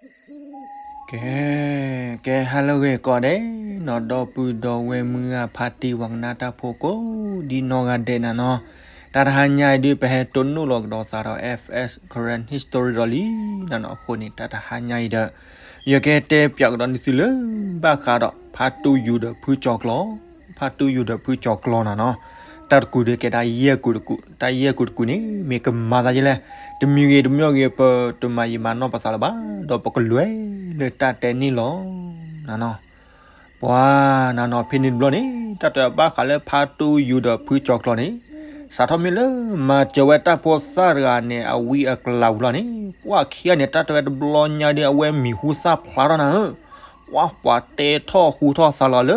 ကဲ, ကဲ ဟါလၢအဂ့ၤကိးဂၤဒဲးနီၤ, ဒီပုၢ်ဒီဝဲၢ်မုၢ်ဂၤဖါတံၢ် ပှၤကနၣ်တၢ်ဖိကိးဒ်နီၢ်ဂၤဒဲးနၤနီၤ, တၢ်တဟါညါအံၤဒုး ပဟဲတိၢ်နီၣ်လီၤကဒီးသးဒီး F S Karen History ဒီးလံနၤနီၤ. အဃိန့ၣ် တၢ်တဟါညါအံၤဒီး ယကတဲပၠးကဒီးန့ၢ်သုလၢ ဘၣ်ဃးဒီးဖါတူယိၤဒီးဖုကၠီၤကျီၤ, ဖါတူယိၤဒီးဖုကၠီၤကျီၤနၤနီၤ. တၢ်တကူာ်ဒုးကဲဒၣ်ယဲၢ်ကူာ်တကူာ်, တၢ်ယဲၢ်ကူာ်တကူာ်န့ၣ် မ့ၢ်ကမၤသးယဲလဲၣ်, တမံၤဂ့ၤတမံၤဂ့ၤ ပတမၤယံာ်မၤနီၢ်ပသးလၢၤဘၣ်, ဒီးပကလဲၤလၢတၢ်တဲန့ၣ်လီၤနၤနီၤ. ပှၤနၤနီၤ ဖဲန့ၣ်တဘျီန့ၣ် တၢ်တဲဘၣ်ဃးလၢဖါတူယိၤဒီးဖုကၠီၤကျီၤန့ၣ် စးထီၣ်မ့ၢ်လၢ မၤစၢၤဝဲတၢ်ဖိသၣ်တဂၤန့ၣ် အဝံအကျါပူၤလီၤန့ၣ် ပှၤခံဂၤန့ၣ် တၢ်တဲဝဲတဘျီညါဒီး အဝဲမံၤဟူသၣ်ဖျါထီၣ်နၤဧၢ. ပှၤ ပှၤတဲထီၣ်ဟူထီၣ်သးလီၤလၢ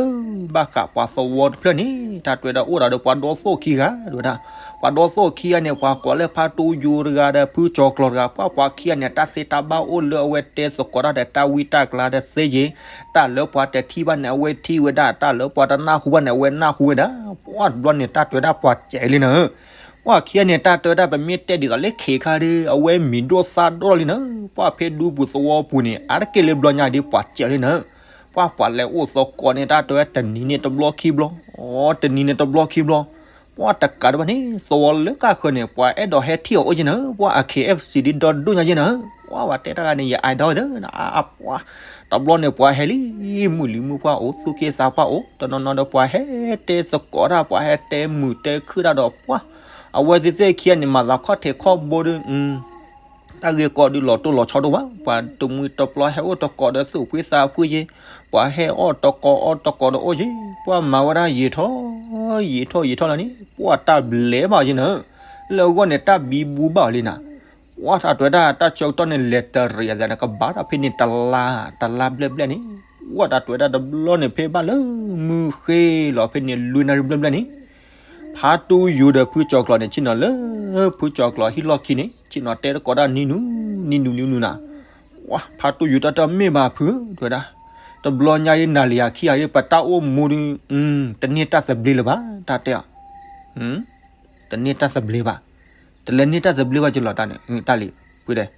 ဘၣ်ဃးပှၤသဝီတဖျၢၣ်န့ၣ် တၢ်တဲဝဲဒၣ်အိၣ်ဒီးပှၤဒီသိၣ်ခံဂၤ တဲဝဲဒၣ်, ပှၤဒီသိၣ်ခံဂၤန့ၣ် ပှၤကိးလၢဖါတူယိၤတဂၤဒီးဖုကၠီၤကျီၤတဂၤ, ပှၤ ပှၤခံဂၤန့ၣ် တၢ်သ့တၢ်ဘၣ်အိၣ်လၢအဝဲတဲသကိးတၢ်ဒီး တၢ်ဝံတၢ်ကျါဒီးသ့ယ့ၤ, တၢ်လၢပှၤတထံၣ်ဘၣ်န့ၣ် အဝဲထံၣ်ဝဲဒၣ်, တၢ်လၢပှၤတနၢ်ဟူဘၣ်န့ၣ် အဝဲနၢ်ဟူဝဲဒၣ်. ပှၤတဘျီန့ၣ် တၢ်တဲဝဲဒၣ်ပှၤစဲးလံနၤဧၢ. ပှၤခံဂၤန့ၣ် တၢ်တဲဝဲဒၣ် ပမ့ၢ်တဲဒ်သိးလၢခဲခါဒီး အဝဲမံၤဒိၣ်သၣ်ဒိၣ်လီၤလံနၤဧၢ. ပှၤဖဲဒူပူၤသဝီပူၤန့ၣ် အါတက့ၢ်လၢဘျီညါဒ်ပှၤစဲးလံနၤဧၢ. ပှၤ ပှၤလဲၤအိၣ်သကိးန့ၣ် တၢ်တဲဝဲတနံၤန့ၣ်တဘျီခံဘျီ, အီ တနံၤန့ၣ်တဘျီခံဘျီ. ပှၤတကးဒံးဘၣ်န့ၣ် သဝီလၢကၢ်ဃၢၤန့ၣ် ပှၤအဲၣ်ဒိးဟဲထံၣ်အီၤအိၣ်က့နၤဧၢ, ပှၤ အ K F C ဒ်ဒီဒိၣ်ညါက့နၤဧၢ. ပှၤ ပှၤတဲတၢ်ဂၤန့ၣ် ယ idol ဒီး ပှၤ တဘျီန့ၣ် ပှၤဟဲလံ, မုၢ်လံၤမုၢ်ပှၢ်အိၣ် သူၣ်က့သးပှၢ်အိၣ်, တနီၤနီၤဒီးပှၤဟဲတဲသကိးတၢ်, ပှၤဟဲတဲမုာ်တဲခုၣ်တၢ်ဒီးပှၤ, အဝဲသ့ၣ်သ့ၣ်ခံဂၤန့ၣ် မၤသးခီၣ်ထံးခီၣ်ဘိဒီး တၢ်ဂ့ၢ်ကီဒုးလီၤတိၢ်လီၤဆီဒိၣ်ဘၣ်, ပှၤတမှံၤတပျီဟဲအိၣ်သကိးဒီးသူၣ်ဖှံသးဖှံက့, ပှၤဟဲအီၣ်သကိးအီၣ်သကိးဒီးအိၣ်က့, ပှၤမၤဝဲဒၣ်ယံာ်ထီၣ်, ယံာ်ထီၣ်ယံာ်ထီၣ်လီၤန့ၣ် ပှၤတၢ်ဘျဲးဘၣ်အီၤက့နၤဧၢ, လၢအဂီၢ်န့ၣ် တၢ်ဘံဘူဘၣ်အီၤလံနၤ. ပှၤ တၢ်တဲဝဲဒၣ် တၢ်ဆၢကတီၢ်န့ၣ် လဲၤတရံးအသးန့ၣ် ကဘၣ်ဒီးဖဲန့ၣ်တလါ, တလါဘျဲၣ်ဘျဲၣ်န့ၣ်, ပှၤ တၢ်တဲဝဲဒၣ်တဘျီန့ၣ် ဖဲဘၣ်လၢမုၢ်ဃ့လီၤဖဲန့ၣ် လွံၢ်နၣ်ရံၣ်ဘျဲၣ်ဘျဲၣ်န့ၣ် ဖါတူယိၤဒီးဖုကၠီၤကျီၤန့ၣ် ဆ့ၣ်နီၤလၢ ဖုကၠီၤကျီၤဟံၣ်လီၢ်ခံန့ၣ် ဆ့ၣ်နီၤတဲသကိးတၢ်နံၤနုၤ, နံၤနုၤနံၤနုၤနၤ. ပှၤ ဖါတူယိၤ တၢ်တဲမ့ၢ်ဘၣ်ဖု, တဲဝဲဒၣ်, တဘျီညါအံၤ နၤလၢယၤခံဂၤအံၤ ပတၢ်အိၣ်မူဒီး တန့ၢ်တၢ်သဘျ့လၢၤဘၣ်, တၢ်တဲအီၤ တန့ၢ်တၢ်သဘျ့ဘၣ်, တလဲၤန့ၢ်တၢ်သဘျ့ဘၣ်က့ၤလီၤတၢ်န့ၣ်, တၢ်လံၤ, ဖုဒဲး,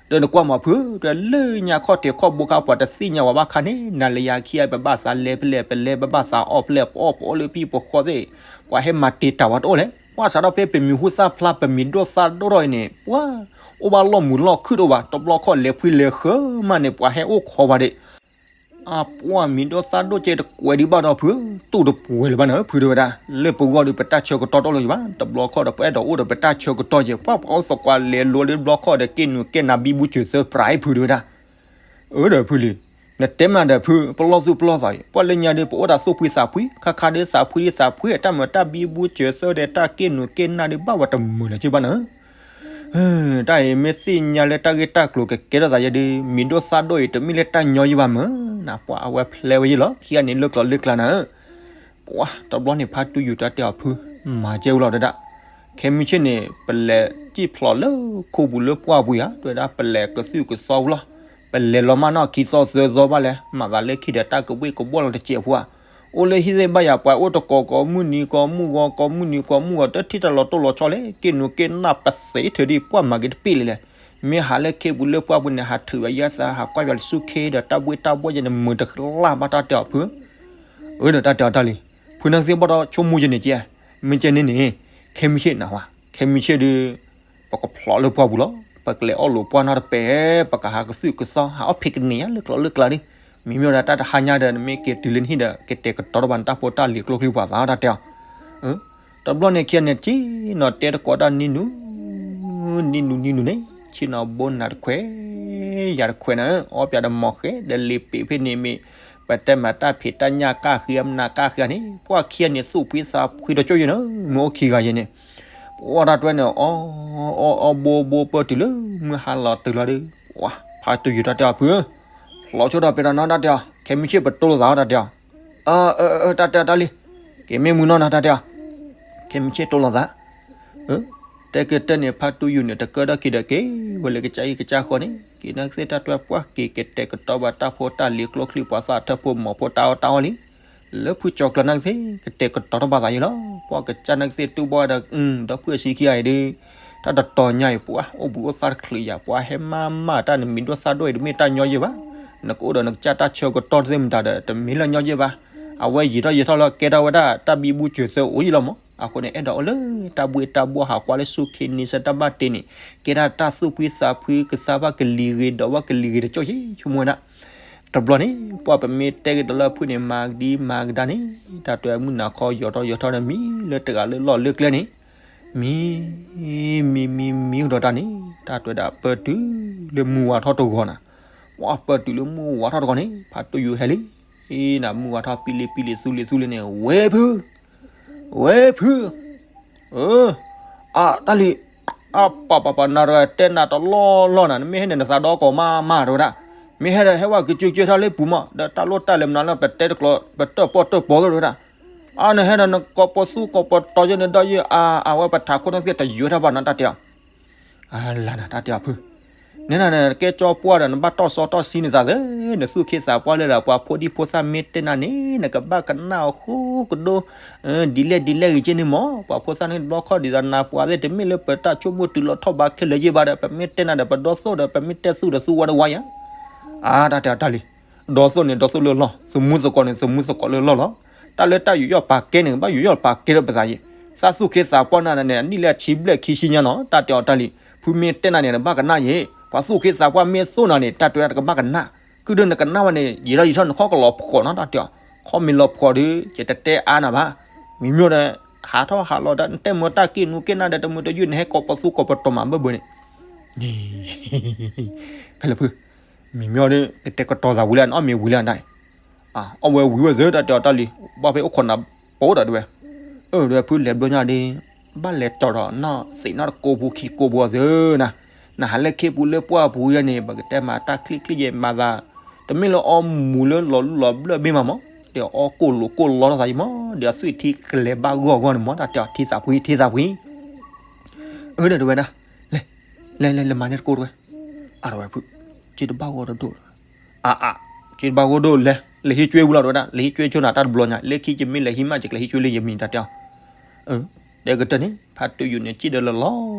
ဒီးနကွၢ်မးဖု, တဲလၢညါခီၣ်ထံးခီၣ်ဘိခါ ပှၤတသ့ၣ်ညါဝဲဘၣ်ခါန့ၣ် နၤလၢယၤခံဂၤ ပဘၣ်သးလဲၤဖဲလဲၣ် ပလဲၤ ပဘၣ်သးအီၣ်ဖဲလဲၣ် ပအီၣ်ပအီၣ်လၢပဟံၣ်ပဃီသ့ၣ်, ပှၤဟဲမၤတ့ၢ်တၢ်ဝဲတအိၣ်လဲၣ်, ပှၤစးထီၣ်ဖဲပမံၤဟူသၣ်ဖျါ ပမံၤဒိၣ်သၣ်ဒိၣ်ထီၣ်အံၤန့ၣ် ပှၤ အိၣ်ဘၣ်လီၢ်မုာ်လီၢ်ခုၣ်တအိၣ်ဘၣ်, တဘျီခီၣ်လဲၤဖှံလဲၤဃၢၤမးန့ၣ် ပှၤဟဲအိၣ်ခိးပှၤဒံး အပှၤမံၤဒိၣ်သၣ်ဒိၣ်ကဲတကွဲးဒံးဘၣ်ဒီး ဖု, တူၢ်တပှဲၤလၢၤဘၣ်န့ၣ် ဖုတဲဝဲဒၣ်, လၢပဂီၢ်ဒီး ပတၢ်ဆၢကတီၢ်တအိၣ်လၢၤဘၣ်, တဘျီခီၣ်ဒီး ပအဲၣ်ဒိးအိၣ်ဒီးပတၢ်ဆၢကတီၢ်က့ၤ, ပှၤ ပှၤအိၣ်သကိးလဲၤလိၤလၢတဘျီခီၣ်ဒီး က့ၣ်နူာ်က့ၣ်နၤဘံဘူစၢၤသၢပြး ဖုတဲဝဲဒၣ်. အၢ ဒီးဖုလံ, နတဲမးဒီးဖု ပလီၢ်သူၣ်ပလီၢ်သးအံၤ, ပှၤလၢညါဒီး ပအိၣ်တၢ်သူၣ်ဖှံသးဖှံ, ခါခါဒီးသးဖှံဒံးသးဖှံ, တၢ်မၤတၢ်ဘံဘူစၢၤသၢဒီး တၢ်က့ၣ်နူာ်က့ၣ်နၤဒီး ဘၣ်ဝဲတမုာ်လၢၤက့ဘၣ်န့ၣ် တၢ်အံၤမ့ၢ်သ့ၣ်ညါလၢတၢ်ဂ့ၢ်တၢ်ကျိၤကကဲထီၣ်သးယဲဒီး မံၤဒိၣ်သၣ်ဒိၣ်အံၤ တမ့ၢ်လၢတၢ်ညီယံၤဘၣ်မုၢ်နၤ, ပှၤ အဝဲဖျဲဝဲယံၤလီၤ, ခံဂၤန့ၣ်လၢကျိၤလၢကျါနၤဧၢ. ပှၤ တဘျီန့ၣ် ဖါတူယိၤ တၢ်တဲအီၤဖု, မၤကဲဝဲလီၤတဲဒၣ်, ခဲမုၢ်ဆ့ၣ်န့ၣ် ပလဲၤစံၣ်ဖျိးလၢခိပူၤလၢပှၢ်ပူၤဧါ, တဲဝဲဒၣ် ပလဲၤကသုၣ်ကသီဝဲလီၤ, ပလဲၤလီၤမၢ်နီၢ်ခံသီသၢသီဘၣ်လဲၣ်, မၤသးလၢခံဒီးတၢ်ကဘှ့ၣ်ကဘှီၣ်လီၤတစဲးဖိဧါ, အိၣ်လၢဟံၣ်သ့ၣ်ဘၣ်ယၤ ပှၤအိၣ်တကိးကိးမုၢ်နံၤကိးမုၢ်ဂီၤ ကိးမုၢ်နံၤကိးမုၢ်ဂီၤ တထံၣ်တၢ်လီၤတိၢ်လီၤဆီလဲၣ်, က့ၣ်နူာ်က့ၣ်နၤပသ့ထုးဒံး ပှၤမၤက့ၤတပ့ၢ်လံလဲၣ်, မ့ၢ်ဟးလၢခံပူၤလၢပှၢ်ပူၤန့ၣ် ဟးထုးဝဲယဲသး ဟးကွၢ်ယွၤလၢဆူခ့ဒီး တၢ်ဘှ့ၣ်တၢ်ဘှီၣ်ယဲန့ၣ် မုာ်တလၢ်ဘၣ်တၢ်တဲအီၤဖု, အၢဒီးတၢ်တဲအီၤတၢ်လံ, ဖုနၢ်ကသ့ၣ်ဘၣ်ဒီးဆိကမိၣ်ယဲန့ၣ်ကဲ, မ့ၢ်ကဲန့ၣ်န့ၣ်, ခဲမုၢ်ဆ့ၣ်နၤဝဲ, ခဲမုၢ်ဆ့ၣ်ဒီး ပကဖျိးလၢပှၢ်ပူၤလီၤ, ပကလဲၤအီၣ်လိာ်ပှၢ်နီတပဲာ်, ပကဟးကသုၣ်ကသီ ဟးအီၣ်ဖံးကန့ၢ်ယါလၢကျိၤလၢကျါဒံး, မ့မ့ၢ်ဝဲဒၣ်တၢ်တဟါညါဒီး နမ့ၢ်က့ၤတုၤလၢနဟံၣ်ဒီး ကတဲာ်ကတီၤတဘၣ်နတၢ်ဖိတၢ်လံၤကျိချံပှၤသးတၢ်တဲအီၤ, တဘျီန့ၣ်ခံဂၤန့ၣ် ဆ့ၣ်နီၤတဲသကိးတၢ်နံၤနုၤ, နံၤနုၤနံၤနုၤန့ၣ်, ဆ့ၣ်နီၤဘိနၤတခွဲး, ယၤတခွဲးနၤ, အီပၠးဒီးမီၢ်ဃဲ, ဒီးလ့ပ့ၤဖဲန့ၣ်မ့ၢ်, ပတဲမၤတၢ်ဖံးတၢ်ညၣ်ကၢ်ဃံ မနၤကၢ်ဃံန့ၣ်, ပှၤခံဂၤန့ၣ် သူၣ်ဖှံသးဖှံတကၠိၢ်ယဲန့ၣ်, မ့ၢ်အိၣ်ခံဂၤယဲန့ၣ်, ပှၤတၢ်တဲဝဲန့ၣ် အီ အီ အီဘိဘိပၢၢ်တုၤလၢ မုၢ်ဟါလီၤတုၤလီၤဒီး, ပှၤ ဖါတူယိၤတၢ်တဲအီၤဖု, ဖျိးဆိဒီးပဲာ်ဒီးနီတၢ်တဲအီၤ, ခဲမုၢ်ဆ့ၣ်ပတိၢ်လိာ်သးအီၤတၢ်တဲအီၤ, အၢ အၢ တၢ်တဲအီၤတၢ်လံ, က့ၤမ့ၢ်မုၢ်နီၢ်နၤတၢ်တဲအီၤ, ခဲမုၢ်ဆ့ၣ်တိၢ်လိာ်သး တဲက့ၤတဲန့ၣ် ဖါတူယိၤန့ၣ် တကၢထီၣ်ခံဒီးက့ၤဝဲလၢကစၢ်ဟံၣ်ကစၢ်ဃီန့ၣ်, က့ၤနၢ်ကသ့ၣ်တၢ်တဲပှၢ်က့ၤကတဲာ်ကတီၤဘၣ်တၢ်ဖိတၢ်လံၤကျိချံပှၤသးထၢၣ်ဖိမီၤဖိတၢ်အီၣ်တၢ်အီလံ, လၢဖုကၠီၤကျီၤနၢ်ကသ့ၣ် ကတဲာ်ကတီၤထီၣ်ဘၣ်သးယဲလီၤ, ပှၤကစၢ်နၢ်ကသ့ၣ်တူၢ်ဘၣ်ဒီး, ဒီပုၢ်ဝဲၢ်ဆံခံဂၤအံၤဒီး, တၢ်တတီၤညါအံၤ ပှၤအိၣ်ဘှံးအိၣ်သါတချုးယၤ ပှၤဟဲမၤမၤတၢ် နမံၤဒိၣ်သၣ်ဒိၣ်အံၤ တမ့ၢ်တၢ်ညီယဲၢ်ဘၣ်. နကအိၣ်ဒီးနကစၢ်တၢ်ဆၢကတီၢ်သ့ၣ်မတၤဒီး တမ့ၢ်လၢညီယဲၢ်ဘၣ်. အဝဲယံာ်ထီၣ်ယံာ်ထီၣ်လၢကဲထီၣ်ဝဲဒၣ်တၢ်ဘံဘူစၢၤသၢအိၣ်ယံာ်လီၤမး. အဃိန့ၣ် အဲၣ်ဒိးအိၣ်လၢတၢ်ဘှ့ၣ်တၢ်ဘှီၣ် ဟးကွၢ်လၢဆူၣ်ခ့န့ဆၢၣ်တၢ်ဘၣ်တ့န့ၣ် ကဲဒၣ်တၢ်သူၣ်ဖှံသးဖှံ ကသါဘၣ်ကလံၤဂ့ၤ ဒီးဘၣ်ကလံၤဂ့ၤတကၠီၣ်ယဲၢ် ဆိကမိၣ်ဝဲဒၣ်. တဘျီန့ၣ် ပှၤပမ့ၢ်တဲက့ၤဒီးလၢအဖုၣ်န့ၣ် မၤကဒံမၤကဒါန့ၣ် တၢ်တဲမုၢ်နၤခီ ယီၤထီၣ်ယီၤထီၣ်ဒီး မံလၢတဂၤလၢလီၢ်လၢကျဲန့ၣ် မံ မံ မံ မံကဒီးတၢ်န့ၣ် တၢ်တဲဝဲဒၣ် ပၢၢ်တုၤလၢမုၢ်ဝါထီၣ်တဂီၤနၤ. ပှၤပၢၢ်တုၤလၢမုၢ်ဝါထီၣ်တဂီၤန့ၣ် ဖးတူၢ်ယူၤဟဲလံ နၤ မုၢ်ဝါထီၣ်ပံလံပံလံ သူလံသူလံန့ၣ် ဝဲဖု ဝဲဖု အၢ အတၢ်လံၤ အပှၤပှၤပှၤ နၤတဂၤတဲနၤတလီၢ်လီၢ်နၤ နမ့ၢ်ဟဲန့ၣ် နသးဒီကီၢ်မးမးတဲဝဲဒၣ်. မ့ၢ်ဟဲဒီး ဟဲဝဲကစၢၢ်ကစၢၢ်ထီၣ်လၢပူၤမး ဒီးတၢ်လိၣ်တၢ်လဲၤမနုၤလၢပတဲတကျိၤ ပတၢၣ်ပီၣ်တၢၣ်ပီၤကတဲဝဲဒၣ်. အါ နဟဲဒီးနကိးပသူကိးပတီၤယဲၢ်န့ၣ်ဒီးယဲၢ် အါ အဝဲပထးခိၣ်န့ၣ်သ့ၣ် တယၢၤတၢ်ဘၣ်နၤ တၢ်တဲအီၤ အလၤနၤ တၢ်တဲအီၤဖု နဲနၤန့ၣ် နကဲကၠီပှၢ်ဒီး နဘၣ်တီၢ်စီတီၢ်ဆှံနသးသၢ နသူၣ်ခ့သးပှၢ်လၢဒီး ပှၤဖိဒံဖိသၣ်မ့ၢ်တဲနၤန့ၣ် နကဘၣ်ကနၣ်အီၤဃိကဒိ ဒ်လဲၣ်ဒ်လဲၣ်ဂ့ၤက့န့ၣ်မး ပှၤဖိသၣ်န့ၣ်တဘျီခီၣ်ဒ်သိးနၤပှၤသ့ၣ် တမ့ၢ်လၢပတၢ်ဆိကမိၣ်တုၤလီၤထီၣ်ဘးခဲလၢာ်ယဲၢ်ဘၣ်ဒီး ပမ့ၢ်တဲနၤဒီး ပဒီသိၣ်ဒီး ပမ့ၢ်တဲသူၣ်ဒီးသူဝါတဝါယၤ အါ တၢ်တဲအီၤတၢ်လံၤ ဒီသိၣ်န့ၣ် ဒီသိၣ်လၢလီၢ်, သမူသကိးန့ၣ် သမူသကိးလၢလီၢ်လီၤ. တၢ်လၢတၢ်ယူးယီၣ်ပာ်ကဲန့ၣ် ကဘၣ်ယူးယီၣ်ပာ်ကဲဒီးပသးယံၤ, သးသူၣ်ခ့သးပှၢ်နၤန့ၣ် အနံၣ်လၢအဆံဘျဲၣ်ခံဆံညါနီၤ, တၢ်တဲအီၤတၢ်လံၤ, ဖုမ့ၢ်တဲနၤန့ၣ် နဘၣ်ကနၣ်ယံၤ, ပှၤသူၣ်ခ့သးပှၢ်မ့ၢ်သိၣ်နၤန့ၣ် တၢ်တဲဝဲဒၣ်တကဘၣ်ကနၣ်, ကုၢ်ဒိၣ်နကနၣ်ဝဲန့ၣ် ယံာ်ထီၣ်ယံာ်ထီၣ်နခီၣ်ကလီၤဖှီၣ်နီၤ တၢ်တဲအီၤ, ခီမ့ၢ်လီၤဖှီၣ်ဒီး ယတတဲအါနၤဘၣ်, မ့ၢ်မ့ၢ်ဒီး ဟးထီၣ်ဟးလီၤဒီး နတဲမ့ၢ်တၢ်က့ၣ်နူက့ၣ်နၢ်ဒီး တမုာ်တယုၢ်န့ၣ် ဟဲကိးပသူကိးပတီၤမးဘၢဘၢန့ၣ် ခဲလၢာ်ဖု, မ့ၢ်မ့ၢ်ဒီး ကတဲာ်ကတီၤသးဝံၤလၢ အီၣ်မ့ၤဝံၤလၢနၤ, အီၣ်ဝဲဝံၤဝဲသ့ တၢ်တဲအီၤတၢ်လံၤ, ဘၣ်ဖဲအိၣ်ခိးနၤပိာ်ဒီးတဲဝဲ, အၢ တဲဝဲဖုလဲၤဘျီညါဒီး ဘၣ်လဲၤတီၤဒီးနီၢ်သံးနီၢ်တကိးပူၤခံကိးပူၤအီၤသ့နၤ, နဟးလၢခ့ပူၤလၢပှၢ်ပူၤယဲန့ၣ် ပကတဲမၤတၢ်ချံချံယဲမၤသး, တမ့ၢ်လၢအီၣ်မူၤလၢလီၤလူၢ်လီၤဘျၢၣ်ဘ့ၣ်မးမး, ဒီးအီၣ်ကိၢ်လိာ်ကိၢ်လီတသးယံၤမး, ဒီးအသွံၣ်ထံကလဲၤဘၣ်ဂီၢ်ဂီၢ်န့ၣ်မး တၢ်တဲအီၤထံသးဖှံ ထံသးဖှံ အၢ ဒီးတဲဝဲဒၣ်, လဲၤ လဲၤ လဲၤ လဲၤမၤန့ၢ်တကိးတဲဝဲ, အါ တဲဝဲဖု, က့တဘၣ်ဂီၢ်တဒိၣ်, အါအါ, က့တဘၣ်ဂီၢ်ဒိၣ်လဲၤ, လဲၤဟံးကွ့ဝံၤလီၤတဲဝဲဒၣ်, လဲၤဟံးကွ့ဆိနၤတၢ်တဘျီညါ, လၢခံယမ့ၢ်လဲၤဟံးမး ယကလဲၤဟံးကွ့လၢယမံၤ တၢ်တဲအီၤ, အၢ, တဲကတၢၢ်န့ၣ် ဖးတူၢ်ယူၤန့ၣ် စံၣ်ဒီးလၢလီၤ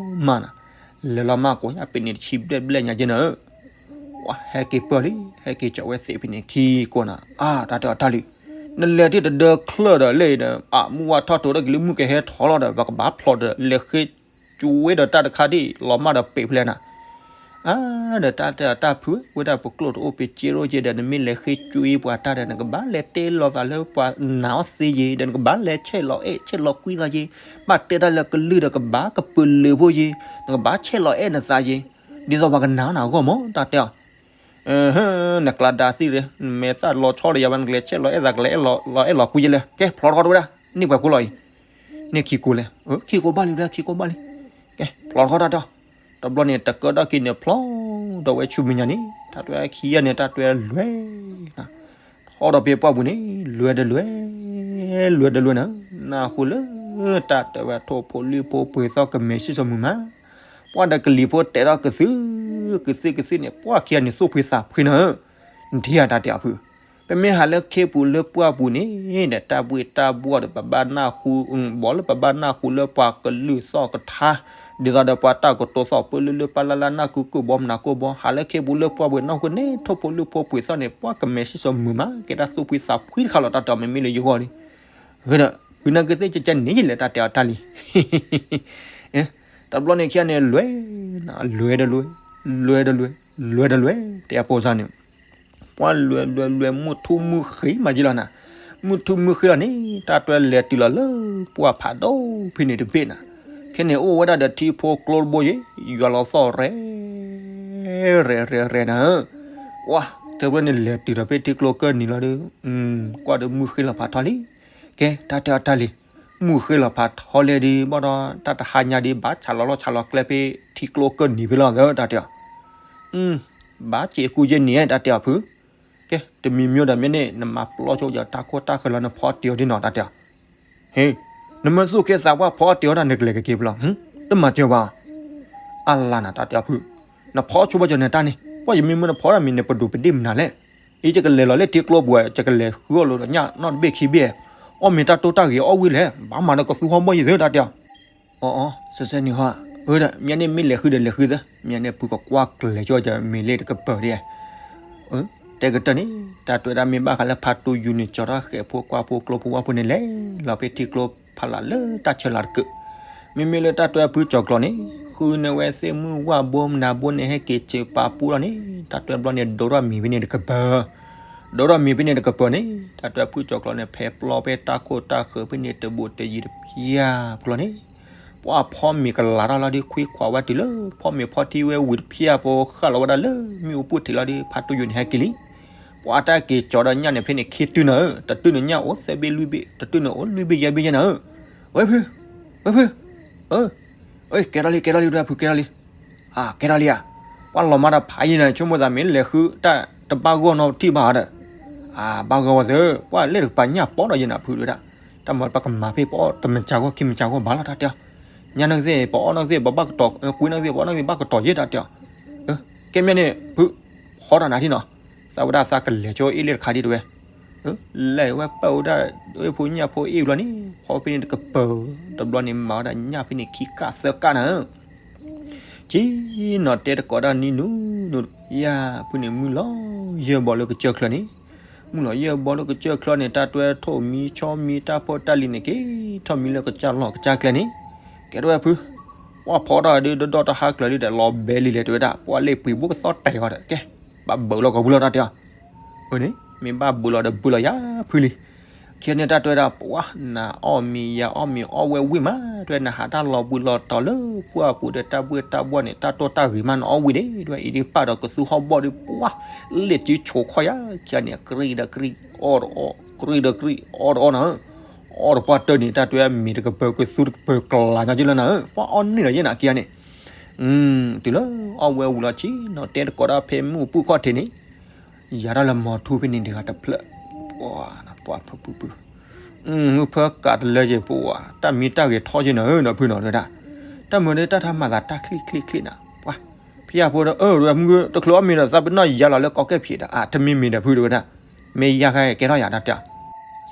မၢ်နၤ, လဲၤလီၤမၢ်ကိးညါ ပ့ၤန့ၣ်တဆံဘျဲၣ်ဘျဲၣ်ညါက့နၤဧၢ ဝဲဟဲက့ၤပၢၢ်လံ, ဟဲက့ၤကၠီဝဲသ့ၣ်ဖဲန့ၣ်ခံကိးနၤ, အါ တၢ်တဲအီၤတၢ်လံၤ, နလဲၤတံၢ်တဒၢချၢၣ်ဒီးလဲၣ်ဒီး အမုၢ်ဝါထီၣ်တိၤဒီးကလံၤမုၢ်ကဟဲထီၣ်လီၤဒီး ပကဘၣ်ဖျိးဒီး လဲၤဃ့ကၠူဝဲဒီးတၢ်တခါဒ်လီၤမၢ်ဒီးပ့ၤဖျဲနၤ, အါ ဒီးတၢ်တဲအီၤတၢ်ဖု, ဝဲဒၣ်ပကျိၣ်တအိၣ်ပ့ၤစ့ရိၣ်က့ဒီး နမ့ၢ်လဲၤဃ့ကၠူအံၤပှၤတၢ်ဒီး နကဘၣ်လဲၤတဲလီၤသးလၢပှၤနာ်အီၤသ့ယ့ၤ, ဒီးနကဘၣ်လဲၤဆဲးလီၤအဲၣ်ဆဲးလီၤကွံသးယ့ၤ, ဘၣ်တဲတၢ်လၢကလုၢ်ဒီး ကဘၣ်ကပုာ်လုာ်ဖိယ့ၤ, နကဘၣ်ဆဲးလီၤအဲၣ်နသးယ့ၤ, ဒ်သိးပှၤကနာ်နၤအဂီၢ်မး တၢ်တဲအီၤ နကျါဒါသံၣ်ရ့, နမဲာ်သၣ်လီၤဆီဒီးယၤဘၣ် နကလဲၤဆဲးလီၤအဲၣ်သး ကလဲၤလီၤအဲၣ်လီၤကွံယ့လဲၣ်, ကဲ ဖျိးထီၣ်တဝဲဒၣ်, န့ၢ်ပှဲၤကိးလီၤအံၤ, န့ၢ်ခံကိးလဲၣ်, ခံကိးဘၣ်လံဝဲဒၣ် ခံကိးဘၣ်လံ, ကဲ ဖျိးထီၣ်တၢ်တဲအီၤ, တဘျီန့ၣ် တကၢၢ်ဒီးက့ၤန့ၣ်ဖျိးဒီးဝဲဆူမဲာ်ညါန့ၣ် တၢ်တဲဝဲခံဂၤန့ၣ် တၢ်တဲဝဲလွဲၢ် ထီၣ်ဒီးဖဲပှၢ်ပူၤန့ၣ် လွဲၢ်တလွဲၢ်, လွဲၢ်တလွဲၢ်နၤ, နၢ်ဟူလၢ တၢ်တဲဝဲထိၣ်ဖိလံၣ်ဖိပှ့ၤသီၣ် ကမဲာ်ဆံၣ်စီၤမုၢ်မး, ပှၢ်ဒီးကလံၤဖိတဲထီၣ်ကသုၣ် ကသုၣ်ကသုၣ်န့ၣ် ပှၢ်ခံဂၤန့ၣ် သူၣ်ဖှံသးဖှံနၤဧၢ, နထံၣ်ဧါ တၢ်တဲအီၤဖု, ပမ့ၢ်ဟးလၢခ့ပူၤလၢပှၢ်ပူၤန့ၣ်ဒီး တၢ်ဘှ့ၣ်တၢ်ဘှီၣ်ဒီး ပဘၣ်နၢ်ဟူ, ဘီလၢပဘၣ်နၢ်ဟူလၢပှၤကလုၢ်သီၣ်ကထါ, ဒ်သိးဒီးပှၤတၢ်ကတိၤသီၣ်ပၢလၢလၢပၢ်လၢ်လၢ် နၢ်ကုၢ်ကုၢ်ဘီမနၤကိၢ်ဘီ, ဟးလၢခ့ပူၤလၢပှၢ်ပူၤန့ၣ် နၢ်ဟူန့ၣ်ထိၣ်ဖိလံၣ်ဖိပှ့ၤသီၣ်န့ၣ် ပှၢ်ကမဲာ်ဆံၣ်စီၤမုၢ်မး ကဲတၢ်သူၣ်ဖှံသးဖှံတခါလီၤ တၢ်တဲအီၤ မ့မ့ၢ်လၢယဂီၢ်လံ, ဂ့ၤဒီး ဖုနၢ်ကသ့ၣ်ကကဲန့ၣ်ယလဲၣ် တၢ်တဲအီၤတၢ်လံၤ တဘျီန့ၣ်ခံဂၤန့ၣ် လွဲၢ်, လွဲၢ်တလွဲၢ်, လွဲၢ်တလွဲၢ်, လွဲၢ်တလွဲၢ်, တဲအဖိစၢ်န့ၣ်, ပှၢ်လွဲၢ်လွဲၢ်လွဲၢ် မုၢ်ထူၣ်မုၢ်ဃ့မးက့လီၤနၤ, မုၢ်ထူၣ်မုၢ်ဃ့လီၤန့ၣ် တၢ်တွဲလဲၤတုၤလီၤလၢ ပှၢ်ဖးဒိၣ်ဖဲန့ၣ်တဘ့ၣ်နၤ, ခဲန့ၣ်အိၣ်ဝဲဒၣ်ဒီးထံဖိကျိတဘိယ့ၣ်, ယွၤလီၤသီၣ်ရဲၣ်, ရဲၣ်ရဲၣ်ရဲၣ်နၤဧၢ, ပှၢ် တဘျီန့ၣ်လဲၤတုၤဒီးဖဲထံကျိကၢၢ်နံၤလီၤဒီး, ကွၢ်ဒီးမုၢ်ဃ့လီၤဖးထီလံ ကဲ တၢ်တဲအီၤတၢ်လံၤ, မုၢ်ဃ့လီၤဖးထီလဲၣ်ဒီး ဘၣ်ဒီးတၢ်တဟါညါဒီး ဘၣ်ဆးလီၤလီၢ်ဆးလီၤကျဲဖဲထံကျိကၢၢ်နံၤဖဲလီၤသၢ တၢ်တဲအီၤ, ဘၣ်စဲးကူယဲၢ်နံၤ တၢ်တဲအီၤဖု, ကဲ တမံၤမံၤဒီးမ့ၢ်န့ၣ် နမၤပျီဆိကတၢၢ်တၢ်ခိၣ်တၢ်ဃၢၤလီၤ နဖီတ့ၢ်အီၤဒ်နီၤ တၢ်တဲအီၤ, ဟ့, နမ့ၢ်သူၣ်က့သးပှၢ်ဖီတ့ၢ်အီၤတၢ် နကလဲၤကက့ၤဖဲလဲၣ်, တမၤစၢၤဘၣ် အလါနၤ တၢ်တဲအီၤဖု, နဖီဆိဘၣ်ကီးနတၢ်န့ၣ် ပှၢ်ယမ့ၢ်မၢနဖီတၢ်မံၤန့ၣ် ပဒိၣ်ပဒ့ၣ်မနုၤလဲၣ်, အံၤယကလဲၤလီၤလၢထံကျိပူၤ ယကလဲၤဃုအီၣ်လိာ်ဒီးညၣ်နီတဘ့ၣ်ခံဘ့ၣ်, အီၣ်မ့ၤတၢ်တိၢ်တၢ်ဂ့ၤအီၣ်ဝံၤလဲၣ် ဘၣ်မၤဒီးကသူဟီၣ်ဘီၣ်ယံၤသၢ တၢ်တဲအီၤ, အီအီ စဲစဲန့ၣ်ဟီ ဒီးမ့ၢ်န့ၣ်မ့ၢ်လဲၤဃုဒီးလဲၤဃုသၢ, မ့ၢ်န့ၣ်ဖုကကွၢ်ကျဲၤကၠီဒီးမ့ၢ်လ့ၣ်တကပၤဒ် တဲကတၢၢ်န့ၣ် တၢ်တဲဝဲဒၣ်မ့ၢ်ဘၣ်ဃးလၢဖါတူယူၤန့ၣ် ကၠီထီၣ်ဃဲးဖိကွၢ်ဖိကျိဖိဝၣ်ဖိန့ၣ်လဲၤလီၤဖဲထံကျိဖးလၢ်လၢတၢ်ဆၢလၤတကၢၢ်. မ့မ့ၢ်လၢတၢ်တဲဖုကၠီၤကျီၤန့ၣ် ဃုန့ၢ်ဝဲသ့ၣ်မုၢ်ဝၣ်ဘိမနၤဘိန့ၣ် ဟဲက့ၤစၢၤပာ်ပူၤလီၤန့ၣ် တၢ်တဲဘျီန့ၣ် ဒိထီၣ်မ့ၤဖဲန့ၣ်တကပၤ ဒိထီၣ်မ့ၤဖဲန့ၣ်တကပၤန့ၣ် တၢ်တဲဖုကၠီၤကျီၤန့ၣ် ဖဲပျီဖဲတၢ်ခိၣ်တၢ်ဃၢၤဖဲန့ၣ်တဘူးတယံၤတဖၠၣ်ဖိလီၤန့ၣ် ပှၤဖီမ့ၤကလၤတၢ်လီၤဒီး ခွံခွးဝဲတုၤလၢဖီမ့ၤဖီထံဝဲဝံၤတဖၠၣ်ဖိ ဃၣ်လီၤဝဲဒၣ်လၢမ့ၣ်အူပူၤထံးလီၤဒီး ဖါတူယူၤန့ၣ်ဟဲက့ၤလံ. ပှၤတၢ်က့ၤကၠီၤဒီးညၣ်န့ၣ်ဖဲန့ၣ်ခံတုၤနၤဧၢ, တတုၤန့ၣ်ညၣ်အိၣ်သၢဘ့ၣ်လွံၢ်ဘ့ၣ်, တတုၤန့ၣ်အိၣ်လွံၢ်ဘ့ၣ်ယဲၢ်ဘ့ၣ်ယဲၢ်နၤဧၢ, ဝဲဖု, ဝဲဖု, ကဲထီၣ်လံ ကဲထီၣ်လံ ဒိၣ်ဖုကဲထီၣ်လံ, ကဲထီၣ်လံဧါ, ပှၤလီၤမါတၢ်ဖးယံၤနၤ ဆိကမိၣ်သးမ့ၢ် လဲၤဃုတၢ်တဘၣ်ဂီၢ်နီတထံၣ်ဘၣ်ဒီး ဘၣ်ဂီၢ်ဝဲသ့ၣ် ပှၤလ့ၣ်တကပၤညၣ်ပီဒီးယဲၢ်နၤဖုဒိၣ်ဒၣ်, တၢ်မၤပကမၤဖဲပအီၣ်တမံၤကၢ်ဂီၢ်ခံမံၤကၢ်ဂီၢ်ဘၣ်လီၤတၢ်တဲအီၤ, ညၣ်န့ၣ်သ့ၣ် ပအီၣ်န့ၣ်သ့ၣ် ပဘၣ်ကတီၤ, ကွံန့ၣ်သ့ၣ် ပအီၣ်န့ၣ်သ့ၣ် ဘၣ်ကတီၤယဲၢ်တၢ်တဲအီၤ, ကဲမ့ၢ်န့ၣ် ဖု, ဖီတၢ်နၤထံၣ်နီၤ, သးဝဲဒၣ်သးကလဲၤကၠီအ့ၣ်လ့ၣ်တခါဒ်တဲဝဲ လဲၤဝဲပာ်ဝဲဒၣ် ဝဲဖိညၣ်ဖိအ့ၣ်ဘျီန့ၣ် ဖီဖဲန့ၣ်တကပၤ, တဘျီန့ၣ်မၤဝဲဒၣ်ညၣ်ဖဲန့ၣ်ခံကၣ်သၢကၣ်နၤဧၢ, က့နီၤတဲတကိးဒၣ်နံၤနူၤနူၤ, ယၤဖုန့ၣ်မုၢ်လီၤယဲၢ်ဘီလၢကစၢၢ်ချၢန့ၣ်, မုၢ်လီၤယဲၢ်ဘီလၢကစၢၢ်ချၢန့ၣ် တၢ်တွဲထိၣ်မံဆီမံတၢ်ဖိတၢ်လံၤန့ၣ် က့ၤထီၣ်မံလၢကစၢၢ်လီၢ်ကစၢၢ်ကျဲန့ၣ်, ကဲထီၣ်ဝဲဖု, ပှၤဖီထီၣ်ဒုးဒီဒီတဟါကျၢၤလံဒီး လီၤဘဲလံလဲၣ်တဲဝဲဒၣ် ပှၤလ့ၣ်ပှ့ၤဘိကသီတဲာ်အီၤဒီး ကဲ, ဘၣ်ဘၢလီၤကီၢ်ပူၤလီၤတၢ်တဲအီၤ, အန့ၣ် မ့ၢ်ဘၣ်ဘၢလီၤဒီးဘၢလီၤယၤဖုလံ, ခံန့ၣ်တၢ်တဲဝဲဒၣ် ပှၤနၤအီၣ်မ့ၤယၤအီၣ်မ့ၤအီၣ်ဝဲဝံၣ်မး တဲဝဲ နဟးတၢ်လီၤဘှံးလီၤတီၤလၢပှၢ်ပူၤဒီး တၢ်ဘှ့ၣ်တၢ်ဘှီၣ်န့ၣ် တၢ်တိၢ်တၢ်ဂ့ၤမး နအီၣ်ဝံၣ်ဒံး တဲဝဲ အံၤဒ်ပာ်ဒီးကသူဟီၣ်ဘီၣ်ဒုး ပှၤ လ့ၣ်စုဆိးခီၣ်ယၤ ခံဂၤန့ၣ် ကြံဒီးကြံ, အီၣ်ဒီးအီၣ်, ကြံဒီးကြံ, အီၣ်ဒီးအီၣ်နၤဧၢ, အီၣ်ဒီးပှၢ်တၢၢ်န့ၣ် တၢ်တဲဝဲမ့ၤတကပၤကသူတကပၤကလၤညီက့လၢနၤဧၢ, ပှၤအီၣ်န့ၢ်ဒီးယဲၢ်နၤခံဂၤန့ၣ် တုၤလၢအီၣ်ဝဲဝံၤလီၤဆံနီၤ တဲတကိးဒၣ်ဖဲမုၢ်ပူၤခီၣ်ထံးန့ၣ်, ယၤတၢ်လၢမီၤထူဖဲန့ၣ်တဂၤတဖျၢၣ်, ပှၤ, ပှၤဖုဖုဖု, ဖၢကးတလၢယဲၢ်ပှၤ, တၢ်မံတၢ်ဂဲၤထီၣ်ယဲၢ်နၤဧၢ ဒီးဖုနီၤတဲဝဲဒၣ်, တၢ်မုာ်ဒ်တၢ်ထါမၤသးတၢ်ချံချံချံနၤ, ပှၤ, ဖဲယဖိဒီး အၢ မုၢ်တချုးအီၣ်မ့ၤဒီး သးပနီၣ်ယၤလီၤလၢကီကဲၣ်ဖံးဒီး အတမ့ၢ်မ့ၢ်ဒီးဖုတဲဝဲဒၣ်, မ့ၢ်ယၤခါကဲထီၣ်ယၤတၢ်တဲ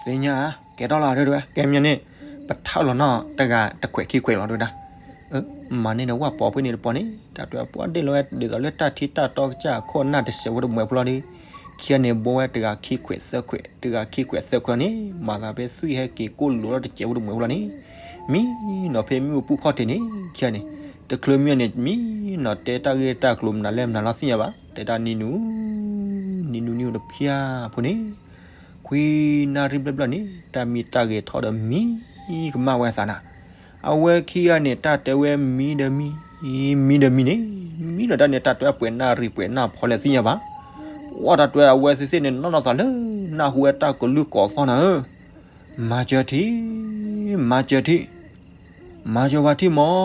သ့ၣ်ညါဧါ, ကဲထီၣ်လီၤတဲဝဲ, ကဲမ့ၢ်န့ၣ် ပထါလီၤနီၢ်တဂၤတခွဲးခံခွဲးလီၤတဲဝဲဒၣ်, မၤန့ၢ်ဒီးဝၣ်ပိာ်ဖဲန့ၣ်တပိာ်န့ၣ် တၢ်တဲပှၤဒ့ၣ်လီၤဝဲဒ်သိးလၢတၢ်ထံတၢ်တီကစၢ်အခိၣ်နၢ်တစဲးဖိတမှဲးဖိလီၤဒီး, ခံဂၤန့ၣ်ဘိဝဲတဂၤခံခွဲးသၢခွဲး တဂၤခံခွဲးသၢခွဲးန့ၣ် မၤသးဖဲသွံၣ်ဟဲက့ၤကိၢ်လိာ်လီၤတစဲးဖိတမှဲးဖိလီၤန့ၣ်, မံနီၤဖဲမ့ၣ်အူပူၤခီၣ်ထံးန့ၣ် ခံဂၤန့ၣ်, တချုးမ့ၢ်န့ၣ် မံနီၤတဲတၢ်ဂ့ၢ်တၢ်ကျိၤမနုၤလဲၣ်မနုၤလီၤသ့ၣ်ညါဘၣ် တဲဒၣ်နံၤနူၤ နံၤနူၤနံၤနူၤတဖၠၣ်ဖိန့ၣ်, ခွံနၣ်ရံၣ်ဘျဲၣ်ဘျဲၣ်န့ၣ် တၢ်မံတၢ်ဂဲၤထီၣ်ဒီးမံကမၣ်ဝဲအသးနၤ, အဝဲခံဂၤန့ၣ် တၢ်တဲဝဲမံဒီးမံ, မံဒီးမံန့ၣ်, မံဒီးတၢ်န့ၣ် တၢ်တဲပှဲၤနၣ်ရံၣ်ပှဲၤနၣ်ဖီလဲၣ်သ့ၣ်ညါဘၣ်, ပှၤတၢ်တဲအဝဲသ့ၣ်သ့ၣ်န့ၣ် နီၢ်နီၢ်သးလၢ နၢ်ဟူဝဲတၢ်ကလုၢ်ကိးသီၣ်နၤဧၢ မၤစၢၤထံၣ်, မၤစၢၤထံၣ်, မၤစၢၤဝဲထံၣ်မီၢ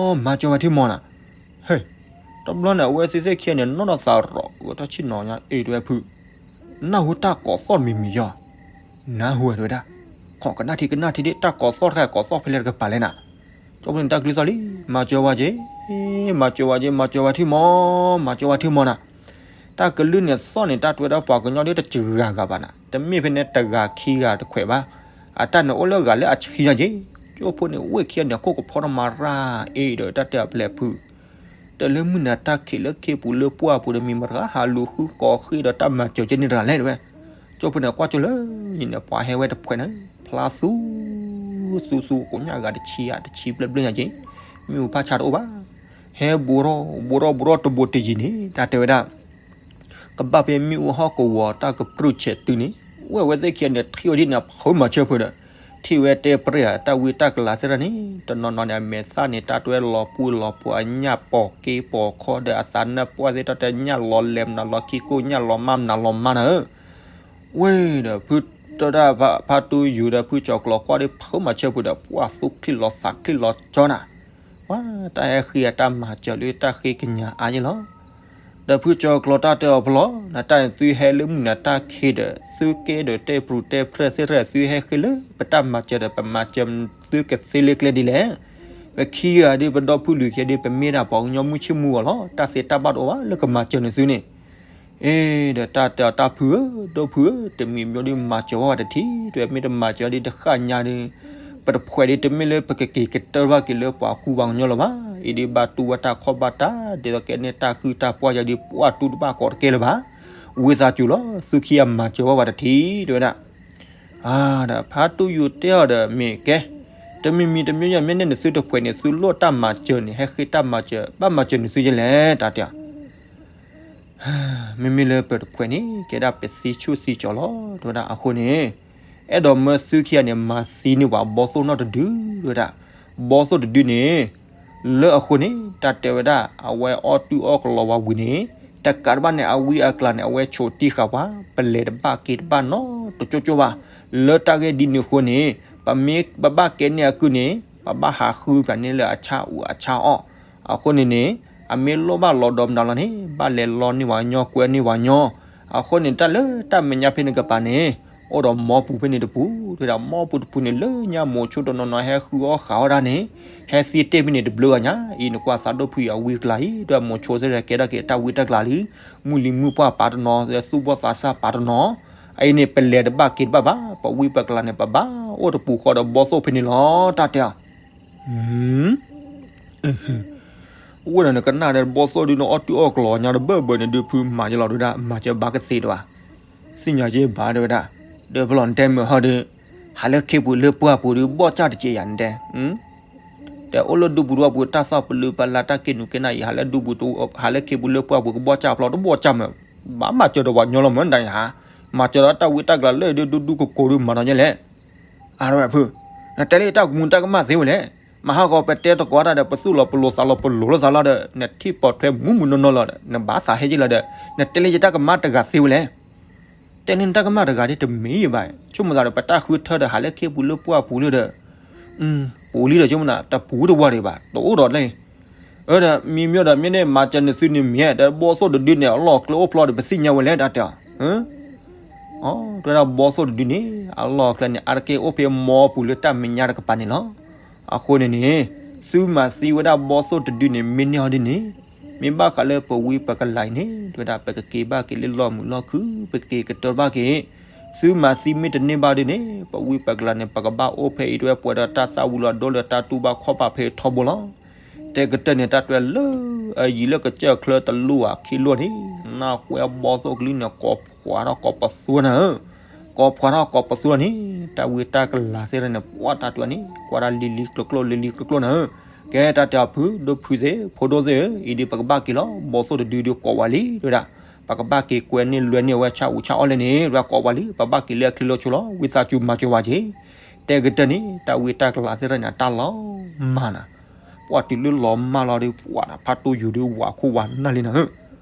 ်, မၤစၢၤဝဲထံၣ်မီၢ်နၤ, ဟဲ, တဘျီန့ၣ် အဝဲသ့ၣ်သ့ၣ်ခံဂၤန့ၣ် နီၢ်နီၢ်သးရီး ဂဲၤထီၣ်ဆ့ၣ်နီၤညါ အ့ၣ် တဲဝဲဖု, နၢ်ဟူတၢ်ကိးသီၣ်မံၤမံၤယီၤ, နၢ်ဟူဝဲတဲဝဲဒၣ်, ခိးကနၣ်ထံကနၣ်ထံဒ် တၢ်ကိးသီၣ်တခါ ကိးသီၣ်ဖဲလဲၣ်တကပၤလဲၣ်နၤ, ကၠိဖိန့ၣ်တၢ်ကလုၢ်သီၣ်လံ, မၤစၢၤဝဲက့ၤ, မၤစၢၤဝဲက့ၤ, မၤစၢၤဝဲထံၣ်မီၢ်, မၤစၢၤဝဲထံၣ်မီၢ်နၤ တၢ်ကလုၢ်န့ၣ်သီၣ်န့ၣ် တၢ်တဲဝဲဒၣ်ပှၤကညီဒ်တဂၤဂၤဘၣ်နၤ, တမ့ၢ်ဖဲန့ၣ်တဂၤခံဂၤတခွဲးဘၣ်, အတၢ်န့ၣ်အိၣ်လၢဂၤလၢအဆံညါက့ၤ, ကၠိဖိန့ၣ်ဝ့ၢ်ခံဂၤန့ၣ် ခိၣ်ကဖီထီၣ်မၤရၢ်အ့ၣ်ဒီးတၢ်တဲအပျဲၢ်ဖု, တၢ်လၢမုၢ်နၤတၢ်ခံးလၢခ့ပူၤလၢပှၢ်ပူၤဒီး မံၤမတၤဟးလူၤဃုကိးဃ့ဒီးတၢ်မၤစၢၤက့ၤန့ၣ်တဂၤလဲၣ်တဲဝဲ, ကၠိဖိန့ၣ်ကွၢ်ကၠိလၢန့ၣ် ပှၤဟဲဝဲတဖှဲးန့ၣ် ဖျါသူ သူသူကိးညါဂၤတဆံဧါ တဆံဘျဲၣ်ဘျဲၣ်ညါက့ၤ, မ့ၣ်အူဖးဆါတအိၣ်ဘၣ်, ဟဲဘူးထီၣ်ဘူးထီၣ်ဘူးထီၣ်တဘူးတယံၤန့ၣ် တၢ်တဲဝဲဒၣ် ကဘၣ်ဖဲမ့ၣ်အူဟီၣ်ကဝီၤတၢ်ကပြုၢ်ဆဲးတုၤန့ၣ်, ဝဲအဝဲသ့ၣ်ခံဂၤန့ၣ် ထံၣ်ဝဲဒ်န့ၣ် ဖုမၤစၢၤဖုဒီး, ထံၣ်ဝဲတဲပြဲၢ်ဧါ တၢ်ဝံတၢ်ကလၤသ့ၣ်တဖၣ်န့ၣ် တနီၤနီၤန့ၣ် အမဲာ်သၣ်န့ၣ် တၢ်တဲဝဲလီၤပှံၤလီၤပှီၤ အညၣ်ပိာ်က့ပိာ်ခီဒီး အသးနၢ်ပှၢ်သ့ၣ်တဖၣ် တၢ်ညၣ်လီၤလဲၤမနုၤလီၤခံကိၢ်ညၣ်လီၤမါမနုၤလီၤမါနၤဧၢ ဝဲဒီးဖုတဒၣ်ဖါတူယူၤဒီးဖုကၠီၤကျီၤကွၢ်ဒီး ဖုမၤစၢၤဖုဒီး ပှၤသူၣ်ချံလီၤသးချံလီၤကၠီနၤ, ပှၤတၢ်ဟဲဃ့အတၢ်မၤစၢၤလၢတၢ်ဃ့ကညးအါယဲၢ်လီၤ. ဒီးဖုကၠီၤကျီၤတၢ်တဲအီၤဖဲလီၤ, နတၢ်န့ၣ်သုဟဲလၢမုၢ်နၤတၢ်ခံးဒီး သုကဲဒီးတဲပြူၤတဲဖြၢၣ်သ့ၣ်တဖၣ် သုဟဲဃ့လၢပတၢ်မၤစၢၤဒီး ပမၤစၢၤသုကသ့လၢကျဲဒ်လဲၣ်. ပခံဂၤဒီး ပဒီဖုလွံၢ်ခံဂၤဒီး ပမ့ၢ်ဒၣ်ပှၤကညီမုၢ်ဆ့ၣ်မုၢ်ဂီၤလီၤ. တၢ်သ့တၢ်ဘၣ်တအိၣ်ဘၣ်လၢကမၤစၢၤန့ၢ်သုန့ၣ် အ့ ဒီးတၢ်တဲအီၤတၢ်ဖုဧၢ, ဒီဖုဧၢ, တမံၤမံၤဒီးမၤစၢၤဝဲတထံၣ်, တဲမ့ၢ်တမၤစၢၤဒီးတဃၣ်ညါဒီး, ပ တဖှဲးဒ်တမ့ၢ်လၢပကက့ၤကတၢၢ်ဘၣ်က့ၤလၢပှၤကူပှၤကညီလၢၤဘၣ်. အံၤဒ်ဘၣ်တူၢ်ဘၣ်တၢ်ခီၣ်ဘၣ်တၢ် ဒ်သိးကဲန့ၣ်တၢ်ကုၢ်တၢ်ပှၢ်ယၤဒ်ပှၢ်တူၢ်တဘၣ်ကီးတကဲလၢၤဘၣ်. ဝံသးစူၤလီၤ သုခံဂၤမၤစၢၤဘၣ်ပှၤတထံၣ် တဲဝဲဒၣ်. အၢ ဒီးဖါတူၢ်ယူၤတဲအီၤဒီးမ့ၢ်ကဲ, တမံၤမံၤတမံၤမ့ၢ်န့ၣ် နသုတဖှဲးန့ၣ် သုလိၣ်တၢ်မၤစၢၤန့ၣ် ဟဲဃ့တၢ်မၤစၢၤ ဘၣ်မၤစၢၤန့ၣ်သုယဲလဲၣ် တၢ်တဲအီၤ. မ့မ့ၢ်လၢပတဖှဲးန့ၣ် ကဲဒၣ်ပသံဆူၣ်သံကၠီၤလီၤ တဲဝဲဒၣ်အဃိန့ၣ်, အဲၣ်ဒိးမၢသုခံဂၤန့ၣ် မၤသံန့ၢ်ပှၤဘီသိၣ်နီၣ်တဒု တဲဝဲဒၣ်. ဘီသိၣ်တဒုန့ၣ် လၢအဃိန့ၣ် တၢ်တဲဝဲဒၣ် အဝဲအီၣ်တုၢ်အီၣ်ကလီၤဝဲဝံၤန့ၣ် တကးတဘၣ်န့ၣ် အဝံအကျါန့ၣ် အဝဲဆိးတံၢ်ဃာ်ပှၤ ပလဲၤတဘၣ်က့ၤတဘၣ်နီတကၠိကၠိဘၣ်. လၢတၢ်ဂ့ၢ်ဒ်န့ၣ်အဃိန့ၣ် ပမ့ၢ်ပဘၣ်ကဲန့ၢ်အကုၢ်န့ၣ် ပဘၣ်ဟးဃုဖျါန့ၢ်လၢအဆၣ်အူအဆၣ်အီၣ်. အဃိန့ၣ်န့ၣ် အမ့ၢ်လိၣ်ဘၣ်လီၤဒီမနုၤလီၤန့ၣ် ဘၣ်လဲၤလီန့ၢ်ပှၤကညီ ကွဲန့ၢ်ပှၤကညီ. အဃိန့ၣ် တၢ်လၢတၢ်မဲာ်ညါဖဲန့ၣ်ကပၤန့ၣ် အိၣ်ဒီးမီပူၤဖဲန့ၣ်တပူၤ တဲဝဲဒၣ်. မီပူၤတပူၤန့ၣ် လၢညါမိၤဆိတနီၤနီၤ ဟဲဃုအီၣ်ဃုအီၣ်တၢ်န့ၣ် ဟဲသံတ့ၢ်ဖဲန့ၣ်တဘျုးဂၤညါအံၤ နကွၢ်သးဒိၣ်ဖုအံၤအဝံအကျါအံၤ တဲဝဲမိၤဆိသ့ၣ်တဖၣ်ကဲထီၣ်က့ၤတၢ်ဝံတၢ်ကျါလံ, မုၢ်လံၤမုၢ်ပှၢ်ပာ်တနီၤ သူၣ်ဘီၣ်သးစၢ်ပာ်တနီၤ. အအံၤန့ၣ် ပလဲၤတဘၣ်က့ၤတဘၣ်ဘၣ် ပဝံပကျါန့ၣ် ပဘၣ်အိၣ်တပူၤဃီဒီးဘီသိၣ်ဖဲန့ၣ်လီၤ တၢ်တဲအီၤ. ဝဲဒီးနကနၣ်ဒီးဘီသိၣ်ဒုး နအီၣ်တုၢ်အီၣ်ကလီၤညါတဘၢၣ်ဘၢၣ်န့ၣ်ဒုး ဖုမၤယလီၤ တဲဝဲဒၣ်. မၤစၢၤဘၣ်ကသ့တဲဝဲ, သ့ၣ်ညါက့ၤဘၣ် တဲဝဲဒၣ်. ဒီးဖဲလီၤနတဲမုာ်ဟီဒီး ဟးလၢခ့ပူၤလၢပှၢ်ပူၤဒုး ဘီၣ်စၢ်တက့ၢ်ယၤနတဲ တဲအိၣ်လၢဒူပူၤဒူပူၤ တၢ်သီၣ်ပလုၢ်ပလၢ် တၢ်က့ၤနုာ်က့ၤနၢ်အံၤ ဟးလၢဒူပူၤ ဟးလၢခ့ပူၤလၢပှၢ်ပူၤ ကဘီၣ်စၢ်ဖျီတဘီၣ်စၢ်မး. ဘၣ်မၤစၢၤဒီးပှၤကညီလီၤမး နတၢ်အံၤဟါ, မၤစၢၤဒီးတၢ်ဝံတၢ်ကျါလၢဒုးဒူဒူကကိးဒုး မၤဒီးယဲလဲၣ်. အဝဲဖု, နတဲလၢတၢ်ကမူတၢ်ကမၣ်သ့ဝဲလဲၣ်. မဟါဂီၤပတဲသကိးတၢ်ဒီး ပသူၣ်လီၤပလိာ်သးလီၤပလိာ်လိာ်သးလီၤဒီး နထံၣ်ပိာ်ထွဲမူးမူးနီၢ်နီၢ်လီၤဒီး နဘၣ်သးဟဲက့ၤလီၤဒီး နတဲလၢယတၢ်ကမၣ်တဂၤသ့ဝဲလဲၣ်. တဲလၢနတၢ်ကမၣ်တဂၤဒ်တမ့ၢ်ဘၣ်, ဆိကမိၣ်သးဒီး ပတၢ်ဃုထၢဒီး ဟးလၢခ့ပူၤလၢပှၢ်ပူၤလၢဒီး ပူၤလံဒီး ဆိကမိၣ်သး တပူၤတဝါဒံးဘၣ် တအိၣ်ဒီးလဲၣ်. ဒီးမံမ့ၢ်ဒီး မ့ၢ်န့ၣ် မၤစၢၤနသုန့ၣ်မ့ၢ် ဒီးဘီသိၣ်တဒုန့ၣ် အလီၢ်အကျဲအိၣ်ဖျီဒီး ပသ့ၣ်ညါဝဲလဲၣ် တၢ်တဲအီၤ. တဲဝဲဒၣ်ဘီသိၣ်တဒုန့ၣ် အလီၢ်အကျဲန့ၣ် အါတက့ၢ်အိၣ်ဖဲမီပူၤလၢတၢ်မဲာ်ညါတကပၤန့ၣ်လီၤ. အဃိန့ၣ်န့ၣ် သုမၤသံဝဲဒၣ်ဘီသိၣ်တဒုန့ၣ် မ့ၢ်န့ၢ်အီၤဒ်န့ၣ် မ့ၢ်ဘၣ်ဃးလၢပဝံပကလၤအံၤန့ၣ် တဲဝဲဒၣ် ပကက့ၤဘၣ်က့ၤလၢလီၢ်မုာ်လီၢ်ခုၣ် ပကက့ၤကတၢၢ်ဘၣ်က့ၤ. သုမၤသံမ့ၢ်တန့ၢ်ဘၣ်ဒ်န့ၣ် ပဝံပကလၤန့ၣ် ပကဘၣ်အိၣ်ဖဲအံၤ တဲဝဲ ပှဲၤဒီးတၢ်သၣ်ဝံၤလီၤဒိလၢတၢ်တူၢ်ဘၣ်ခီၣ်ဘၣ်ဖဲထီဘိလီၤ. တဲကတၢၢ်န့ၣ် တၢ်တဲလၢ အယံၤလၢကစၢၢ်ချၢတလိၣ်ဧါခံလိၣ်န့ၣ် နၢ်ဟူဘီသိၣ်ကလုၢ်န့ၣ် ကိးဖှးထီၣ်ကိးပသူနၤဧၢ, ကိးဖှးထီၣ်ကိးပသူန့ၣ် တၢ်ဝံတၢ်ကလၤသ့ၣ်တဖၣ်န့ၣ် ပှၤတၢ်တဲန့ၣ် ကွၢ်တၢ်လံၤလံၤကျိၤကျိၤ လံၤလံၤကျိၤကျိၤနၤဧၢ. ကဲတၢ်တဲအီၤဖု ဒိၣ်ဖုသ့ၣ် ဖိဒိၣ်သ့ၣ်ဧၢ, အံၤဒ်ပကဘၣ်က့ၤလီၤ ဘီသိၣ်တဒုဒုးကိးဝဲလံ တဲဝဲဒၣ်. ပကဘၣ်က့ၤကွဲန့ၢ်လွဲန့ၢ်အဝဲဆၣ်အူဆၣ်အီၣ်လဲၣ်န့ၣ် တဲဝဲကိးဝဲလံ ပဘၣ်က့ၤလၢအချံလိာ်ဆိလီၤ ဝံသးစူၤမၤစၢၤဝဲက့ၤ. တဲကတၢၢ်န့ၣ် တၢ်ဝံတၢ်ကလၤသ့ၣ်တဖၣ်န့ၣ် အတၢ်လီၤမၢ်နၤ, ပှၤတုၤလၢလီၤမၢ်လီၤဒီး ပှၤနၤ ဖါတိၢ်ယူၤဒီး ဝးခိၣ်ဝးနၢ်လံနၤဧၢ,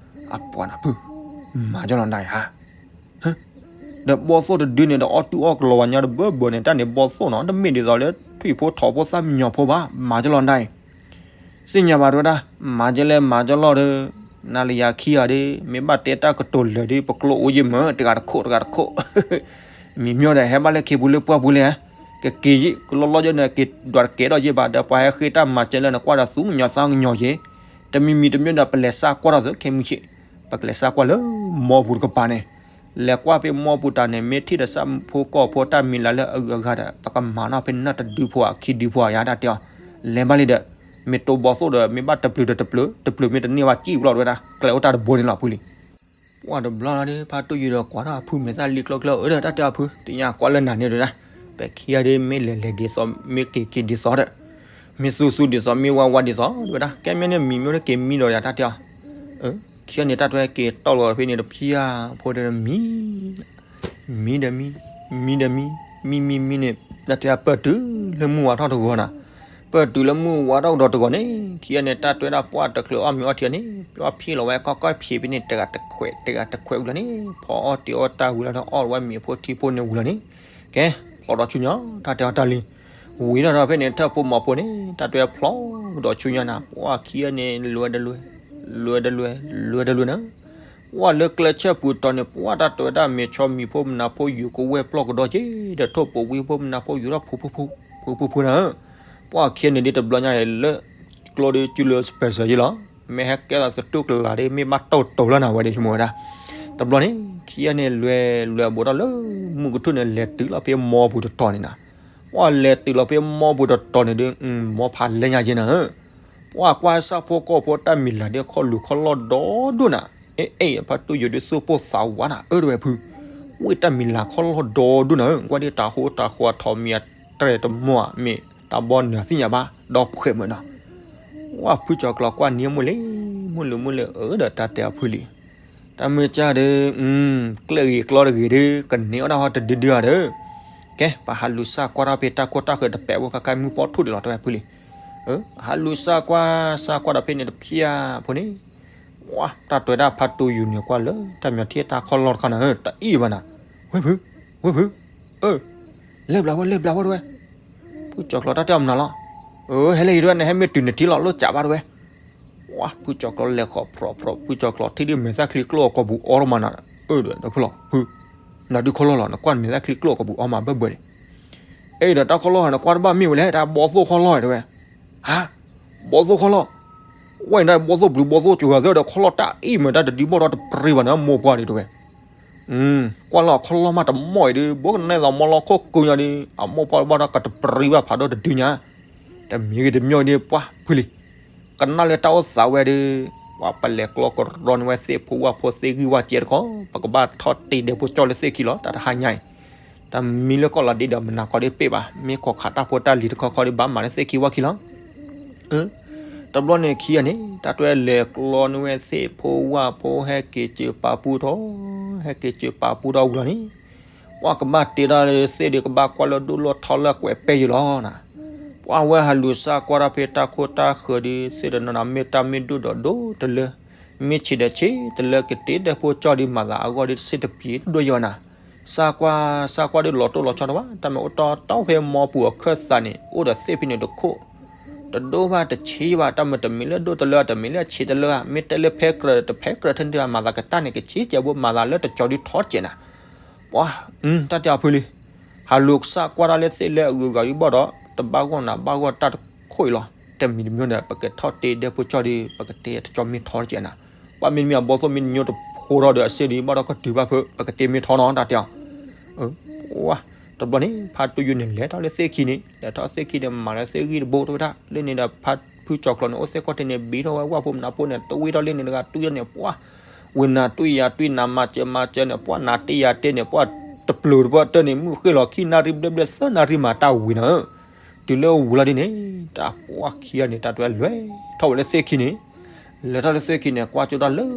အပှၤနၤဖု မၤကလီၤနၤဧါ. ဒီးဘီသိၣ်တဒုန့ၣ်ဒီး အီၣ်တူၢ်အီၣ်ကလီၤဝဲညါတဘၢဘၢန့ၣ် တၢ်န့ၣ်ဘီသိၣ်နီၤ တမ့ၢ်ဒ်သိးလၢထွံၣ်ဖိထိးဖိသၣ်မံညီၤဖိဘၣ် မၤကလီၤနၤအံၤ. သ့ၣ်ညါဘၣ်တဲဝဲဒၣ် မၤကလဲၣ်မၤကလီၤဒီး နၤလၢယၤခံဂၤဒီး မ့ၢ်ဘၣ်တဲတၢ်ကတိၤလၢာ်ဒီး ပကျိအိၣ်ယ့ၢ်မး တဂၤတခိၣ်တဂၤတခိၣ် မံၤမ့ၢ်ဒီး ဟဲဘၣ်လၢခ့ပူၤလၢပှၢ်ပူၤလဲၣ်, ကက့ၤယ့ၢ်ကလီလီယ့ၢ်န့ၣ် က့ၤဒွးတကဲထီၣ်ယ့ၢ်ဘၣ်ဒီး ပှၤဟဲဃ့တၢ်မၤစၢၤလၢနကွၢ်ဒီးသူၣ်ကညီၤသးကညီၤယ့ၢ်, တမံၤမံၤတမံၤဒီး ပလဲၤစးကွၢ်ထီၣ်သုခဲမုၢ်ဆ့ၣ်, ပကလဲၤစးကွၢ်လၢမီပူၤတကပၤန့ၣ်, လဲၤကွၢ်ဖဲမီပူၤတၢ်န့ၣ် မ့ၢ်ထံၣ်ဒီးဆၣ်ဖိကီၢ်ဖိတၢ်မံၤလၢ်လၢအဂုၤအဂၤဒီး ပကမၤနီၣ်ဖဲန့ၣ်တဒုဖိဧါခံဒုဖိဧါ ယၤတၢ်တဲအီၤ, လဲၤဘၣ်လံဒီး, မ့ၢ်တိၢ်ဘီသိၣ်ဒီး မ့ၢ်ဘၣ်တပျုာ်ဒီးတပျုာ်, တပျုာ်မ့ၢ်တန့ၢ်ဘၣ်စံၣ်ဝဲလီၤတဲဝဲဒၣ် ကျဲအိၣ်တၢ်တဘိန့ၣ်လီၤဖုလံ. ပှၤတဘျီလီၤဒီး ဖါတိၢ်ယူၤဒီးကွၢ်ထီၣ်အဖုမဲာ်သၣ်လံကျိကျိ အၢဒီးတၢ်တဲအီၤဖု သ့ၣ်ညါကွၢ်လၢနၤန့ၣ်တဲဝဲဒၣ်, ပခံဂၤဒ်မ့ၢ်လဲၤလဲၤဒ်သိး မ့ၢ်က့ၤက့ၤဒ်သိးဒီး, မ့ၢ်သူသူဒ်သိး မ့ၢ်ဝါဝါဒ်သိးတဲဝဲဒၣ် ကဲမ့ၢ်န့ၣ်မံၤမ့ၢ်န့ၣ်က့ၤမံဒီးယၤတၢ်တဲအီၤ, ခံဂၤန့ၣ်တၢ်တဲက့ၤတီၢ်လီၤဖဲန့ၣ်တဖၣ်ဧါ, ဖိဒီးမံ မံဒီးမံ, မံဒီးမံ, မံမံမံန့ၣ် တၢ်တဲပၢၢ်တုၤလၢမုၢ်ဝါထီၣ်တဂီၤနၤ, ပၢၢ်တုၤလၢမုၢ်ဝါထီၣ်ကဒီးတဂီၤန့ၣ် ခံဂၤန့ၣ် တၢ်တဲဝဲဒၣ်ပှၢ်တချုးအီၣ်မ့ၤအီထံန့ၣ် ပှၢ်ဖံးလီၤဝဲကီၢ်ကီၢ်ဖံးဖဲန့ၣ် တဂၤတခွဲး တဂၤတခွဲးဝံၤလီၤန့ၣ် ဖီအီၣ်တ့ၢ်အီၣ်တၢ်ဝံၤလီၤဒီး အီၣ်ဝဲမ့ၤဖိထံဖိန့ၣ်ဝံၤလီၤန့ၣ်, ကဲ ဖျီဒီးဆူညါ တၢ်တဲအီၤတၢ်လံ ဝံၤဒီးဖဲန့ၣ် ထၢၣ်ဖိမီၤဖိန့ၣ် တၢ်တဲဖျီကဒီးဆူညါနၤ ပှၢ်ခံဂၤန့ၣ် လွဲတလွဲ, လွဲတလွဲ, လွဲတလွဲနၤ, ပှၢ်လၢကျဲဆၢပူၤတီၤန့ၣ် ပှၢ်တၢ်တဲဝဲဒၣ်မ့ၤဆီမံၤဖိမနၤဖိယူၤကဝဲၢ်ပျီၢ်ကဒီးက့ၤ ဒီးထိၣ်ပူၤဝံဖိမနၤဖိယူၤထီၣ်ဖူဖူဖူ, ဖူဖူဖူနၤဧၢ, ပှၢ်ခံဂၤန့ၣ်ဒ်တဘျီညါအံၤလၢ ကျိဒီးစုလၢ special ယ့ၢ်လီၤ, မ့ၢ်ဟဲကဲသးသတူၢ်ကလာ်ဒီး မ့ၢ်ဘၣ်တိၢ်တိၢ်လီၤနၤဝဲဒ်ဆိကမိၣ်ဝဲဒၣ်, တဘျီန့ၣ် ခံဂၤန့ၣ် လွဲလွဲဘူးထီၣ်လၢ မုၢ်ကထူၣ်န့ၣ် လဲၤတုၤလီၤဖဲမီၤပူၤတတီၤန့ၣ်နၤ, ပှၢ်လဲၤတုၤလီၤဖဲမီပူၤတတီၤန့ၣ်ဒီး မီဖးလဲညါယဲနၤဧၢ, ပှၢ်ကွၢ်စၢ်ဖိကီၢ်ဖိတၢ်မံၤလၢ်ဒီးခီၣ်လူၤခီၣ်လီၢ်ဒီဒိၣ်နၤ, အဲ အဲ ဖါတူၢ်ယိၤဒုးသူၣ်ပိၢ်သးဝးနၤ အၢ တဲဝဲဖု, ဝ့ၢ်တၢ်မံၤလၢ်ခီၣ်လီၢ်ဒီဒိၣ်နၤဧၢ, ကွၢ်ဒ်တၢ်ဃိတၢ်ဃီထီးမံၤအတြဲၤတမီၢ်မ့ၢ်တၢ်ဘီနၢၤသ့ၣ်ညါဘၣ် ဒီးဖှဲးမုာ်နီၤ ဝဲဖုကၠီၤကျီၤကွၢ်နံၤမုၢ်လ့ၤ, မုၢ်လ့ၤမုၢ်လ့ၤ အၢ ဒီးတၢ်တဲအဖုလံ, တၢ်မုၢ်ကၢ်ဒီး ကျဲၣ်ဂ့ၤကျီတဂ့ၤဒီး ကန့ၢ်အီၣ်တၢ်ဟီတဒုဒုဧါဒီး, ကဲ ပဟးလူၤစၢ်ကွၢ်တၢ်ဖဲတၢ်ခိၣ်တၢ်ဃၢၤတပဲာ်ဖိခါခါမုၢ်ပီၣ်ထူၣ်ဒံးလီၤ တဲဝဲဖုလံ, ဟးလူၤစၢ်ကွၢ် စၢ်ကွၢ်ဒီးဖဲန့ၣ်တဖျၢၣ်ဖိန့ၣ်, ဝဲ တၢ်တွဲဒၣ်ဖါတူၢ်ယိၤန့ၣ်ကွၢ်လၢ တၢ်မံၤထံၣ်တၢ်ခီၣ်လီၢ်တခါနၤဧၢ တအံၣ်ဘၣ်နၤ, ဝဲဖု, ဝဲဖု, အၢ လဲၤဘျးဝဲ လဲၤဘျးဝဲ တဲဝဲ, ဖုကၠီၤကျီၤတၢ်တဲအီၤမနုၤလီၤ, အၢ ဟဲလၢအံၤတဲဝဲ နဟဲမ့ၢ်တုၤနထံၣ်လီၤ လိၣ်စးဘၣ်တဲဝဲ, ဝဲ ဖုကၠီၤကျီၤလဲၤဃီၤဖြီဖြီ ဖုကၠီၤကျီၤထံၣ်ဒ်မဲာ်သၣ်ချံကျိၣ်အကိာ်ပူၤအီထီၣ်မးနၤ, အၢ ဒီးဖုလီၤ ဖု, နဒုးခီၣ်လီၢ်လီၤ နကွၢ်မဲာ်သၣ်ချံကျိၣ်အကိာ်ပူၤအီမးဘၢဘၢန့ၣ်, အဲ ဒီးတၢ်ခီၣ်လီၢ်နကွၢ်တဘၣ်မ့ၢ်ဝဲလဲၣ် တၢ်ဘီသိၣ်ခီၣ်လီၢ်တဲဝဲ, ဟါ ဘီသိၣ်ခီၣ်လီၢ်, ဝဲန့ၣ်တၢ်ဘီသိၣ်ဘျုးဘီသိၣ်စူၤဂၤသၢဒီးခီၣ်လီၢ်တၢ်အံၣ်မးတၢ်တဒုဘီၣ်ဒီးတပရံဘၣ်န့ၣ် အမိၢ်ပှၢ်ဒံးတဲဝဲ ကွၢ်လီၤခီၣ်လီၢ်မးတမီၢ်အံၤဒီး ဘိကနၣ်သးမီလီၤခိၣ်ကုညါဒီး အမိၢ်ပှၢ်ဘၣ်ဒီးကတပရံဘၣ်ဖးဒီတဒုညါ, တမံၤဂ့ၤတမံၤဒံးပှၢ်ဖုလံ, ကနၣ်လၢတၢ်အိၣ်သးဝဲဒီး, ပှၢ်ပလဲၤကျီကရီန့ၢ်ဝဲသ့ၣ်ဖိဝၣ်ဖိသ့ၣ်ဂံၢ်ဝၣ်စဲတခီ, ပကဘၣ်ထီၣ်တ့ၢ်ဒဲဖိကၠီၣ်လၢသ့ၣ်ခံလီၤ တၢ်တဟါညါအံၤ, တၢ်မံလၢကီၢ်လီၤဒ့ဒီးမနၤကီးဒ်ပ့ၢ်ဘၣ် မ့ၢ်ခိးခးတၢ်ဖိတၢ်လံၤတခီခီဒီးဘၣ်မၤလၢသ့ၣ်ခံဝၣ်ခံလီၤ တဘျီန့ၣ်ခံဂၤန့ၣ် တၢ်တွဲလဲၤကျီန့ၢ်ဝဲသ့ၣ်ဖိဝၣ်ဖိဟဲက့ၤစၢၤပာ်ပူထီၣ်, ဟဲက့ၤစၢၤပာ်ပူထီၣ်ဝံၤလီၤန့ၣ်, ပှၢ်ကဘၣ်တ့ထီၣ်လၢသ့ၣ်ဒီးကဘၣ်ကွၢ်လၢဒိၣ်လီၢ်ထီလၢကွဲးပဲယံၤလီၤနၤ, ပှၢ်ဝဲဟးလူၤစၢ်ကွၢ်တၢ်ဖဲတၢ်ခိၣ်တၢ်ဃၢၤဒီး သ့ၣ်တနီၤနီၤမ့ၢ်တၢ်မ့ၢ်ဒိၣ်ဒီးဒိၣ်တလၢ, မ့ၢ်ဆံးဒီးဆံးတလၢ ကတ့ဒဲဖိကၠီၣ်ဒီးမၤသးအဂီၢ်ဒီးတစ့ၢ်တပျံၤဒိၣ်ယဲၢ်နၤ, စၢ်ကွၢ် စၢ်ကွၢ်ဒီးလီၤတိၢ်လီၤဆီတဘၣ် တၢ်မ့ၢ်အိၣ်တီတီဖဲမီပူၤအခၢၣ်သးန့ၣ် အိၣ်ဒီးသ့ၣ်ဖဲန့ၣ်တခိၣ်, တဒိၣ်ဘၣ်တဆံးဘၣ် တၢ်မ့ၢ်တမ့ၢ်လၢဒိၣ်တလၢ တမ့ၢ်လၢဆံးတလၢဧါ မ့ၢ်တဲလၢဖဲကြၢးတဖဲကြၢးထဲန့ၣ်ဘၣ် မၤသးကတၢၢ်န့ၣ် ကဆံးကဲးဘိ မၤသးလၢတကၠီၤဒုးထီတကဲးနၤ, ပှၢ်, တၢ်တဲအီၤဖုလံ, ဟးလူၤစၢ်ကွၢ်တၢ်လၢသ့ၣ်လၢအဂုၤအဂၤဒံးဘၣ်ဒီး တဘၣ်ဂီၢ်နၤဘၣ်ဂီၢ်တၢ်တခိၣ်အံၤလီၤ, တမံၤတမံၤဒီး ပကထီၣ်တ့ဒဲဖိကၠီၣ်ဒီး ပကတ့တကၠီၤမ့ၢ်ထီတကဲးနၤ, ပှၢ်မ့တမ့ၢ်အဘီသိၣ်မ့ၢ်တညိတဖိထီၣ်ဒီးအစ့ဒီး ဘၣ်ဒီးကတုၤဘၣ်ဖု ပကတ့မ့ၢ်ထီနီၤ တၢ်တဲအီၤ ပှၢ်, တဘျီန့ၣ် ဖါတူၢ်ယိၤန့ၣ်လဲၤထီၣ်လၢသ့ၣ်ခံန့ၣ် လဲၤထီၣ်သ့ၣ်ခံန့ၣ် မၤလၢသ့ၣ်ဂံၢ်တဘိတဝဲဒၣ် လၢန့ၣ်ဒီးဖါဖုကၠီၤကျီၤန့ၣ် အိၣ်သ့ၣ်ခီၣ်ထံးန့ၣ် ဘံထီၣ်ဝဲဝၣ်ဖိမနၤဖိန့ၣ် တဝံထီၣ်လၢန့ၣ်တဂၤတွံၢ်ထီၣ်န့ၣ် ပှၢ်, ဝံၤနၤတွံၢ်ယၤတွံၢ် နၤမၤစၢၤမၤစၢၤန့ၣ် ပှၢ်နၤတ့ယၤတ့န့ၣ် ပှၢ်တပျုာ်တပှၢ်တၢၢ်န့ၣ် မုၢ်ဃ့ၢ်လီၤခံနၣ်ရံၣ်ဘျဲၣ်ဘျဲၣ်သၢနၣ်ရံၣ်မၤတၢ်ဝံၤနၤ တုၤလၢဝံၤလီၤဒ်န့ၣ် တၢ်ပှၢ်ခံဂၤန့ၣ် တၢ်တွဲလဲၤထီၣ်ဝဲလၢသ့ၣ်ခံန့ၣ်, လဲၤထီၣ်လၢသ့ၣ်ခံန့ၣ် ကွၢ်ကၠိဒၣ်လၢ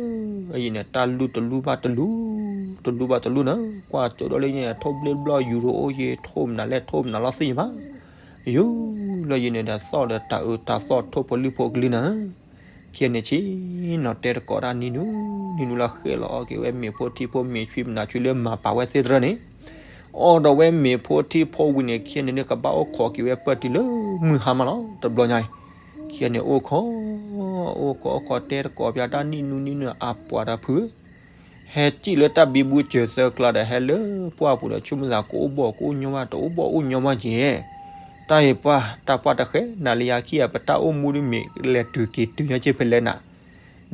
အယံၤန့ၣ် တၢ်လူၢ်တလူၢ်ဘၣ်တလူၢ်, တလူၢ်ဘၣ်တလူၢ်န့ၣ် ကွၢ်ကၠိဒၣ်လၢယဲၢ် ထိၣ်ဘျ့ဘျီၣ်ယူၤရိၤအိၣ်ယဲၢ် ထိၣ်မနုၤလဲၣ်ထိၣ်မနုၤလီၤသ့ၣ်ညါဘၣ်, ယူၤလၢယံၤန့ၣ်ဒီးသီၣ်ဒီးတၢ်အၢတၢ်သီၣ်ထိၣ်ဖိလံၣ်ဖိကလံၤနၤ ခံဂၤန့ၣ်ဆ့ၣ်နီၤတဲတကိးတၢ်နံၤနုၤ, နံၤနုၤလၢဃဲၣ်လီၤအီက့ၤဝဲမ့ၤဖိထံဖိမ့ၤဆွံမနၤဆွံလၢမၤပာ်ဝဲသ့ၣ်တရၢန့ၣ်, အီၣ်ဒီးဝဲမ့ၤဖိထံဖိဝံၤန့ၣ် ခံဂၤန့ၣ်ဒုးကဘၣ်အိၣ်ခိးက့ၤဝဲပၢၢ်တုၤလၢမုၢ်ဟါမးလီၤ. တဘျီညါအံၤ ခံဂၤန့ၣ်အိၣ်ခိး, အိၣ်ခိးအိၣ်ခိးတဲတကိးပၠးတၢ်နံၤနုၤနံၤနုၤ အပှၤတၢ်ဖု ဟဲစံၣ်လၢတၢ်ဘံဘူစၢၤသၢကျါဒီး ဟဲလၢပှၢ်ပူၤဒီး ဆိကမိၣ်သးကအိၣ်ဘီၣ်ကအိၣ်ညီဘၣ် တအိၣ်ဘီၣ်အိၣ်ညီဘၣ်က့ၤ, တၢ်အံၤပှၢ် တၢ်ပှၢ်တဃဲ နၤလၢယၤခံဂၤ ပတၢ်အိၣ်မူဒ်မ့ၢ်လဲၤတုၤက့ၤတုၤညါက့ၤဖဲလဲၣ်နၤ,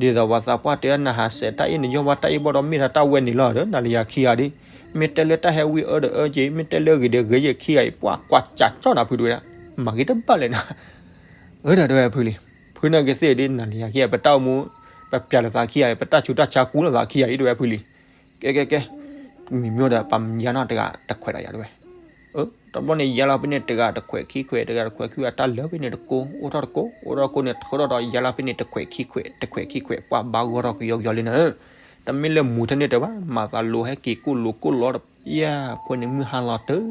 ဒ်သိးပှၤသးပှၢ်တဲနၤဟးစဲးတၢ်အ့ၣ်နယီၢ်ဘၣ်တၢ်အ့ၣ်ဘီၣ်ဒီး မ့ၢ်ဒၣ်တၢ်ဝဲန့ၣ်လီၤဒီး နၤလၢယၤခံဂၤဒ်, မ့ၢ်တဲလၢတၢ်ဟဲဝံအၢဒီးအၢက့ၤ မ့ၢ်တဲလၢဂ့ၤဒီးဂ့ၤယဲၢ်ခံဂၤအံၤ ပှၢ်ကွၢ်စးကၠီၣ်နၤဖုတဝဲဒၣ်, မၤဂ့ၤတဘၣ်လဲၣ်နၤ အၢ ဒီးတဲဝဲဖုလံ, ဖုနာ်က့ၤသ့ၣ်ဒ် နၤလၢယၤခံဂၤ ပတၢ်အိၣ်မူ, ပပျးလိာ်သးခံဂၤ ပတၢ်ဆူးတၢ်ဆါကူလိာ်သးခံဂၤအံၤ တဲဝဲဖုလံ, ကဲကဲကဲ, မံၤမ့ၢ်ဒီး ပယါနီၢ်တဂၤတခွဲးဒီးယၤတဲဝဲ, တဘျီန့ၣ် ယါလီၤဖဲန့ၣ် တဂၤတခွဲးခံခွဲး တဂၤတခွဲးခံခွဲး တၢ်လၢဖဲန့ၣ်တကိး အိၣ်ထီၣ်တကိး အိၣ်ထီၣ်တကိးန့ၣ် ထၢထီၣ်ဒီး ယါလီၤဖဲန့ၣ် တခွဲးခံခွဲး တခွဲးခံခွဲး ပှၢ်ဘၣ်ဂီၢ်ထီၣ်ကယီကယီလံနၤ, တမ့ၢ်လၢမူထဲန့ၣ်တဲဘၣ် မၤသးလိၤဟဲက့ၤကိၢ်လိၤကိၢ်လီၤတပျၢ်ဖိန့ၣ် မုၢ်ဟါလီၤတၢၤ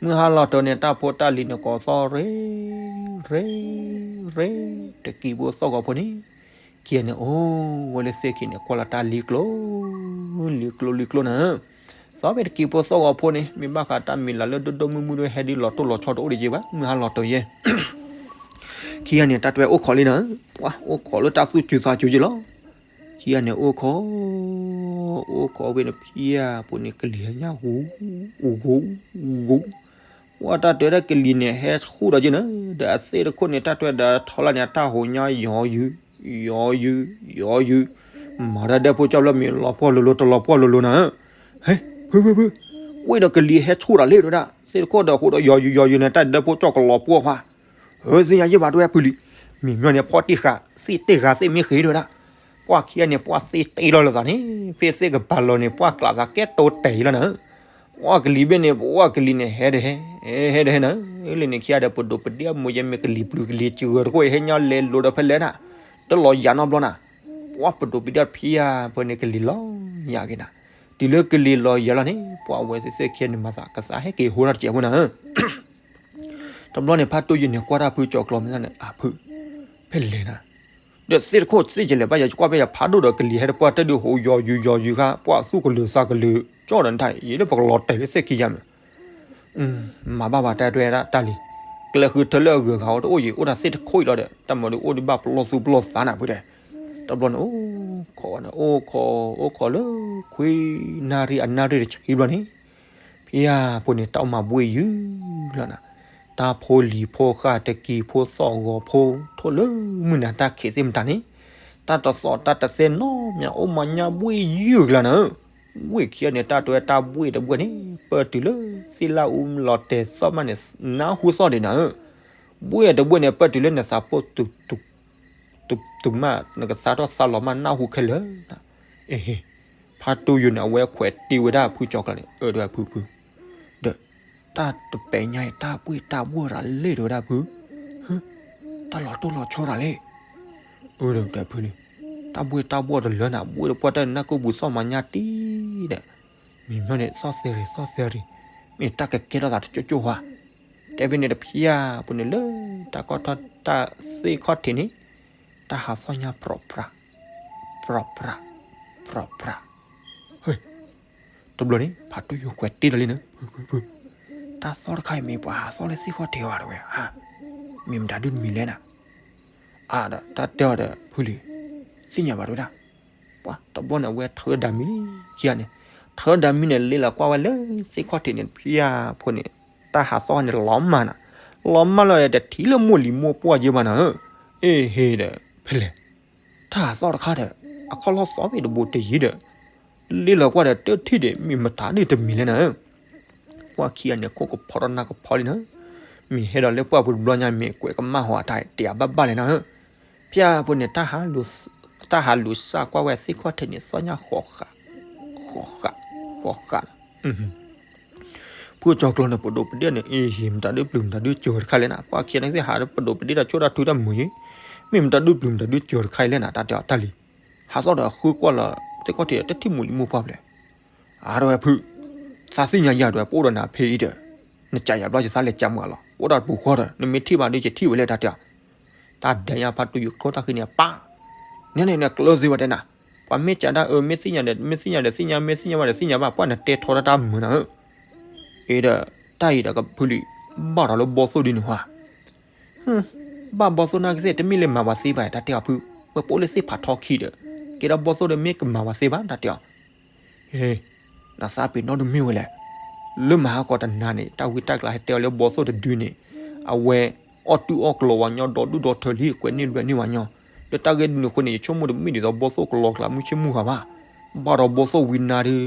မုၢ်ဟါလီၤတၢၤန့ၣ် တၢ်ဖိတၢ်လံၤန့ၣ် ကိးသီၣ်ရ့, ရ့, ရ့, တကံဖိသီၣ်ဂီၤဖိန့ၣ်, ခံဂၤန့ၣ် အိၣ်ဝဲလၢသ့ၣ်ခံန့ၣ် ကွၢ်လီၤတၢ်လံကျိ, လံကျိလံကျိနၤ, သီၣ်ဖဲတကံဖိသီၣ်ဂီၤဖိန့ၣ် မ့ၢ်ဘၣ်ဃးတၢ်မံၤလၢ်လၢဒိၣ်ဒိၣ်မုၢ်မုၢ်ဒီး ဟဲဒ်လီၤတိၢ်လီၤဆီတအိၣ်ဒံးက့ၤဘၣ် မုၢ်ဟါလီၤတၢၤယဲၢ် ခံဂၤန့ၣ် တၢ်တွဲအိၣ်ခိးလံနၤ, ပှၤအိၣ်ခိးလၢတၢ်သူၣ်စူၤသးစူၤက့ၤလီၤ. ခံဂၤန့ၣ်အိၣ်ခိး, အိၣ်ခိးဖဲန့ၣ်ဖျၢၣ်ပူၤန့ၣ် ကလံၤဟဲညါဂူၤ, ဂူၤ, ဂူၤ, ပှၤတၢ်တွဲဒၣ်ကလံၤန့ၣ် ဟဲဆူၣ်ဒီးက့ၤနၤ, ဒီးအသ့ၣ်တခိၣ်န့ၣ် တၢ်တွဲဒီးထီလၢန့ၣ် အတၢ်ဟိးညါယီၤယုာ်, ယီၤယုာ်, ယီၤယုာ်, မၤတၢ်ဒဲဖိကၠီဘျီမ့ၢ်လီၤပှီၢ်လိၤလိၤ တလီၤပှီၢ်လိၤလိၤနၤ, ဟဲ, ဖု ဖု ဖု, ဝ့ၢ်ဒီးကလံၤဟဲဆူၣ်တၢ်လံတဲဝဲဒၣ် သ့ၣ်တခိၣ်ဒီးဃိဒီးယီၤယုာ်ယီၤယုာ်န့ၣ် တၢ်ဒၢဖိကၠီၣ်ကလီၤပှီၢ်ခွါ, ဧၢ သ့ၣ်ညါယဲၢ်ဘၣ်တဲဝဲဖုလံ, မ့ၢ်မ့ၢ်န့ၣ် ဖီၣ်တ့ၢ်ဃာ် သ့ၣ်တ့ၢ်ဃာ်သ့ၣ်မ့ၢ်ဃ့တဲဝဲဒၣ်, ပှၢ်ခံဂၤန့ၣ် ပှၢ်သ့တ့ၢ်လီၤလၢသးန့ၣ် ဖဲသ့ၣ်ကပၤလီၤန့ၣ် ပှၢ်ကျးသးကဲတိၤတဲာ်လီၤနၤ, ပှၢ်ကလံၤဘ့ၣ်န့ၣ် ပှၢ်ကလံၤန့ၣ် ဟဲတဟဲ, ဟဲတဟဲနၤ, လၢန့ၣ်ခံဂၤဒီး ပဒိၣ်ပဒ့ၣ်အမိၢ်ယဲမ့ၢ်ကလံၤပျုၤကလံၤစှၤတခိၣ်အံၤ ဟဲညီလဲၤလိာ်ဒီးဖဲလဲၣ်နၤ, တလီၤယၤနီတဘျီနၤ, ပှၢ်ပဒိၣ်ပဒ့ၣ်ဖံဧါ ဖဲန့ၣ်ကလံၤလီၤယၤက့ၤနၤ, တုၤလၢကလံၤလီၤယၤလီၤန့ၣ် ပှၢ်ဝဲသ့ၣ်သ့ၣ်ခံဂၤန့ၣ် မၤသးကသးဟဲက့ၤဟိနၤတစဲးဖိနၤဧၢ တဘျီန့ၣ် ဖါတိၢ်ယုာ်န့ၣ် ကွၢ်တၢ်ဖုကၠီၤကျီၤမ့ၢ်န့ၣ် အဖု, ဖဲလဲၣ်နၤ, ဒီးသ့ၣ်တခိၣ်သ့ၣ်ကလဲၤဘၣ်ယၤ ကွၢ်ဖဲယၤဖးဒိၣ်ဒီးကလံၤဟဲတပှၢ်တၢၢ်ဒုး ဟိယီၤယုာ်ယီၤယုာ်ခါ ပှၢ်သူၣ်ကလုာ်သးကလုာ် ကၠီၣ်ဒီးနတၢ်အံၤ ယလၢပကလီၤတဲာ်လၢသ့ၣ်ခံယၤမ့ၢ် မၤဘၣ်ဘၣ်တဲတဲဒၣ်တၢ်လံ, ကျဲဃုထၢလၢအဂုၤအဂၤအိၣ်တအိၣ်ယံၤ အိၣ်ဒၣ်သ့ၣ်တခိၣ်အံၤလီၤဒီး တၢ်မၤဒီးအိၣ်ဒံးဘၣ်ပလီၢ်သူပလီၢ်သးနၤဖုဒီး, တဘျီန့ၣ် အိၣ်ခိးဝဲန့ၣ် အိၣ်ခိး အိၣ်ခိးလၢ ခွံနၣ်ရံၣ်အနၣ်ရံၣ်တဆံဘျီန့ၣ် ဖံဧါ ဖိန့ၣ် တၢ်အိၣ်မၤဘှ့ၣ်ယုၢ်လီၤနၤ, တၢ်ဖိလံၤဖိဃၢ်တကံၤဖိသီၣ်ဂီၤဖိ ထိၣ်လၢမုၢ်နၤတၢ်ခံးသ့ၣ်မတၤန့ၣ်, တၢ်တသီၣ်တၢ်တသဲနီတမံၤ အိၣ်မၤညါဘှ့ၣ်ယုၢ်ကလီၤနၤဧၢ, ဝ့ၢ်ခံဂၤန့ၣ် တၢ်တဲဝဲတၢ်ဘှ့ၣ်တဘှ့ၣ်န့ၣ် ပၢၢ်တုၤလၢသ့ၣ်လၣ်အူလီၤတဲာ်သီၣ်မးန့ၣ် နၢ်ဟူသီၣ်ဒံးနၤဧၢ, ဘှ့ၣ်တဘှ့ၣ်န့ၣ် ပၢၢ်တုၤလၢနသးပှၢ် တုၤမး နကသါထီၣ်သါလီၤမး နၢ်ဟူခဲလၢာ်, အ့ဟ့, ဖါတိၢ်ယိာ်န့ၣ် အဝဲခွဲးတ့ၢ်ဝဲဒၣ်ဖုကၠီၤကျီၤန့ၣ် အၢ ဒီးဖုဖု, ဒီး တၢ်တပဲာ်ညါအံၤ တၢ်ဘှ့ၣ်တၢ်ဘှီၣ်ရၤလဲၣ် တဲဝဲဒၣ်ဖု, ဟၢ, တၢ်လီၤတိၢ်လီၤဆီရၤလဲၣ်, အၢ ဒီးဖုလံ, တၢ်ဘှ့ၣ်တၢ်ဘှီၣ်တလၢနၤ ဘှ့ၣ်တပှၢ်တၢၢ်န့ၣ် နၢ်ကိၢ်ပူၤသီၣ်မၤညါတံၢ်ဒီး, မ့ၢ်မ့ၢ်န့ၣ် သီၣ်သဲရံၤသီၣ်သဲရံၤ, မ့ၢ်တၢ်ကကဲထီၣ်သးတကၠိၣ်ကၠိၣ်ဧါ, တဲဖဲန့ၣ်တဖံဧါ ဖိန့ၣ်လၢ တၢ်ကီၢ်ထီၣ်တၢ်သ့ၣ်ခီၣ်ထံးန့ၣ်, တၢ်ဟးသီၣ်ညါဖြီးဖြး, ဖြီးဖြး, ဖြီးဖြး, ဟဲ, တဘျီန့ၣ် ဖါတိၢ်ယိာ်ခွဲးတ့ၢ်လီၤလံနၤ ဖုဖုဖု, တၢ်သီၣ်တခါအံၤမ့ၢ်ပှၤဟးသီၣ်လၢသ့ၣ်ခီၣ်ထံးဧါ တဲဝဲ, မ့ၢ်မတၤဒုတမံၤလဲၣ်နၤ, အါဒီးတၢ်တဲအီၤဒီးဖုလံ, သ့ၣ်ညါဘၣ်တဲဝဲဒၣ်, ပှၤတဘျီန့ၣ် အဝဲထၢဒၤမံလံ, ခံဂၤန့ၣ်, ထၢဒၤမံန့ၣ် လဲၤလီၤကွၢ်ဝဲလၢသ့ၣ်ခီၣ်ထံးန့ၣ် ဖံဧါ ဖိန့ၣ်, တၢ်ဟးသီၣ်န့ၣ်လီၤမၢ်နၤ, လီၤမၢ်လီၤဒီးတထံၣ်လၢမိၢ်လံၤမိၢ်ပှၢ်က့ဘၣ်နၤဧၢ, အ့ဟ့ဒီး ဖဲလဲၣ် တၢ်ဟးသီၣ်တခါဒီး အခီၣ်လီၢ်သီၣ်ဖဲတဘိတယံၤဒီး, လဲၤလီၤကွၢ်ဒီးတထံၣ်ဒီး မ့ၢ်မတၤဒုတမံၤလဲၣ်နၤဧၢ, ပှၢ်ခံဂၤန့ၣ် ခိၣ်ကဖီထီၣ်နၢ်ကဖီလံနၤ, မ့ၢ်ဟဲဒီးလၢပှၢ်ပူၤတဘျီညါ မ့ၢ်ကွဲးကမၣ်ဟီအတၢ်တဲအဘၣ်ဘၣ်လဲၣ်နၤဧၢ, ဖံဧါ ဖိန့ၣ် တၢ်ဟးလူၤစၢ်ကွၢ်ဝဲသ့ၣ်ခီၣ်ထံးန့ၣ် သီၣ်ညါဃီးဃး, ဃီးဃး, ဃီးဃးလီၤ ဖုကၠီၤကျီၤန့ၣ် ပဒိၣ်ပဒ့ၣ်န့ၣ် အ့ဟ့ မတၤဒုပျုၤမတၤဒုစၢၤတခါလဲၣ်နၤ, ပှၢ်ခံဂၤန့ၣ်သ့ၣ်ဟးဒီး ပဒိၣ်ပဒ့ၣ်ဒီးဆိၣ်တၢ်ထုတၢ်မုာ်ယံၤ, မ့ၢ်မတၤဒုပျုၤမတၤဒုစၢၤတခါလဲၣ်နၤ, တၢ်တဲအီၤတၢ်လံ, ဟးသီၣ်ဒီးဃုကွၢ်လီၤသ့ၣ်ခီၣ်ထံးဒီး တထံၣ်မိၢ်လံၤမိၢ်ပှၢ်ဖဲလဲၣ်, အါ တဲဝဲဖု, သးသ့ၣ်ညါယၤတဲဝဲ ပအိၣ်ဒီးနၤဖဲအံၤဒီး, နကးယၤဘျီယသးလဲၤကးမုာ်အလီၢ်, အိၣ်ဒီးတပူၤဃီဒီး နမ့ၢ်ထံၣ်ဘၣ်ဒီးယထံၣ်ဝဲလဲၣ် တၢ်တဲအီၤ တၢ်ဒဲးညါဖါတိၢ်ယိာ်ကျိတၢ်ဃံန့ၣ် ပၢ်, န့ၣ်န့ၣ် နကျၢၤသ့ဝဲတဲနၤ, ပှၤမ့ၢ်ကးဒၣ်အၢ မ့ၢ်သ့ၣ်ညါဒီး မ့ၢ်သ့ၣ်ညါဒီးသ့ၣ်ညါ မ့ၢ်သ့ၣ်ညါဘၣ်ဒီးသ့ၣ်ညါဘၣ် ပှၢ်နတဲထီတၢ်တၢ်မုာ်နၤဧၢ, အ့ဒီး တၢ်အံၤဒီးကဖုလံ, ဘၣ်ဒီးလၢဘီသိၣ်ဒုန့ၣ်ဟါ ဘၣ်ဘီသိၣ်နာ်က့သ့ၣ် တမ့ၢ်လၢမၤဝဲသ့ဘၣ် တၢ်တဲအီၤဖု, ဝဲပအိၣ်လၢသ့ၣ်ဖးထီခံဒီး, ကဲဒီးဘီသိၣ်ဒီးမ့ၢ်ကမၤဝဲသ့ဘၣ် တၢ်တဲအီၤ, ဟ့, နသးပ့ၤနီၣ်ဒုမ့ၢ်ဝဲလဲၣ်, လၢမဟါကီးတနၤန့ၣ် တၢ်ဝံတၢ်ကျါဟဲတဲအီၤလၢဘီသိၣ်တဒုန့ၣ်, အဝဲ အီၣ်တူၢ်အီၣ်ကလီဝါညီဒီဒူၣ်ဒီထၢလံ ကွဲးန့ၢ်လွဲန့ၢ်ဝဲညီ, လၢတၢ်ဂ့ၢ်ဒုန့ၣ်အဃိန့ၣ် ယဆိကမိၣ်တမ့ၢ်ဒ်သိးဘီသိၣ်ကလီကျါမုၢ်ဆ့ၣ်မုၢ်ဟါဘၣ်, ဘၣ်ဒီးဘီသိၣ်ဝံနါဒု,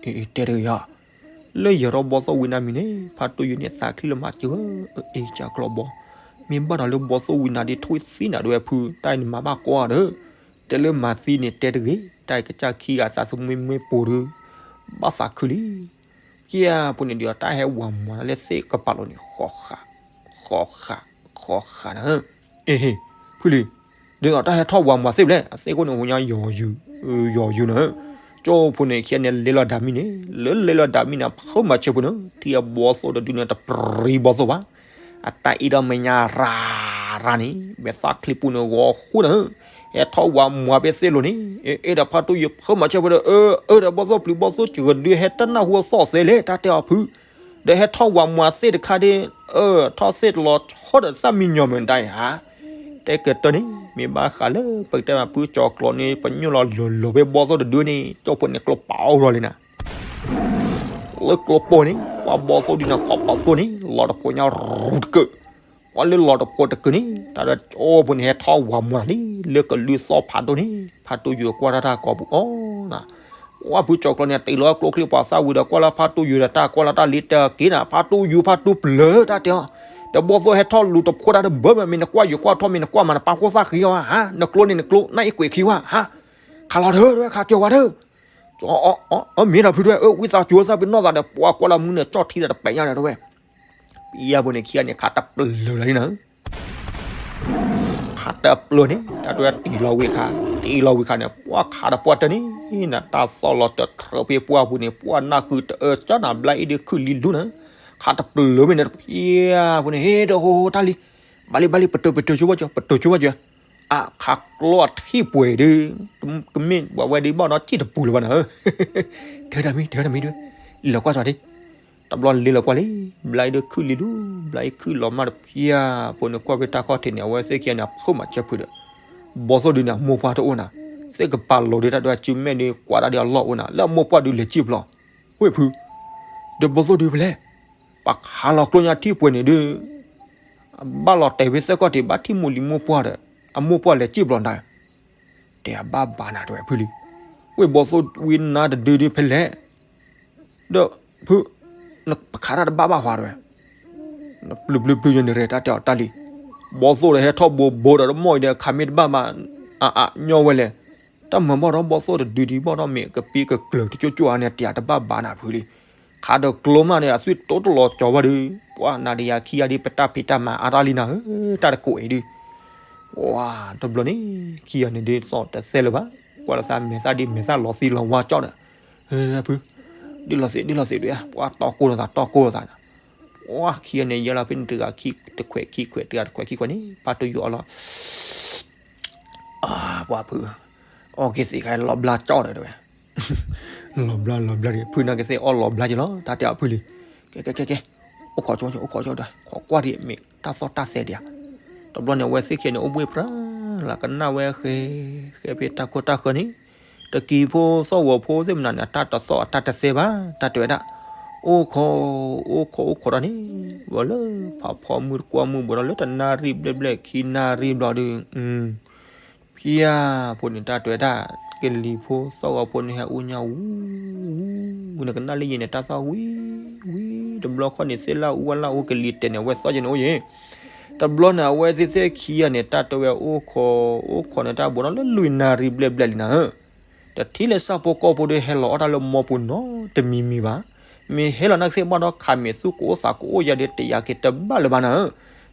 အ့ တဲတဂ့ၤဧါ လၢယဲၤထီၣ်ဘီသိၣ်ဝံနါမံၤန့ၣ် ဖါတိၢ်ယိာ်န့ၣ် သးချံလၢမၤစၢၤ, အ့ ကၢ်ကျီဘီ, မ့ၢ်ဘၣ်ဒီးလၢဘီသိၣ်ဝံနါဒ် ထွံၣ်သံနၤဒဝဲဖု တၢ်အံၤန့ၣ်မၤဘၣ်ကွၢ်ဒီး, တဲလၢမၤသံန့ၣ်တဲတဂ့ၤ, တၢ်အံၤကစၢ်ခံဂၤသးသမူမ့ၢ်ပူၤဒု, ဘၣ်သးခုလံ, ကဲဖိန့ၣ်ဒုး တၢ်ဟဲဝၤမၤလၢသ့ၣ်ကပၤလိၤန့ၣ် ဃီဃာ်, ဃီဃာ်, ဃီဃာ်နၤ, အ့ဟ့, ဖုလံ ဒ်သိးတၢ်ဟဲထီၣ်ဝၤမၤသ့ၣ်ဖဲလဲၣ် အသ့ၣ်ခိၣ်န့ၣ် ဟူညါယီၤယုာ်, ယီၤယုာ်နၤ, ကၠိဖိန့ၣ် ခံဂၤန့ၣ် လဲၤလီၤဒၣ်မံန့ၣ်, လၢလဲၤလီၤဒၣ်မံန့ၣ် ဖုမၤဆၢဖိန့ၣ် ထံၣ်အဘီသိၣ်တဒုန့ၣ် တပြံဘီသိၣ်ဘၣ်, အတၢ်အ့ၣ်ဒီးမဲာ်ညါရၤရၤန့ၣ် မဲာ်သၣ်ချံပူၤန့ၣ် ဂီၤဃူနၤ, ဟဲထီၣ်ဝၤမၤဖဲသ့ၣ်လိၤန့ၣ်, အ့ၣ်ဒီးဖါတိၢ်ယိာ် ဖုမၤဆၢဖိဒီး အၢ အၢ ဒီးဘီသိၣ်ပျုၤဘီသိၣ်စှၤဒု ဟဲတနၢ်ဟူအသီၣ်သဲလဲၣ် တၢ်တဲအီၤဖု ဒီးဟဲထီၣ်ဝၤမၤသ့ၣ်တခါဒ်, အၢ ထီၣ်သ့ၣ်တလီၤဆီဒီးသၣ်မံညီၤမုၢ်တၢ်အံၤဧါ, တဲကတၢၢ်န့ၣ် မ့ၢ်ဘၣ်ဃးလၢပကတဲမး ဖုကၠီၤကျီၤန့ၣ် ပညိၣ်လီၤလီၤလီၤဖဲဘီသိၣ်တဒုန့ၣ် ကၠိဖိန့ၣ် ကျိပာ်အီၤလီၤလံနၤ လၢကျိပိာ်န့ၣ် ပှၤဘီသိၣ်ဒုန့ၣ် ကိးပာ်သိၣ်န့ၣ် လီၤတဖိညါရူၤတကၢၢ်, ပှၤလၢလီၤတဖိတကၢၢ်န့ၣ် တၢ်ဒီးကၠိဖိန့ၣ် ဟဲထီၣ်ဝၤမၤလံ လၢကလုၢ်သီၣ်ဖးဒိၣ်န့ၣ် ဖါတိၢ်ယိာ်ကွၢ်တၢ်တၢ်ကိးပူၤအီၤနၤ, ပှၢ်ဖုကၠီၤကျီန့ၣ် တ့ၢ်လီၤကျိချံပှၤသၣ်ဝံၤဒီး ကွၢ်လၢဖါတူယိၤဒီးတၢ်ကွၢ်လၢတၢ်လံတဲက့ၤနၤ ဖါတူယိၤဖါတူပျၢၤတၢ်တဲအီၤ, ဒီးဘီၣ်သိၣ်ဟဲထီၣ်လူၤတဖိတၢ်တဘၢမး မ့ၢ်နကွၢ်ယိၤကွၢ်ထီၣ် မ့ၢ်နကွၢ်မး နပာ်ဃိသၣ်ဃံအီၤဧါ, နကျိန့ၣ်နကျိ နၢ်အ့ၣ်ကွဲးခံဝဲဧါ, ခးလီၤတၢ်တဝဲ ခးကၢၤဝဲတၢ် အ မ့ၢ်ဒီးဖုတဝဲ အၢ ဝံသးစူၤသၣ်ဖုနီၢ်သးဒီး ပှၢ်ကွၢ်လၢမုၢ်န့ၣ် ကၠီၣ်ထံသးတပဲာ်ညါဒီးတဝဲ ပယီၤဖိန့ၣ်ခံဂၤန့ၣ် ခးတပျၢၤလီၤန့ၣ်နၤ, ခးတပျၢၤန့ၣ် တၢ်တဝဲတ့ၢ်လီၤဝံၤခါ, တ့ၢ်လီၤဝံၤခါန့ၣ် ပှၢ်ခးတပှၢ်တၢၢ်န့ၣ် နတၢ်သီၣ်လီၤတထြၢဖဲပှၢ်ပူၤန့ၣ် ပှၢ်နၢ်ကုတအၢကၠီနၤ ဘျါအ့ၣ်ဒုးခုၣ်လံလူနၤ, ခးတပျၢၤမ့ၢ်န့ၣ် ပယီၤဖိန့ၣ် ဟ့ၣ်တဟိတၢ်လံ, ဘၣ်လံဘၣ်လံ ပတုာ်ပတုာ်ဆိဘၣ်ကၠီ ပတုာ်ဆိဘၣ်ကၠီ အါ ခးကျိအထံၣ်ပှဲၤဒုး, ကမ့ၢ်ပှၤဝဲဒုးဘၣ်ဒီး ကံၣ်တပူၤလၢၤဘၣ်နၤဧၢ, တၢ်တမံၤ တၢ်တမံၤဒုး, လီၤကွၢ်စ့ၢ်ဒံး, တဘျီလ့လီၤကွၢ်လံ, ဘျါအ့ၣ်ဒုးခုၣ်လံလူ, ဘျါအ့ၣ်ခုၣ်လီၤမၢ်တပျၢ်, ဖိန့ၣ်ကွၢ်ဖဲတၢ်ခီၣ်ထံးန့ၣ် အဝဲသ့ၣ်ခံဂၤန့ၣ် အဖုၣ်မးဆၢဖုဒီး, ဘီသိၣ်ဒုးန့ၣ် အမိၢ်ပှၢ်တအိၣ်နၤ, သ့ၣ်ကပာ်လီၤဒုးတၢ်ဒွဲၣ်စုမဲာ်ဒုး ကွၢ်တၢ်ဒုးအလီၢ်အိၣ်နၤ, လၢအမိၢ်ပှၢ်ဒုးလဲၤစံၣ်ဖျိး, ဝ့ၢ်ဖု, ဒီးဘီသိၣ်ဒုးဖဲလဲၣ်, ပှၤခးလီၤကျိညါထံၣ်ပှဲၤန့ၣ်ဒုး ဘၣ်လီၤတဲာ်ဖဲသၢခီၣ်ထံး ဘၣ်ထံၣ်မိၢ်လံၤမိၢ်ပှၢ်ဒီး အမိၢ်ပှၢ်လဲၤစံၣ်ဖျိးနၤ, တဲအဘၣ်ဘၣ်နၤတဝဲဖုလံ, ဝ့ၢ်ဘီသိၣ်ဝံနါတဒုဒုးဖဲလဲၣ်, ဒီးဖု, နပခးတၢ်တဘၣ်ဘၣ်ဃီတဝဲ, နပျုၤပျုၤပျုၤယန့ၣ်ရဲၣ်တၢ်တဲအီၤတၢ်လံ, ဘီသိၣ်ဒီးဟဲထီၣ်ဘိဘိဒီးတမီၢ်အံၤဒီး ခးမ့ၢ်တဘၣ်မး, အအညီဝဲလဲၣ်, တၢ်မၤဘီၣ်ဒီးဘီသိၣ်တဒုဒုးဘီၣ်ဒီး မ့ၢ်ကပံကကျၢၤတကၠိကၠိအါန့ၣ် တဲအတဘၣ်ဘၣ်နၤဖုလံ, ခးဒီးကျိမးန့ၣ် အသွံၣ်တိတလီၤကၠီၤဘၣ်ဒုး, ပှၢ်နၤဒီးယၤခံဂၤဒုး ပတၢ်ဖံးတၢ်မၤအါတၢ်လံနၤဧၢ, တၢ်တကိးအံၤဒုး, ပှၢ်တဘျီန့ၣ် ခံဂၤန့ၣ်ဒုးသီၣ်တသဲလၢၤဘၣ်, ကွၢ်လီၤသးမဲာ်သၣ်ဒ်မဲာ်သၣ်လီၤသံလီၤဝါကၠီဒီး, ဖု, ဒုးလီၤသ့ၣ် ဒုးလီၤသ့ၣ်ဒုး, ပှၢ်တီကိၢ်လိာ်သး တီကိၢ်လိာ်သးန့ၣ်, ပှၢ်ခံဂၤန့ၣ် ယဲလီၤဖဲန့ၣ် တဂၤခံတခွဲးခံခွဲး တဂၤတခွဲးခံခွဲးန့ၣ် ပာ်တူယိၤအီၤလီၤ ပှၢ်ဖု, အီၣ်က့ၤသ့ၣ်ခါလီၤဘျါကၠီဒီးတဝဲ, လီၤဘျါလီၤဘျါဒီး ဖုနာ်က့ၤသ့ၣ်အီၣ်လီၤဘျါက့ၤလီၤ တၢ်တဲအီၤဖုလံ, ကဲကဲကဲကဲ, အိၣ်ခိးကၠီ အိၣ်ခိးကၠီဒီး ခိးကွၢ်ဒံးမ့ၢ်တၢ်သီၣ်တၢ်သဲဒံးဧါ, တဘျီန့ၣ် အဝဲသ့ၣ်ခံဂၤန့ၣ် အိၣ်ဘှ့ၣ်ပြၢလၢကနၣ်ဝဲဃဲ ဃဲဖဲတၢ်ခိၣ်တၢ်ဃၢၤန့ၣ်, တကံၤဖိသီၣ်ဂီၤဖိသ့ၣ်မနုၤန့ၣ် အတၢ်တသီၣ်အတၢ်တသဲဘၣ် တၢ်တဲဝဲဒၣ်, အိၣ်ခိး, အိၣ်ခိးအိၣ်ခိးဒီးန့ၣ်, ဝဲလၢဖးဖီမုၢ်တကွၢ်မုၢ်ဘှီးဒီးလၢတနၣ်ရံၣ်ဘျဲၣ်ဘျဲၣ်ခံနၣ်ရံၣ်ဘျီဒီး ဖံယါဖိန့ၣ် တၢ်တဲဝဲဒၣ်, ကလံၤဖိသီၣ်ဂီၤဖိန့ၣ်ဟဲအူညါဝူ, နကနၣ်လၢယံၤန့ၣ် တၢ်သီၣ်ဝံဝံ, တဘျီဃီန့ၣ် သ့ၣ်လၣ်အူဝဲလၣ်အူကလံၤတဲာ်န့ၣ် အဝဲသီၣ်ယဲန့ၣ်အိၣ်ယဲ, တဘျီန့ၣ် အဝဲသ့ၣ်သ့ၣ်ခံဂၤန့ၣ် တၢ်တဲဝဲအိၣ်ခိး, အိၣ်ခိးန့ၣ် တၢ်ဘှီးဒီးလၢလွံၢ်နၣ်ရံၣ်ဘျဲၣ်ဘျဲၣ်လံနၤဧၢ တထံၣ်လၢဆၣ်ဖိကီၢ်ဖိဒီးဟဲလီၤအီၣ်တၢ်လၢမီပူၤနီတမံၤမံၤဘၣ်. မ့ၢ်ဟဲလီၤနာ်က့သ့ၣ်ဘၣ်ဒီး ခးမ့ၢ်သူၣ်ကအိၣ်သးကအိၣ်ယၤဒီး တယာ်က့ၤတဘၣ်လၢၤဘၣ်နၤဧၢ.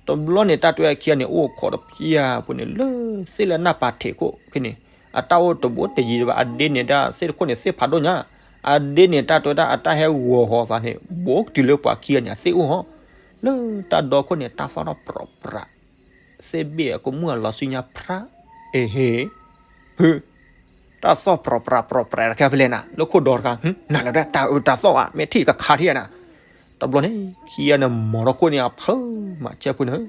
တဘျီန့ၣ် တၢ်တဲဝဲခံဂၤန့ၣ် အိၣ်ခိးဒီးဖံယါဖိန့ၣ် လၢသ့ၣ်လၢနၢ်ပၤထံးခိၣ်ဖဲန့ၣ် အတၢ်အိၣ်တဘိတယံၤဘၣ်. အဒ့န့ၣ်ဒၣ် သ့ၣ်တခိၣ်န့ၣ် သ့ၣ်ဖးဒိၣ်ညါ, အဒ့န့ၣ် တၢ်တဲဝဲဒၣ် အတၢ်ဟဲဂီၤဃီၤသးန့ၣ် ဘူးတုၤလၢပှၤခံဂၤန့ၣ် အသ့ၣ်အိၣ်ဟီ, လၢတၢ်ဒီခိၣ်န့ၣ် တၢ်သီၣ်ထီၣ်ပြးပြး သ့ၣ်ဘ့ၣ်အကမူၣ်အလီၤဆူညါဖြး, အ့ဟ့, ဖု, တၢ်သီၣ်ပြးပြးပြးပြးတခါဖဲလဲၣ်နၤ, လၢခိၣ်ဒီတခါ, နၤလၢဒၣ်တၢ်အၢတၢ်သီၣ်ဧါ, မ့ၢ်ထံၣ်ကခါထံၣ်နၤ. တဘျီန့ၣ် ခံဂၤန့ၣ် မီၤထီၣ်ခိၣ်န့ၣ် အဖၢမးဆဲးဖုန့ၣ်,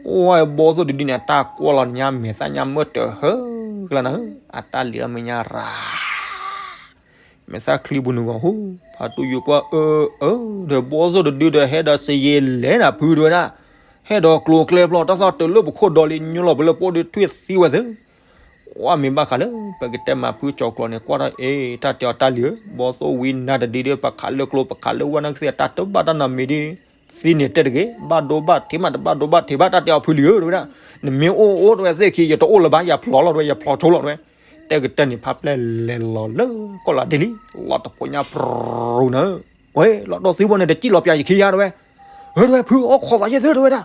အိၣ်ဝဲဘီသိၣ်တဒုန့ၣ် အတၢ်ကွၢ်လီၤညါမဲာ်သၣ်ညါမၢတဟၢကလါနၤ, အတၢ်လံၤလီၤမဲာ်ညါရၤ မဲာ်သၣ်ချံပူၤနုာ်ဂီၤဟူ, ဖါတူယိၤကွၢ်အၢအၢ, ဒီးဘီသိၣ်တဒုဒီး ဟဲဒီးစယံၤလဲၤနၤဖုတဲဝဲဒၣ်, ဟဲဒီးကျိၤကျဲဖျီ တၢ်သီၣ်တုၤလၢပခိၣ်ဒီလံ ညိလီၤပလၢပိၢ်ဒီးထွံၣ်သံဝဲသ့, ဝဲမ့ၢ်ဘၣ်ဃးလၢ ပကတဲမးဖုကၠီၤကျီၤန့ၣ် ကွၢ်ထီၣ်အ့ၣ် တၢ်တဲအီၤတၢ်လံၤဧၢ, ဘီသိၣ်ဝံနါတဒုဒီး ပခးလၢကျိၤ ပခးလၢဝဲနာ်က့သ့ၣ် တၢ်တဘၣ်တၢ်နီတမံၤဒီး သံန့ၣ်တဲတဂ့ၤ, ဘၣ်ဒိဘၣ်ထံးမး တဘၣ်ဒိဘၣ်ထံးဘၣ် တၢ်တဲအီၤဖုလံၤဧၢ တဲဝဲဒၣ်, နမ့ၢ်အိၣ်အိၣ်တဲဝဲသ့ၣ်ခံ ယတအိၣ်လၢၤဘၣ် ယဖျိးလီၤတဲဝဲ ယဖျိးဆိလီၤတဲဝဲ, တဲကတၢၢ်န့ၣ် ဖါပျဲၢ်လဲၤလီၤလၢကီၢ်လၤဒ့လံ, လီၤတဖိညါပြူၤနၤ, ဝဲလီၤဒီသံဘိန့ၣ် တစံၣ်လီၤပၠးယခံယါတဲဝဲ, ဧၢ တဲဝဲ ဖုအိၣ်ခိးသးယဲၢ်သၢတဲဝဲဒၣ်,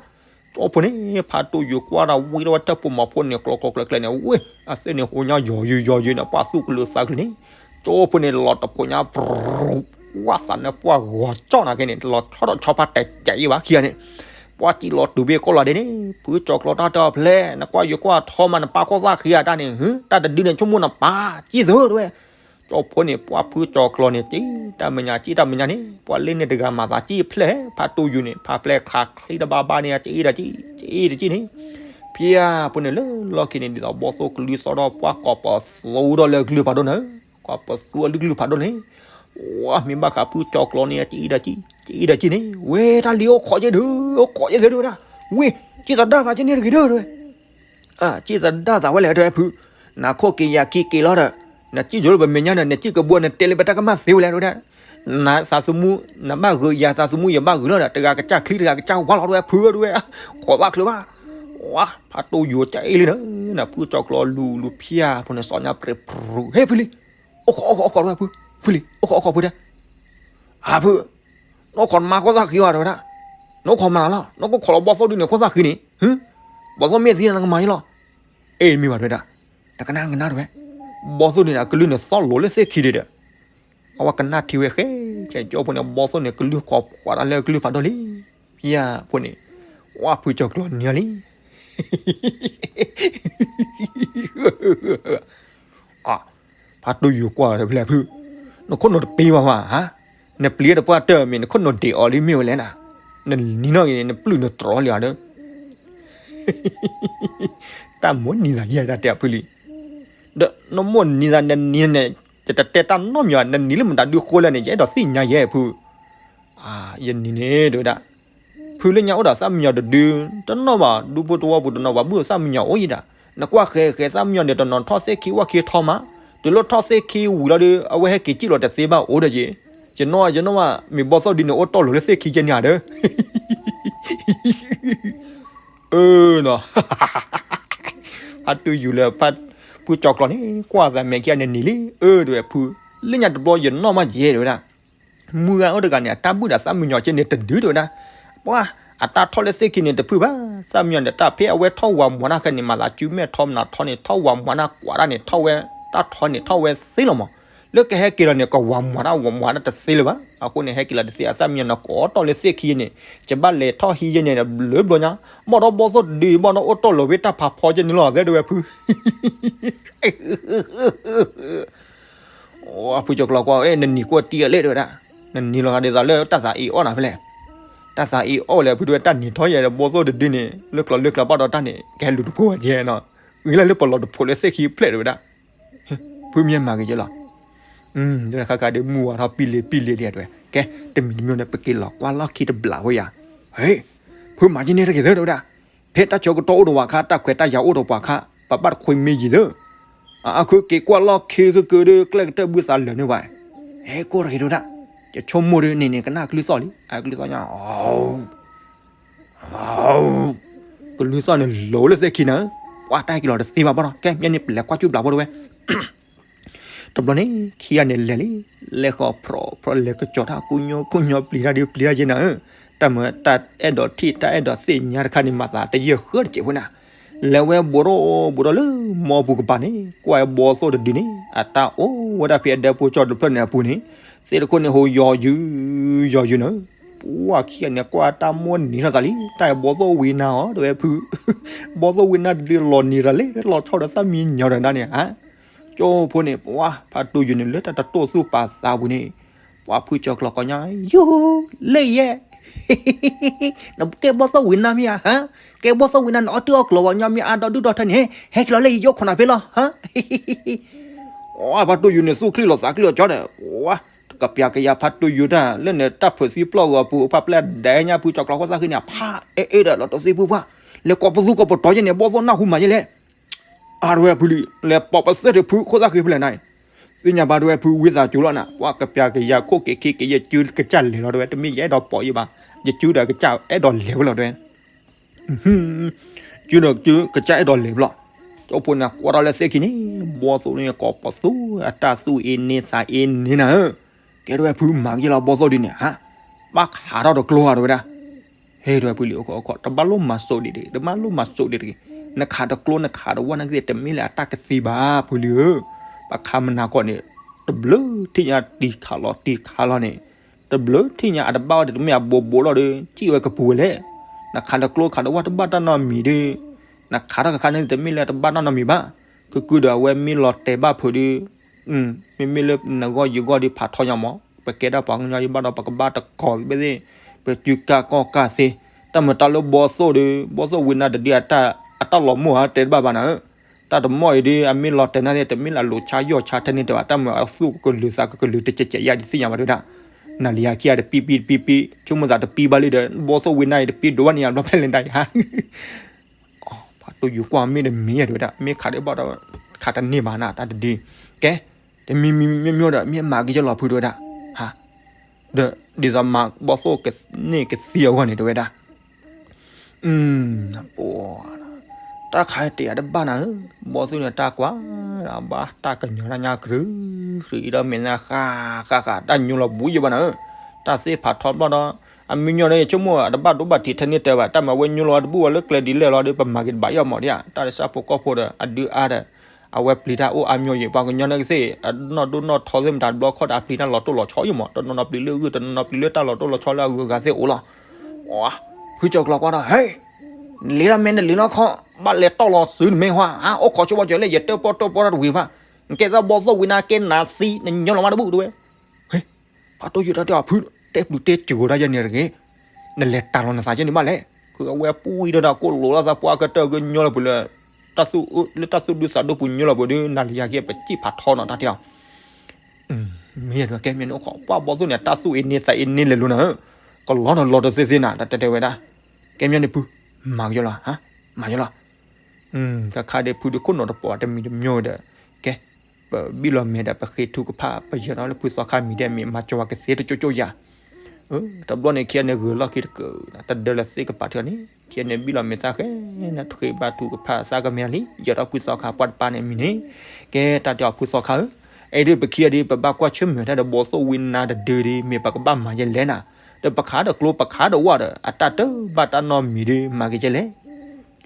ကၠီဖိန့ၣ် ဖါတူယိၤကွၢ်ဒီးဝံဒီးဝဲတၢ်ပိာ်မီၤဖိန့ၣ် ကျီကျီကျဲကျဲန့ၣ် ဝဲ အသ့ၣ်န့ၣ်ဟူညါယီၤယုာ်ယီၤယုာ်န့ၣ် ပှၢ်သူၣ်ကလုာ်သးကလုာ်န့ၣ်, ကၠီဖိန့ၣ် လီၤတဖိညါပြူၤ, ဝဲသးန့ၣ်ပှၢ်ဂီၤကၠီၣ်နၤက့န့ၣ် လီၤဆီထီၣ်ဆီဖါတဲာ်တဲာ်အံၤဘၣ်ခံဂၤန့ၣ်, ပှၢ်စံၣ်လီၤတုၤဘ့ၣ်ကီၢ်လၤဒ့န့ၣ် ဖုကၠီၤကျီၤတၢ်တဲအီၤဖျဲၣ် နကွၢ်ယိၤကွၢ်ထီမး နပာ်ခိၣ်သၣ်ဃံအတၢ်န့ၣ် တၢ်တဒုန့ၣ် ဆိကမိၣ်နပာ်စံၣ်သၢတဲဝဲ ကၠီဖိန့ၣ် ပှၢ်ဖုကၠီၤကျီၤန့ၣ် စံၣ်တၢ်မဲာ်ညါ စံၣ်တၢ်မဲာ်ညါန့ၣ် ပှၢ်လ့န့ၣ်တဂၤမၤသးစံၣ်ဖျဲၣ် ဖါတူယိၤန့ၣ် ဖါပျဲၢ်ခးချံတဘၣ်ဘၣ်န့ၣ် စံၣ်တၢ်စံၣ် စံၣ်တၢ်စံၣ်န့ၣ်, ဖံယါဖိန့ၣ်လၢလီၢ်ခံန့ၣ် ဒ်သိးဘီသိၣ်ကလုၢ်သီၣ်ဒီး ပှၢ်ကိးပသူဒီးလၢကလုၢ်ဖးဒိၣ်န့ၣ်, ကိးပသူအလုၢ်ကလုၢ်ဖးဒိၣ်န့ၣ်, ဝဲမ့ၢ်ဘၣ်ဃးဖုကၠီၤကျီၤန့ၣ် စံၣ်တၢ်စံၣ် စံၣ်တၢ်စံၣ်န့ၣ် ဝဲတၢ်လံၤအိၣ်ခိးက့ၤဒုး အိၣ်ခိးက့ၤသ့ဒုးဝဲဒၣ်, ဝံ စံၣ်သဒၣ်သးက့ၤန့ၣ်တဂ့ၤဒုးတဲဝဲ စံၣ်သဒၣ်သးဝဲလဲၣ်တဲဝဲဖု, နၤခိၣ်က့ၤယၤခံက့ၤလီၤဒီး, နစံၣ်စိၤလၢပမဲာ်ညါန့ၣ် နစံၣ်ကဘှီ နတဲလၢပတၢ်ကမၣ်သ့ဝဲလဲၣ် တဲဝဲဒၣ်. နသးသမူ နဘၣ်ဂုာ်ယၤသးသမူ ယဘၣ်ဂုာ်လီၤဒီး တဂၤကစၢ်ချံ တဂၤကစၢ်ဝါလီၤ တဲဝဲ ဖုဧၢ တဲဝဲ. ခိးသၣ်ချၢဘၣ်. ဝါ ဖါတိၢ်ယိၤကၠီအ့လံန့ၣ် နဖုကၠီကျီလူၤလူၤဖၠၣ်ဖိန့ၣ် စီၤညါပြဲၤပြူၤ ဟ့ၣ်ဖုလံ. အိၣ်ခိး အိၣ်ခိး အိၣ်ခိး တဲဝဲဖု, ဖုလံ အိၣ်ခိး အိၣ်ခိး ဖုတဲ. အၢ ဖု, နအိၣ်ခိးနမါခိၣ်သၣ်ဃံဘၣ် တဲဝဲဒၣ်. နအိၣ်ခိးမၤလီၤ, နကခိးလီၤဘီသိၣ်ဒုန့ၣ်ခိၣ်သၣ်ဃံန့ၣ်, ဟၢ, ဘီသိၣ်မ့ၢ်သံနကမၤယဲလီၤ. အ့ မ့ၢ်ဘၣ် တဲဝဲဒၣ်. တကနၣ်ကနၣ် တဲဝဲ, ဘီသိၣ်ဒုန့ၣ် အကလုၢ်န့ၣ်သီၣ်လိၤလၢသ့ၣ်ခံဒံးဒီး, အဝဲကနၣ်ထံဝဲဃဲ, ကၠီဖိန့ၣ် ဘီသိၣ်န့ၣ် ကလုၢ်ခိးဖှီၣ်တၢ်လၢကလုၢ်ဖးဒိၣ်လံ. ဖဲဖိန့ၣ်, ဝါ ဖုကၠီကျီန့ၢ်လံ. အ ဖါတိၢ်ယိၤကွၢ်ဝဲဖဲလဲၣ်ဖု, နခိၣ်နူာ်တပ့ၤဘၣ်မးဧါ, နပျံၤတပှၢ်တၢၢ်မ့ၢ် နခိၣ်နူာ်ဒ့ၣ်အီၤလံမ့ၢ်ဝဲလဲၣ်နၤ, နနံၤနီၢ်ဂ့ၤန့ၣ် နပျုၢ်နတြီလံဧါဒီး, တၢ်မိၣ်နံၤသးယဲၢ်တၢ်တဲအဖုလံ, ဒီးနမိၣ်နံၤသးနနံၤန့ၣ်, ယတတဲတၢ်နီတမံၤ, နနံၤလၢမတၤဒုဃိလဲၣ်န့ၣ် ယအဲၣ်ဒိးသ့ၣ်ညါယဲၢ်ဖု, ယနံၤန့ၣ် တဲဝဲဒၣ် ဖုလၢညါအိၣ်ဒီးသၣ်မံယီၤတဒု, တနီၣ်ဘၣ် ဒူဖိတဝီပူၤတနီၣ်ဘၣ် ဘုၣ်သၣ်မံယီၤအိၣ်ယံၤဒၣ်, နကွၢ်ဃဲဃဲသၣ်မံယီၤန့ၣ် တနီၤထီၣ်သ့ၣ်ခံဝၣ်ခံထီမး, တုၤလၢထီၣ်သ့ၣ်ခံဝံၤလီၤဒီး အဝဲဟဲက့ၤစံၣ်လီၤတသ့ဘၣ်အိၣ်ဒီးက့ၤ, ယနီၣ်ယနီၣ်ဘၣ် မ့ၢ်ဘီသိၣ်ဒုန့ၣ် အိၣ်တီၢ်လိၤလၢသ့ၣ်ခံကဲန့ၣ်ဧါဒီး အၢနီၤ, ဖါတိၢ်ယိၤလၢ ဖုကၠီကျီန့ၣ် ကွၢ်သးမဲာ်ခံဂၤန့ၣ်နံၤလံ, အၢ တဲဝဲဖု, လၢညါတဘျီယနီၣ်မးယဲၢ် တဲဝဲဒၣ်, မုၢ်ဂၤအိၣ်တဂၤန့ၣ် အတၢ်ဘုၣ်ဒီးသၣ်မံယီၤကဲန့ၣ်တဒု တဲဝဲဒၣ်, ပှၤ အတၢ်ထီၣ်လၢသ့ၣ်ခံန့ၣ်တဖုဘၣ်, သၣ်မံယီၤန့ၣ် တၢ်ဖဲအဝဲထီၣ်ဝၤမွၤတၢ်ဃဲန့ၣ် မၤသးစုမဲာ်ထီမနၤထီန့ၣ် ထီၣ်ဝၤမွၤတၢ်ကွၢ်တၢ်န့ၣ် ထီၣ်ဝဲ, တၢ်ထီန့ၣ်ထီၣ်ဝဲသ့လီၤမး, လၢကဟဲက့ၤလီၤန့ၣ် ကဝၤမွၤတၢ်ဝၤမွၤတၢ်တသ့လၢၤဘၣ်, အဃိန့ၣ် ဟဲက့ၤလီၤတသ့ အသၣ်မံယီၤန့ၣ် ကိးတီၢ်လၢသ့ၣ်ခံန့ၣ်, ယဘၣ်လဲၤထီၣ်ဟံးယဲန့ၣ် ဘျုးဘျီညါ, ဘၣ်ဒီးဘီသိၣ်တဒု ဘၣ်ဒီးအိၣ်တီၢ်လိၤဝဲတၢ်ဖးဖီကဲန့ၣ်လီၤ တဲဝဲဖု ဖုကၠီကျီကွၢ် အဲ နနံၤကွၢ်တံၢ်အလဲၣ် တဲဝဲဒၣ်, နနံၤလီၤဂာ်ဒ်သိးလၢတၢ်သးအ့ၣ်အီၣ်နၤဖဲလဲၣ်, တၢ်သးအ့ၣ်အီၣ်လဲၣ်ဖု တဲဝဲ, တၢ်နံၤထီၣ်ယဲဒီးဘီသိၣ်တဒုန့ၣ် လၢကျီလၢကျီဘၣ်ဒီးတၢ်န့ၣ် ကဟဲလူၤတကိးဝဲကဲနီၤ, ဂ့ၤလၢလၢပလီၤတဖိးလၢသ့ၣ်ခံဖျဲး တဲဝဲဒၣ်, ဖုမ့ၢ်မၤဂ့ၤယဲလီၤ ခါခါဒီးမုၢ်ဝါထီၣ်ပံလ့ၤပံလ့ၤလံ တဲဝဲ, ကဲ တမံၤတမံၤန့ၣ် ပက့ၤလီၤကွၢ်လီၢ်ခံတဘျီဝဲယၤ, ဟ့ၣ်, ဖုမၤက့န့ၣ်တဂ့ၤသၢ တဲဝဲဒၣ်, ဖဲတၢ်ဆၢကတီၢ်အိၣ်ဒီးပှၤခါ တၢ်ခွဲးတၢ်ယာ်အိၣ်ဒီးပှၤခါ ပဘၣ်တခွဲးမ့ၢ်ယံၤသၢ, အခုက့ၤကွၢ်လီၢ်ခံကကဒီး ကျဲကတၢၢ်ဘုသးလၢာ်န့ၢ်ဝဲ, ဟဲကိးတဂ့ၤ တဲဝဲဒၣ်, ယဆိကမိၣ်ဒီးန့ၣ်န့ၣ် ကနၣ်ကလုၢ်သီၣ်လံ အကလုၢ်သီၣ်ညါ ကလုၢ်သီၣ်န့ၣ်လိၤလၢသ့ၣ်ခံန့ၣ်, ပှၤတၢ်ဟဲက့ၤလီၤတသ့ဘၣ်ဘၣ်ဒီး ကဲမ့ၢ်န့ၣ် ပလဲၤကွၢ်ကၠူၣ်ဘျးဖိတဝဲ, တဘျီန့ၣ် ခံဂၤန့ၣ်လဲၤလံ, လဲၤဃီၤဖြီဖြီလဲၤကစီၤတၢ် ကူညိကူညိပျံၤတၢ်ဒုးပျံၤတၢ်ယဲနၤဧၢ, တၢ်မၤတၢ်အဲၣ်ဒိးထံၣ်တၢ်အဲၣ်ဒိးသ့ၣ်ညါတခါန့ၣ် မၤသးတယံာ်ဃၢတစဲးဖိနၤ, လဲၤဝဲဘူးထီၣ်ဘူးထီၣ်လၢမီပူၤကပၤန့ၣ် ကွၢ်ဘီသိၣ်တဒုန့ၣ် အတၢ်အိၣ်ဝဲဒၣ်ဖဲအဒဲဖိကၠီတဖျၢၣ်န့ၣ်အပူၤန့ၣ်, သ့ၣ်တခိၣ်န့ၣ်ဟိယီၤယုာ်, ယီၤယုာ်န့ၣ်, ပှၤခံဂၤန့ၣ် ကွၢ်တၢ်မိၣ်နံၤထီၣ်သးလံ တၢ်ဘီသိၣ်ဝံၤနၤဧိၤ တဲဝဲဖု, ဘီသိၣ်ဝံၤနၤတဒုလီၤနံၤတၢ်လဲၣ် လီၤဆီဒီးသၣ်မံယီၤတဒၣ်န့ၣ်ဧါ, ကၠိဖိန့ၣ် ပှၤဖါတိၢ်ယိၤန့ၣ် လၢတၢ်တတိၢ်သူၣ်ပာ်သးပူၤန့ၣ်, ပှၤဖုကၠီကျီကီညါ, ယူၤ, လၢယဲ, နကဲဘီသိၣ်ဝံၤနၤမ့ၢ်ဧါ, ဟါ, ကဲဘီသိၣ်ဝံၤနၤ နအီၣ်တၢ်အီၣ်ကျီၤဝဲညီမ့ၢ်အါဒီဒူၣ်ဒီထၢန့ၣ်, ဟဲက့ၤလီၤလၢယယိၣ်ခိၣ်နၤဖဲလီၤ, ဟါ, ဖါတိၢ်ယိၤန့ၣ် သူၣ်ချံလီၤသးချံလီၤကၠီဒီး, ဝါ, ကပျးကယၤဖါတိၢ်ယိၤတၢ် လၢန့ၣ်တၢ်ဖုးသံပျီၢ်ဂီၤပူၤ ပှၤပျဲဒဲညါဖုကၠီကျီဃိသၣ်ဃံန့ၣ် ဖးအဲၣ်အဲၣ်ဒီးလီၤတသ့ဖုပှၢ်, လဲၤကိးပသူကိးပတီၤယဲန့ၣ် ဘီသိၣ်နၢ်ဟူမၤယဲလဲၣ် အါ တဲဝဲဖုလံ, လဲၤပိာ်ပသဲၣ်တဖုဃိသၣ်ဃံဖဲလဲၣ်နၤ, သ့ၣ်ညါဘၣ် တဲဝဲဖု ဝံသးစူၤလီၤနၤ, ပှၤကပျးကယၤခိၣ်က့ၤခံက့ၤ ယစုကစၢ်လဲၤလီၤ တဲဝဲ တမ့ၢ်ယအဲၣ်ဒိးပိာ်ယံၤဘၣ်, ယစုဒီးကစၢ်အဲၣ်ဒိးလဲၤဝဲလီၤ တဲဝဲ စုဒီးကစၢ်အဲၣ်ဒိးလဲၤဝဲလီၤ, ကၠိဖိန့ၣ် ကွၢ်ထီၣ်လၢသ့ၣ်ခံန့ၣ် ဘီသိၣ်န့ၣ် ကိးပသူ အတၢ်သူၣ်အ့န့သးအ့န့နၤဧၢ, ကဲ တဲဝဲဖု မၤကယဲလီၤ ဘီသိၣ်ဒ်န့ၣ် ဟါ, ဘၣ်ခးထီၣ်တကျိဧါ တဲဝဲဒၣ် ဟဲ တဲဝဲဖုလံ အိၣ်ခိးအိၣ်ခိး တဘၣ်လိၣ်မၤစိးဒံးတဂ့ၤ တဘၣ်လိၣ်မၤစိးဒံးတဂ့ၤ, နခးတကျိ နခးတဝၢ် နကသ့ၣ်တမ့ၢ်လၢအတၢ်ကသ့ဘၣ် ဖုလံဧၢ, ပှၤခးမနၤကီးန့ၣ် တဘျုးထံၣ်ညါတံၢ်ခးလီၤတံၢ်ခးလီၤန့ၣ်, တဘျုးထံၣ်ညါအတဘၣ်ဝဲဒီး တမ့ၢ်အဘိးဘိးလီၤဒီး စံၣ်ဝဲကပူၤဝဲလဲၣ်, နခးတကျိခးတဝၢ်တဘၣ်တၢ်နီတမံၤဒီး, နခးထီၣ်ခါခါန့ၣ် တမ့ၢ်လၢတဘၣ်တၢ်နီတမံၤဘၣ်, ကုကုဒီးအဝဲမ့ၢ်လီၤတဲာ်ဘၣ်ဖုးဒီး မ့မ့ၢ်လၢနဂီၢ်ယဂီၢ်ဒီးဖးထီညါမး, ပကဲဒၣ်ပှၤကညီယဘၣ်ဒီး ပကဘၣ်တကီၤသ့ဘၣ်သ့ၣ်, ပစုကၢ်ကီၢ်ကၢ်သ့, တၢ်မၤတၢ်လၢဘီသိၣ်ဒီး ဘီသိၣ်ဝံၤနၤတဒု အတၢ်လီၤမိၢ်ဧါ တဲတဘၣ်ဘၣ်နၤဧၢ, တၢ်တမီၢ်အံၤဒီး အမ့ၢ်လီၤတဲာ်နၤသ့ၣ် တမ့ၢ်လၢအလိၤဆါယီၢ်ဆါထဲန့ၣ်တဲဘၣ်, တၢ်မၤအသူၣ်ကလုာ်သးကကလုာ်တကဲးကဲးယါဒ်သ့ၣ်ညါဘၣ်တဲဝဲဒၣ်, နၤလံယၤခံဂၤတပံပံတပံပံ ဆိကမိၣ်သးတပံဘၣ်လံဒီး ဘီသိၣ်ဝံၤနၤအံၤတပံဒိးဘၣ်န့ၣ်ယါဘျီဖဲလဲၣ်တၢ်ယါ ဖးတိၢ်ယူၤကွၢ်မ့ၢ်တမံၤယါတဲဝဲဒၣ် မ့ၢ်ခးဒံးဘၣ်ဒီး ခးတန့ၢ်ဘၣ်နၤတၢ်တဒု, ကဲ, တမံၤမံၤမ့ၢ်မ့ၢ်ဒီး မ့ၢ်မၤက့ၤကလီၤဖုတဲဝဲဒၣ်, ဟါ, ဒီးဒ်သိးမၤဘီၣ်သိၣ်ကန့ၢ်ကသံအဂီၢ်န့ၣ် တဲဝဲဒၣ် တၢ်ခါတယၤတဘၣ်နၤဧၢ, ဘီၣ်သိၣ်န့ၣ်တၢ်ကွၢ်, ဘၣ်တၢ်ကညီၤတၢ်ညါကရူၢ်, အံၤဒီးမဲာ်ညါဃၣ်ဃၣ်ဃၣ် တၢ်ညိလီၤဘူးယံၤဘၣ်နၤဧၢ, တၢ်သ့ၣ်ဖးထီဘျီဒီး, အမ့ၢ်ညီန့ၣ် ယဆိကမိၣ်အတဘၣ်ဒိဘၣ်ထံးထဲန့ၣ်တဲဘၣ်, တၢ်မၤဝဲညိလီၤတဘူၣ်ဝဲလၢကျဲဒ်လဲၣ်လီၤဒီး ပမၤက့ၤတဘၣ်ယီၢ်မးဒ်ဧါ, တၢ်လၢဆၣ်ဖိကီၢ်ဖိဒီး အဒုအါဒီး အဝဲပျံၤတၢ်အိၣ်အါမ့ၢ်ယံၤ ပှၤကညီန့ၣ်ကသ့ၣ် အနီၢ်ဒိၣ်နီၢ်ထီသ့ၣ်မတၤဘျီခီဒီး အပျံၤတၢ်လီၤတိၢ်လီၤဆီယံၤမး, တနီၤနီၤပျံၤလၢဂုၢ် တနီၤနီၤပျံၤလၢတၢ်လီၤတိၢ်လီၤဆီလၢအဂုၤအဂၤသ့ၣ်အိၣ်လီၤ. ဖုကၠီၤကျီၤကွၢ်ဒီး ဟဲ, နလ့ၤတၢ်မဲနလ့ၤလီၤခီ, ဘၣ်လဲၤတီၢ်လီၤစုနမဲာ်ဟါ, အိၣ်ခိးဆိဝဲကၠီၤလဲၣ် ယတၢၣ်ပီၣ်တၢၣ်ပီၣ်တၢ်တဝံၤဘၣ်, နကဲသးဘီၣ်သိၣ်ဝံၤနၤကဲနၤသံ နညီလီၤမးတဘူၣ်တဲဝဲ ဟဲ, ဖးတိၢ်ယိာ်တၢ်တဲအီၤဖု, တဲပျုၤတဲစှၤဂီၤတၢ်ယဲန့ၣ်တဂ့ၤ, နလဲၤတၢ်လီၤနသးကဲန့ၣ်ဘၣ်လဲၣ်, ဃုအဝဲပူအံၤဒီး ကိၣ်လိာ်လီၤသးပှၢ်ကတၢၢ်ကညီလီၤပူၤလၢ တၢ်သူၣ်အုး လၢတၢ်သူၣ်ဒူသးဒူပူၤညီလီၤပူၤဒီး နၤလၢယၤက့ၤပစံၣ်ဖးထီနီၤ တၢ်တဲအီၤ မ့ၢ်ကဲမ့ၢ်န့ၣ်အိၣ်ခိး ပှၢ်ဘီၣ်သိၣ်န့ၣ် တၢ်သူၣ်အ့န့သးအ့န့လဲၤလိၤနၤဧၢ, ကလီၤနီၤလီၤတသ့သ့နၤ တၢ်တဲတဲဝဲဒၣ်, ကဲမ့ၢ်န့ၣ်ဖု, မၤကယီလီၤ, မၤကယီလီၤ တခါဒီးဖုဒုးခိၣ်နီၤတပီၤတမံၤတမံၤဒီး, ကဲ, ပဘံၣ်လီၤမဲာ်ဒီးပဃ့ထုကဖၣ် ပယၢၤထီၣ်လၢဖုသီခါမံၤဒဲး မ့ၢ်မၤစၢၤဝဲကသ့တကၠိကၠိယၤ, တဘျီန့ၣ် ခံဂၤန့ၣ်ဂုၤလီၢ်ခံတကၢၢ် တဒၢလၢသ့ၣ်ကပၤထၢၣ်န့ၣ် ခံဂၤန့ၣ်ဘံၣ်လီၤမဲာ်သၣ်ဃဲ နဃ့ဘါထုကဖၣ်သးကမဲာ်လံ ယၢၤထီၣ်ဖုသီခါပှၢ်တပၢ်န့ၣ်အမံၤန့ၣ်, ကဲတၢ်တဲအီၤဖုသီခါဧၢ, အဲၣ်ဒိးပခံဂၤဒီး ပဘၣ်ကွၢ်ဆၢၣ်မဲာ်တၢ်ဒီးဘီၣ်သိၣ်ဝံနါတဒုဒီး မ့ၢ်ပကဘၣ်မၤယဲလဲၣ်နၤ, ဒီးပခးဒီးကျိပခးဒီးဝၣ်ဒီး အတၢ်တဘၣ်တၢ်နီတမံၤဒီး မၤက့ၤကဲလဲၣ်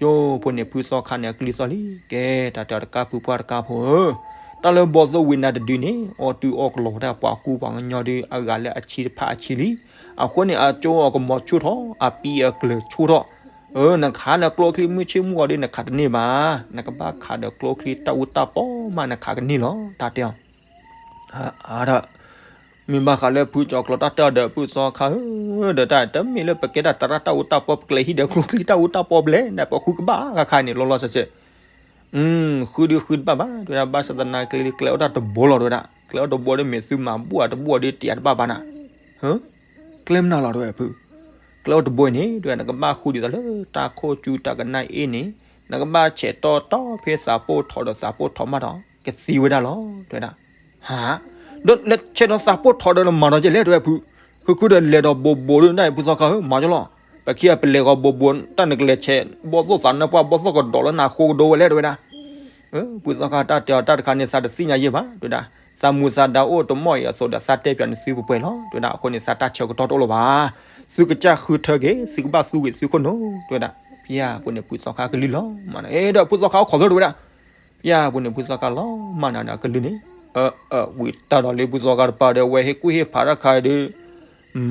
ကၠိဖိန့ၣ်ဖုသီခါန့ၣ် အကလုၢ်သီၣ်လံ, ကဲတၢ်တဲအီၤတကါဖုပှၢ်တကါဖိဧၢ, တၢ်လၢဘီၣ်သိၣ်ဝံနါတဒုန့ၣ် အီၣ်တုၤအီၣ်ကလီၤဝဲဒၣ်ပှၤကူပှၤကညီဒီး အဂၤလၢအဆံးတဖၣ်အဆံးလံ, အဃိန့ၣ် အကၠိအကမီၤဆူၣ်ထီၣ် အပံအကျၢၤဆူၣ်ထီၣ်, အၢ နခးလၢကျိချံမုၢ်ဆ့ၣ်မုၢ်ဂီၤဒီး နခးတန့ၢ်ဘၣ်, နကဘၣ်ခးဒီးကျိချံတၢ်အူတၢ်ပီမး နခးကန့ၢ်လီၤ တၢ်တဲအီၤ ဒီး မ့ၢ်ဘၣ်ဃးလၢဖုကၠီၤကျီၤတၢ်တဲအီၤဒီး ဖုသီခါဧၢ, ဒီးတၢ်တမ့ၢ်လၢပကဲတၢ်တရၣ်တၢ်အူတၢ်ပီ ပကလဲၤဟံးဒီးကျိချံတၢ်အူတၢ်ပီဘျဲၣ် ဒီးပဃုကဘၣ်ဃါခါန့ၣ် လီၤလီၤဆဲးဆဲး, ဃုဒုဃုတဘၣ်ဘၣ် တဲဝဲဒၣ် ဘၣ်ဆၣ်သနာ်က့ ကျဲအိၣ်တၢ်တဘိလီၤ တဲဝဲဒၣ် ကျဲအိၣ်တဘိဒီး မ့ၢ်သုမၤဘူၣ်အတဘူၣ်ဒီး တယၤတဘၣ်ဘၣ်နၤ ကျဲမနုၤလီၤ တဲဝဲဖု, ကျဲအိၣ်တဘိအံၤန့ၣ် တဲဝဲ နကဘၣ်ဃုဒ်သိးလၢ တၢ်ခိၣ်ကၠူတၢ်ကနၣ်အ့ၣ်န့ၣ် နကဘၣ်ဆဲးတီတီဖဲသးပိၢ်ထီၣ်ဒီးသးပိၢ်ထီၣ်မးဒီး ကသံဝဲဒၣ်လီၤ တဲဝဲဒၣ်, ဟါ, ဒီးလဲၤဆဲးဒီးသးပိၢ်ထီၣ်ဒီးနမၤဒီးကဲလဲၣ် တဲဝဲဖု, ဖုခုဒီးလဲၤဒီးဘိးဘိးဒီး နၢ်အံၤဖုသီခါဧၢ မၤကလီၤ, ပခံဂၤပလဲၤဂီၤဘိးဘိး တၢ်နကလဲၤဆဲး ဘီၣ်သိၣ်သးနါပှၢ် ဘီၣ်သိၣ်ကဒီးလၢနၤဃိကဒီးဝဲလဲၣ် တဲဝဲဒၣ် ဖုသီခါတၢ်တဲအီၤတၢ်တခါန့ၣ် သးတသ့ၣ်ညါယဲၢ်ဘၣ် တဲဝဲဒၣ်, သးမူသးဒါအိၣ်တမီၢ်အံၤအသိးဒီး သးတဲပၠးန့ၣ်သုပှဲၤပှဲၤလီၤ တဲဝဲဒၣ်, အဃိန့ၣ် သးတၢ်ဆၢကတီၢ်တအိၣ်လၢၤဘၣ်, သုကစၢ်ဃုထၢက့ၤ သုကဘၣ်သူဝံၤသုခိၣ်နူာ် တဲဝဲဒၣ်, ဖဲအပူၤန့ၣ် ဖုသီခါကလုၢ်လီၤမးနၤ, ဒီးဖုသီခါအိၣ်ခိးသၢ တဲဝဲဒၣ်, ဖဲအပူၤန့ၣ် ဖုသီခါလီၤမးနၤဒီးကလုၢ်န့ၣ်, ဝံၤတၢ်ဒီးလၢဖုသီခါတပၤဒီး ဝဲဟ့ၣ်ကူၣ်ဟ့ၣ်ဖးတၢ်ခါဒီး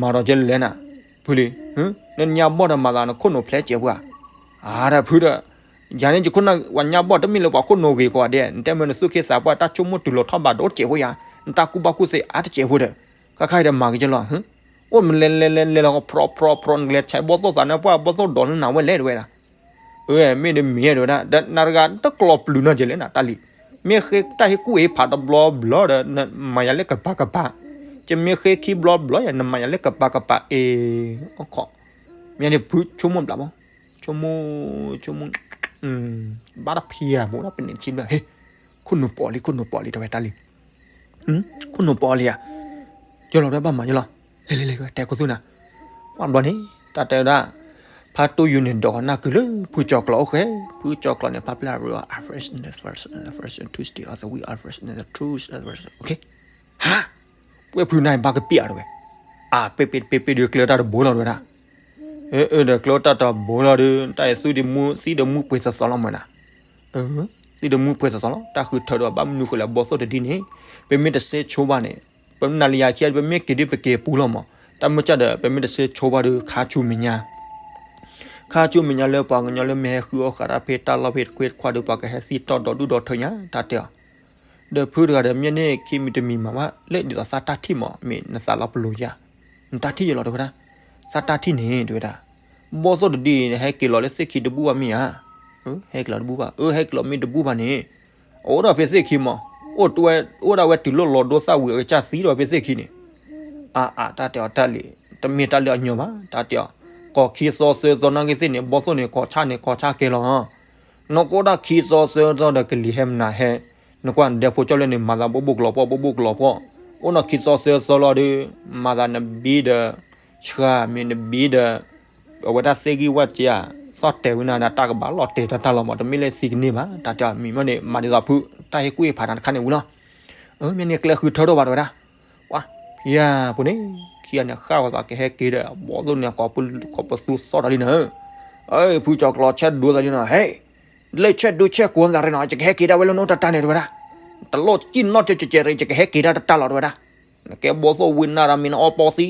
မၤဒီးကဲလဲၣ်နၤ, ဖုလံ, နညါဘီၣ်ဒီးမၤသးနခိၣ်နူာ်ဖျဲးစဲးပှၤ, အါဒီးဖုဒီး, ယၤန့ၣ်ယခိၣ်နၢ် ပှၤညါဘီၣ်တမ့ၢ်လၢပှၤခိၣ်နူာ်ဂ့ၤကိးဂၤဒဲး, နတဲမ့ၢ်နသူၣ်ခ့သးပှၢ်တၢ်ဆိကမိၣ်တုၤလီၤထီၣ်ဘးဒီးတစဲးဖိယၤ, နတၢ်ကူၣ်ဘၣ်ကူၣ်သ့အါတစဲးဖိဒီး, ခါခါအံၤဒီးမၤက့ၤကလီၤ, အိၣ်မလဲၤလဲၤလဲၤလဲၤလီၤကဖျီဖျီဖျီ နကလဲၤဆဲးဘီၣ်သိၣ်သးနါပှၢ် ဘီၣ်သိၣ်ဒီးနနၤဝဲလဲၣ် တဲဝဲဒၣ် အၢ မ့ၢ်တမံၤ တဲဝဲဒၣ် ဒီးနၤတဂၤတကျီၢ်ပျုၤနီတစဲးလဲၣ်နၤ တၢ်လံ, မ့ၢ်ဃ့တၢ်ဟ့ၣ်ကူၣ်ဟ့ၣ်ဖးတဘျီဘျီဒီး နမၤယၤလၢကပၤကပၤ, ကမ့ၢ်ဃ့ခံဘျီဘျီယၤ နမၤယၤလၢကပၤကပၤ အ့ အိၣ်ခိး, မ့ၢ်န့ၣ်ဖုဆိကမိၣ်ဘျးဘၣ်, ဆိကမိၣ်, ဆိကမိၣ်, ဘၣ်တၢ်ဖံးဧါ မိၢ်ဒီးပန့ၣ်တဆံဘျီ ဟ့ၣ်, ခိၣ်နူာ်ပိာ်လံ ခိၣ်နူာ်ပိာ်လံ တဲဝဲတၢ်လံ ခိၣ်နူာ်ပိာ်လံဧါ, ယလီၤဒီးဘၣ်မၤယလီၤ, လဲၤလဲၤလဲၤ တဲခိၣ်သူနၤ, ကွၢ်ဘျီန့ၣ် တၢ်တဲဝဲဒၣ်, ဖါတိၢ်ယူၤန့ၣ် ဒိးနၢ်ကုၤလၢ ဖုကၠီၤကျီၤအိၣ်ဃဲ, ဖုကၠီၤကျီၤန့ၣ် ဖါပျၢ် first, first Tuesday of the week, first, Tuesday, ဟါ, ပှဲၤဖုနၤဘၣ်ကပံာ်အါတဝဲ, အပ့ပ့ပ့ပ့ဒီးကျဲတၢ်တဘိလီၤတဝဲဒၣ် အၢ အၢ ဒီးကျဲအိၣ်တၢ်တဘိလီၤဒီး တၢ်အံၤသူၣ်ဒံးမူ သံဒံးမူပှဲၤသီသီလီၤမၢ်နၤ, သံဒံးမူပှဲၤသီသီလီၤ တၢ်ဃုထၢဒီးဘၣ်မနုၤဃိလဲၣ် ဘီၣ်သိၣ်တဒုန့ၣ်, ပမ့ၢ်တဆၢဆိဘၣ်န့ၣ်, ပနၤလၢယၤခံ ပမ့ၢ်က့ၤဒုးပက့ၤပူၤလီၤမၢ်, တၢ်မုၢ်ကၢ်ဒီး ပမ့ၢ်တဆၢဆိဘၣ်ဒီး ခါဆူမဲာ်ညါ ခါဆူမဲာ်ညါလၢပှၤကညီလၢမ့ၢ်ဟဲဃုအီၣ်ဃာ်တၢ်ဖဲတၢ်လီၢ်ဖဲတခွ့တခွါဒီး ပှၤကဟဲသံတီဒီးဒုၣ်ဒီးထၢညါ တၢ်တဲအီၤ ဒီးဖုတဂၤဒီး မ့ၢ်န့ၢ်ခံမံၤတမံၤမၤဘၣ် လၢဒ်သိးသးတၢ်ထံၣ်မၢ် မ့ၢ်နသးလီၤပလိာ်ယၤ, နတၢ်ထံၣ်ယလီၤတဲဝဲဒၣ်, သးတၢ်ထံၣ်န့ၣ် တဲဝဲဒၣ်, ဘီၣ်သိၣ်တဒုအံၤ ဟဲက့ၤလီၤလၢသ့ၣ်ခံတဘူၣ်ဘၣ်မ့ၢ်ဧါ, ဟဲက့ၤလီၤတဘူၣ်ဘၣ်, အၢ ဟဲက့ၤလီၤမ့ၢ်တဘူၣ်ဘၣ်န့ၣ်, အိၣ်ဒီးဖဲသ့ၣ်ခံမၢ်, အိၣ်ဒၣ်ဝဲတုၤလီၤလီၤဒိသၣ်ဝံၤအကစၢ်သံဒီးဖဲသ့ၣ်ခံန့ၣ်, အါအါ တၢ်တဲအီၤတၢ်လံ, တမ့ၢ်တၢ်လၢအညီဘၣ် တၢ်တဲအီၤ, ကိးခံသီသၢသီနာ်က့သ့ၣ်န့ၣ် ဘီၣ်သိၣ်န့ၣ် ကိးဆၣ်န့ၣ် ကိးဆၣ်ကဲလီၤ နကအိၣ်ဒၣ်ခံသီသၢသီဒီးကလံၤဟဲမနၤဟဲ, နကွၢ်နဒဲဖိကၠီၣ်လၢန့ၣ် မၤသးဘိၣ်ဘိၣ်ကလီၤပှီၣ် ဘိၣ်ဘိၣ်ကလီၤပှီၣ်, အိၣ်နီၢ်ခံသီသၢသီလီၤဒီး မၤသးနဘံဒီး ဆှၢမ့ၢ်နဘံဒီး အဝဲတၢ်သ့ၣ်ဂံၢ်ဝၣ်စ့ဧါ, သီၣ်တဲာ်ဝဲနၤ တၢ်ကဘၣ်လီၤတဲာ်တၢ်တၢ်လီၤမး တမ့ၢ်လၢသံကန့ၢ်ဘၣ် တၢ်တဲအီၤမံၤမ့ၢ်န့ၣ် မၤဒ်သိးဖု တၢ်ဟ့ၣ်ကူၣ်ဟ့ၣ်ဖးနၤတခါန့ၣ်ဝံၤလီၤ. အၢ မ့ၢ်န့ၣ်ကျဲဃုထၢထီၣ်ဘၣ်တဲဝဲဒၣ်, ပှၤ ယၤဖိန့ၣ် ခံဂၤန့ၣ် ဃၣ်ဝဲသးကဟဲက့ၤဒီး ဘီသိၣ်န့ၣ် ကိးပသူသီၣ်တၢ်လံနၤ, အၢ ဖုကၠီၤကျီၤဆဲးဒိသးလံနၤ ဟဲ လၢဆဲးဒိဆဲးကိးသးရ့နၤ ယကဟဲက့ၤဒၣ်ဝဲလၢနအိၣ်တၢ်တၢ်န့ၣ်တဲဝဲဒၣ်, တလိၣ်စံၣ်နီၣ်တဲကဲးကဲးရ့ ယကဟဲက့ၤဒၣ်တၢ်တၢ်လီၤတဲဝဲဒၣ်, နကဲဘီသိၣ်ဝံနၤဒီးမ့ၢ်နအီပီသ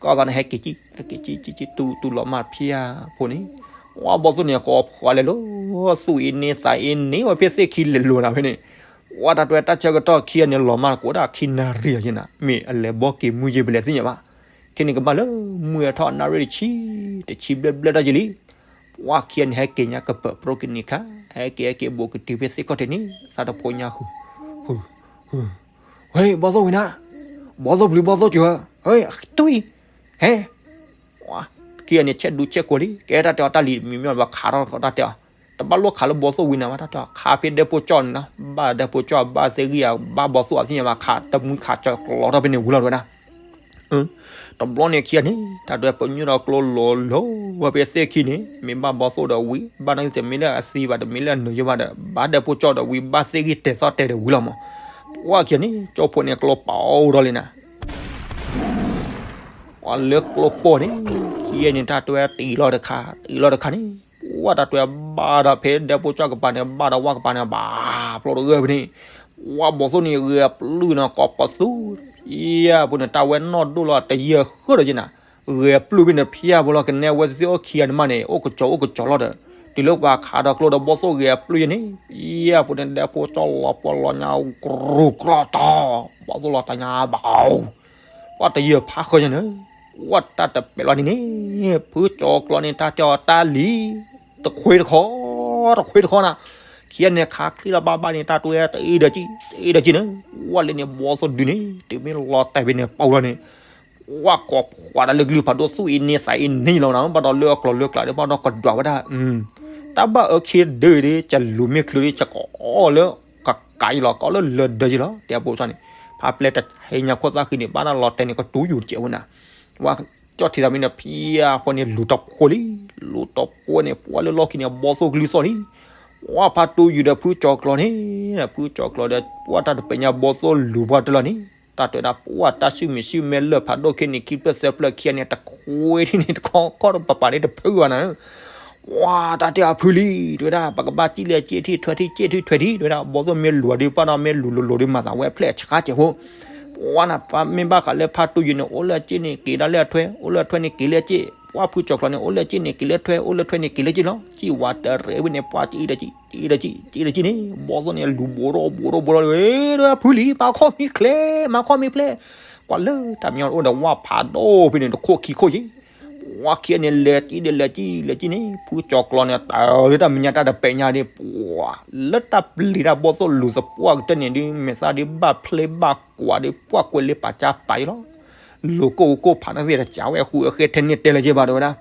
ံ, ဃၣ်သးနဟဲက့ၤကံ ဟဲက့ၤကံကံကံ တူတူလီၤမၢ်ဖံယၤဖိန့ၣ်, ဝဲဘီသိၣ်န့ၣ် ကိးဖှီၣ်လဲၤလိၤ, သူၣ်အ့န့သးအ့န့ဝဲဖဲသ့ၣ်ခံလဲၤလိၤနၤဖဲန့ၣ်, ဝဲတၢ်တဲတၢ်ဆၢကတီၢ်ခံဂၤန့ၣ် လီၤမၢ်ကိးဒၣ်ခံနၣ်ရံၣ်အယဲနၤ မ့ၢ်အလဲၤဘီက့ၤမုၢ်ယ့ၢ်ပလဲၤသ့ၣ်ညါဘၣ်, ခဲန့ၣ်ကဘၣ်လၢမုၢ်အထီၣ်နၣ်ရံၣ်တဆံ, တဆံဘျဲၣ်ဘျဲၣ်တၢ်ယံၤလံ, ပှၢ်ခံဂၤန့ၣ် ဟဲက့ၤညါကပၢၤပြိကနံၤခါ, ဟဲက့ၤဟဲက့ၤဘူးကတုၤဖဲသ့ၣ်ခီၣ်ထံးန့ၣ် သးတဖိညါဃုာ်, ဃုာ်, ဃုာ်, ဝဲ ဘီသိၣ်ဝံနၤ, ဘီသိၣ်ပျုၤဘီသိၣ်စၢၤ, ဟဲ တွံၢ်, ဟဲ, ခံဂၤန့ၣ် ဆဲးဒူဆဲးကိးလံ, ကဲတၢ်တဲအီၤတၢ်လံၤမံၤမံၤဘၣ်ခးထီၣ်တၢ်တဲအီၤ, တဘၣ်လိၣ်ခးလၢဘီသိၣ်ဝံနၤဘၣ် တၢ်တဲအီၤ ခးဖဲဒဲဖိကၠီၣ်န့ၣ်နီၤ, ဘၣ်ဒဲဖိကၠီၣ်ဘၣ်သ့ၣ်ဂံၢ်ဧါ ဘၣ်ဘီသိၣ်အသ့ၣ်ညါဘၣ် ခးတမုၢ်ခးကၠီၤကျီထီၣ်ဖဲန့ၣ်ဝံၤလီၤတဲဝဲဒၣ် တဘျီန့ၣ်ခံဂၤန့ၣ် တၢ်တဲပညိၣ်ဒီးကျိလိၤလိၤဝဲဖဲသ့ၣ်ခံန့ၣ် မ့ၢ်ဘၣ်ဘီသိၣ်ဒီးဝံၤ ဘၣ်နီၢ်ဂံၢ်တမ့ၢ်လၢအသံဘၣ် တမ့ၢ်လၢအနုာ်ယိဘၣ်ဒီး ဘၣ်ဒဲဖိကၠီၣ်ဒီးဝံၤ ဘၣ်သ့ၣ်ဂံၢ်တဲာ်သီၣ်တဲာ်ဒီးဝံၤလီၤမး, ပှၢ်ခံဂၤန့ၣ် ကၠီဖိန့ၣ်ကျိပာ်အိၣ်ထီၣ်လံနၤ ပှၤလၢကျိပိာ်န့ၣ် ခံဂၤန့ၣ် တၢ်တဲတံၤလီၤတခါ တံၤလီၤတခါန့ၣ် ပှၢ်တၢ်တဲဘၣ်ဒီးဖဲဒဲဖိကၠီၣ်ကပၤန့ၣ် ဘၣ်ဒီးဝၣ်ကပၤန့ၣ် ဘၣ်ဖျိတဂၢၢ်ဖဲန့ၣ် ပှၢ်ဘီသိၣ်န့ၣ် ဂဲၤပျုၢ်နီၤ ကိးပသူ ယဲၢ်ဖိန့ၣ် တၢ်ဝဲနီၢ်ဒိၣ်လီၤတယၢၢ်ဃၢဒီးက့နၤ, ဂဲၤပျုၢ်ဖဲန့ၣ် ဖျါဖိလီၤ ကနဲဝဲသ့ၣ်အိၣ်ခံဂၤန့ၣ်မးန့ၣ် အိၣ်ကစီၤအိၣ်ကစီၤလီၤဒီး တုၤလၢပှၤခးဒီးကျိဒီးဘီသိၣ်ဂဲၤပျုၢ်ယဲန့ၣ် ယဲၢ်ဖိန့ၣ် ဒဲဖိကၠီၣ်လီၤပှီၢ်လီၤညါ ကြူကြီတီၤ ဘီသိၣ်လီၤတၢ်ညါဘၣ် ပှၢ်တယၢၢ်ဖးဃၢညါန့ၣ် ပှၢ်တၢ်တပဲာ်လီၤန့ၣ်န့ၣ် ဖုကၠီၤကျီန့ၣ် တၢ်တဲအီၤတၢ်လံၤ တခွ့တခီ တခွ့တခီနၤ, ခံဂၤန့ၣ် ခးချံဒီးဘၣ်ဘၣ်န့ၣ် တၢ်တဲတအံၤဒီးကံ တအံၤဒီးကံန့ၣ် ပှၢ်လၢန့ၣ် ဘီသိၣ်ဒုန့ၣ် တုၤမ့ၢ်လီၤတဲာ်ဖဲန့ၣ် ပာ်လီၤန့ၣ် ပှၢ်ကိးဖှိၣ်တၢ်လၢကလုၢ်ဖးဒိၣ်သူၣ်အ့န့သးအ့န့လီၤနၤ ဘၣ်ဒီးလၢအကျိၤလၢကျဲဒီး ဘၣ်ဒီးကဒွးဝဲဒၣ် တၢ်ဘၣ်အၢခံဒုဒီး ကလူၤမ့ၢ်ချုးဒီး ကကအီၣ်လၢကကးယံလီၤ ကအီၣ်လၢလၢဒၢယံလီၤ တဲအပိစၢ်န့ၣ် ဖးပျဲတဟဲညါခိၣ်သၣ်ဃံန့ၣ် ဘၣ်တၢ်လီၤတဲာ်န့ၣ် ကတူၢ်ယူၤတစဲးဝဲနၤ ဝဲကၠီၣ်ထံသးမံန့ၣ် ဖံအဃိန့ၣ် လူၤတဖိလံ လူၤတဖိန့ၣ် ပှၢ်လၢလီၢ်ခံန့ၣ် ဘီသိၣ်ကလုၢ်သီၣ်လံ ပှၢ်ဖးတူၢ်ယူၤဒီးဖုကၠီၤကျီန့ၣ် ဖုကၠီၤကျီဒီး ပှၢ်တၢ်တပဲာ်ညါဘီသိၣ်လူၤပှၢ်တလီၤန့ၣ် တၢ်တဲဒၣ်ပှၢ်တၢ်ဆူၣ်မံၤဆူၣ်မဲ လၢၢ်ဖးဒိၣ်ခဲန့ၣ် ခံဖျၢၣ်သၢဖျၢၣ်ခံဂၤန့ၣ် တခွ့ထံၣ်န့ၣ် တခီခီၣ်တပပာ်န့ၣ် တဖုဂၤနၤ ဝါ တၢ်တဲအဖုလံ တဲဝဲဒၣ် ပကဘၣ်စံၣ်လဲၤစ့ထံၣ်ထွဲထံၣ်စ့ထံၣ်ထွဲထံၣ် တဲဝဲဒၣ် ဘီသိၣ်မ့ၢ်လူၤအီၤဒီး ပှၢ်ဒီးမ့ၢ်လူၤလိၤလိၤဒီး မၤသးဝဲအဖျဲၣ်အဆါကဲးဖိ ပှၢ်နၤ မ့ၢ်ဘၣ်ဃးလၢဖးတူၢ်ယူၤန့ၣ် အိၣ်လၢအစ့န့ၣ် က့ၤဒၣ်လၢအထွဲ အိၣ်လၢအထွဲန့ၣ် က့ၤလၢအစ့ ပှၢ်ဖုကၠီၤကျီန့ၣ် အိၣ်လၢအစ့န့ၣ် က့ၤလၢထွဲ အိၣ်လၢထွဲန့ၣ် က့ၤလၢစ့လီၤ စံၣ်ဝါတရဲးဝဲန့ၣ် ပှၢ်စံၣ်ဒီးစံၣ် စံၣ်ဒီးစံၣ်န့ၣ် ဘီသိၣ်န့ၣ် လူၤဘူးထီၣ်ဘူးထီၣ်ဘူးထီၣ်လၢ ဖုလံ မၤခီၣ်မံချဲ မၤခီၣ်မံချဲ ကွၢ်လၢတၢ်မညီအိၣ်ဒီးဝၣ်ဖးဒိၣ်ဖဲန့ၣ် တခိၣ်ခံခိၣ်ယံၤ ပှၢ်ခံဂၤန့ၣ် လဲၤစံၣ်ဒီးလဲၤစံၣ်လဲၤစံၣ်န့ၣ် ဖုကၠီၤကျီန့ၣ် တၢ်လၢတၢ်မဲာ်ညါတၢ်တပဲာ်ညါဒ် ပှၢ် လၢတၢ်ပျံၤတၢ်ဘီသိၣ်လူၤသပှၢ်ကတၢၢ်န့ၣ်ဒ် မဲာ်သၣ်ဒ်ဘၣ်ဖျ့ဘၣ်ကွၢ်ဒ် ပှၢ်ကွဲးလ့ပာ်ကၠါပာ်ယံၤလီၤ လူၤကိၢ်ကိၢ်ဖးန့ၣ်သ့ၣ်တကးဝဲဃုအဃဲထဲန့ၣ်တဲလၢၤက့ဘၣ်တဲဝဲဒၣ်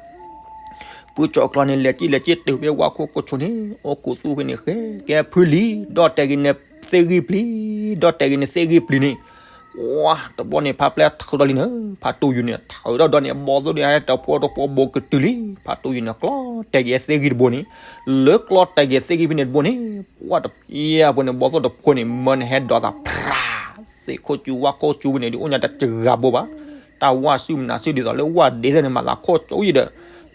ဖုကၠီၤကျီန့ၣ် လဲၤစံၣ်လဲၤစံၣ်တုၤဖဲဝါခိၣ်ကိးဆိန့ၣ် အိၣ်ကူးသူၣ်ဖဲန့ၣ်ဃဲ ကဲဖုလံ ဒီၣ်တဲာ်က့ၤန့ၣ်သ့ၣ်ဂံၢ်ပျံၤ ဒီၣ်တဲာ်က့ၤန့ၣ်သ့ၣ်ဂံၢ်ပျံၤန့ၣ် ဝါ တဘျီန့ၣ် ဖးပျဲထုးထီၣ်လံနၤ ဖးတူၢ်ယူၤန့ၣ် ထုးထီၣ်ဒီးန့ၣ် ဘီသိၣ်န့ၣ် တဖိတဖိဘူးကတုၤလံ ဖးတူၢ်ယူၤန့ၣ် ကျီတဲာ်က့ၤသ့ၣ်ဂံၢ်တဘိန့ၣ် လၢကျီတဲာ်က့ၤသ့ၣ်ဂံၢ်ဖဲန့ၣ်တဘိန့ၣ် ပှၢ်တဖျါဖိန့ၣ် ဘီသိၣ်တဖိန့ၣ် မၢနဟဲဒိးသး ဖြး သ့ၣ်ခိၣ်ကၠူဝါခိၣ်ကၠူဖဲန့ၣ်ဒ် အိၣ်ညါတစှၤဘိဘၣ် တၢ်ဝၣ်စုမနၤစုဒ်သိးလၢဝၣ်ဒ့သ့ၣ်န့ၣ် မၤသးခိၣ်ကၠူယံၤဒီး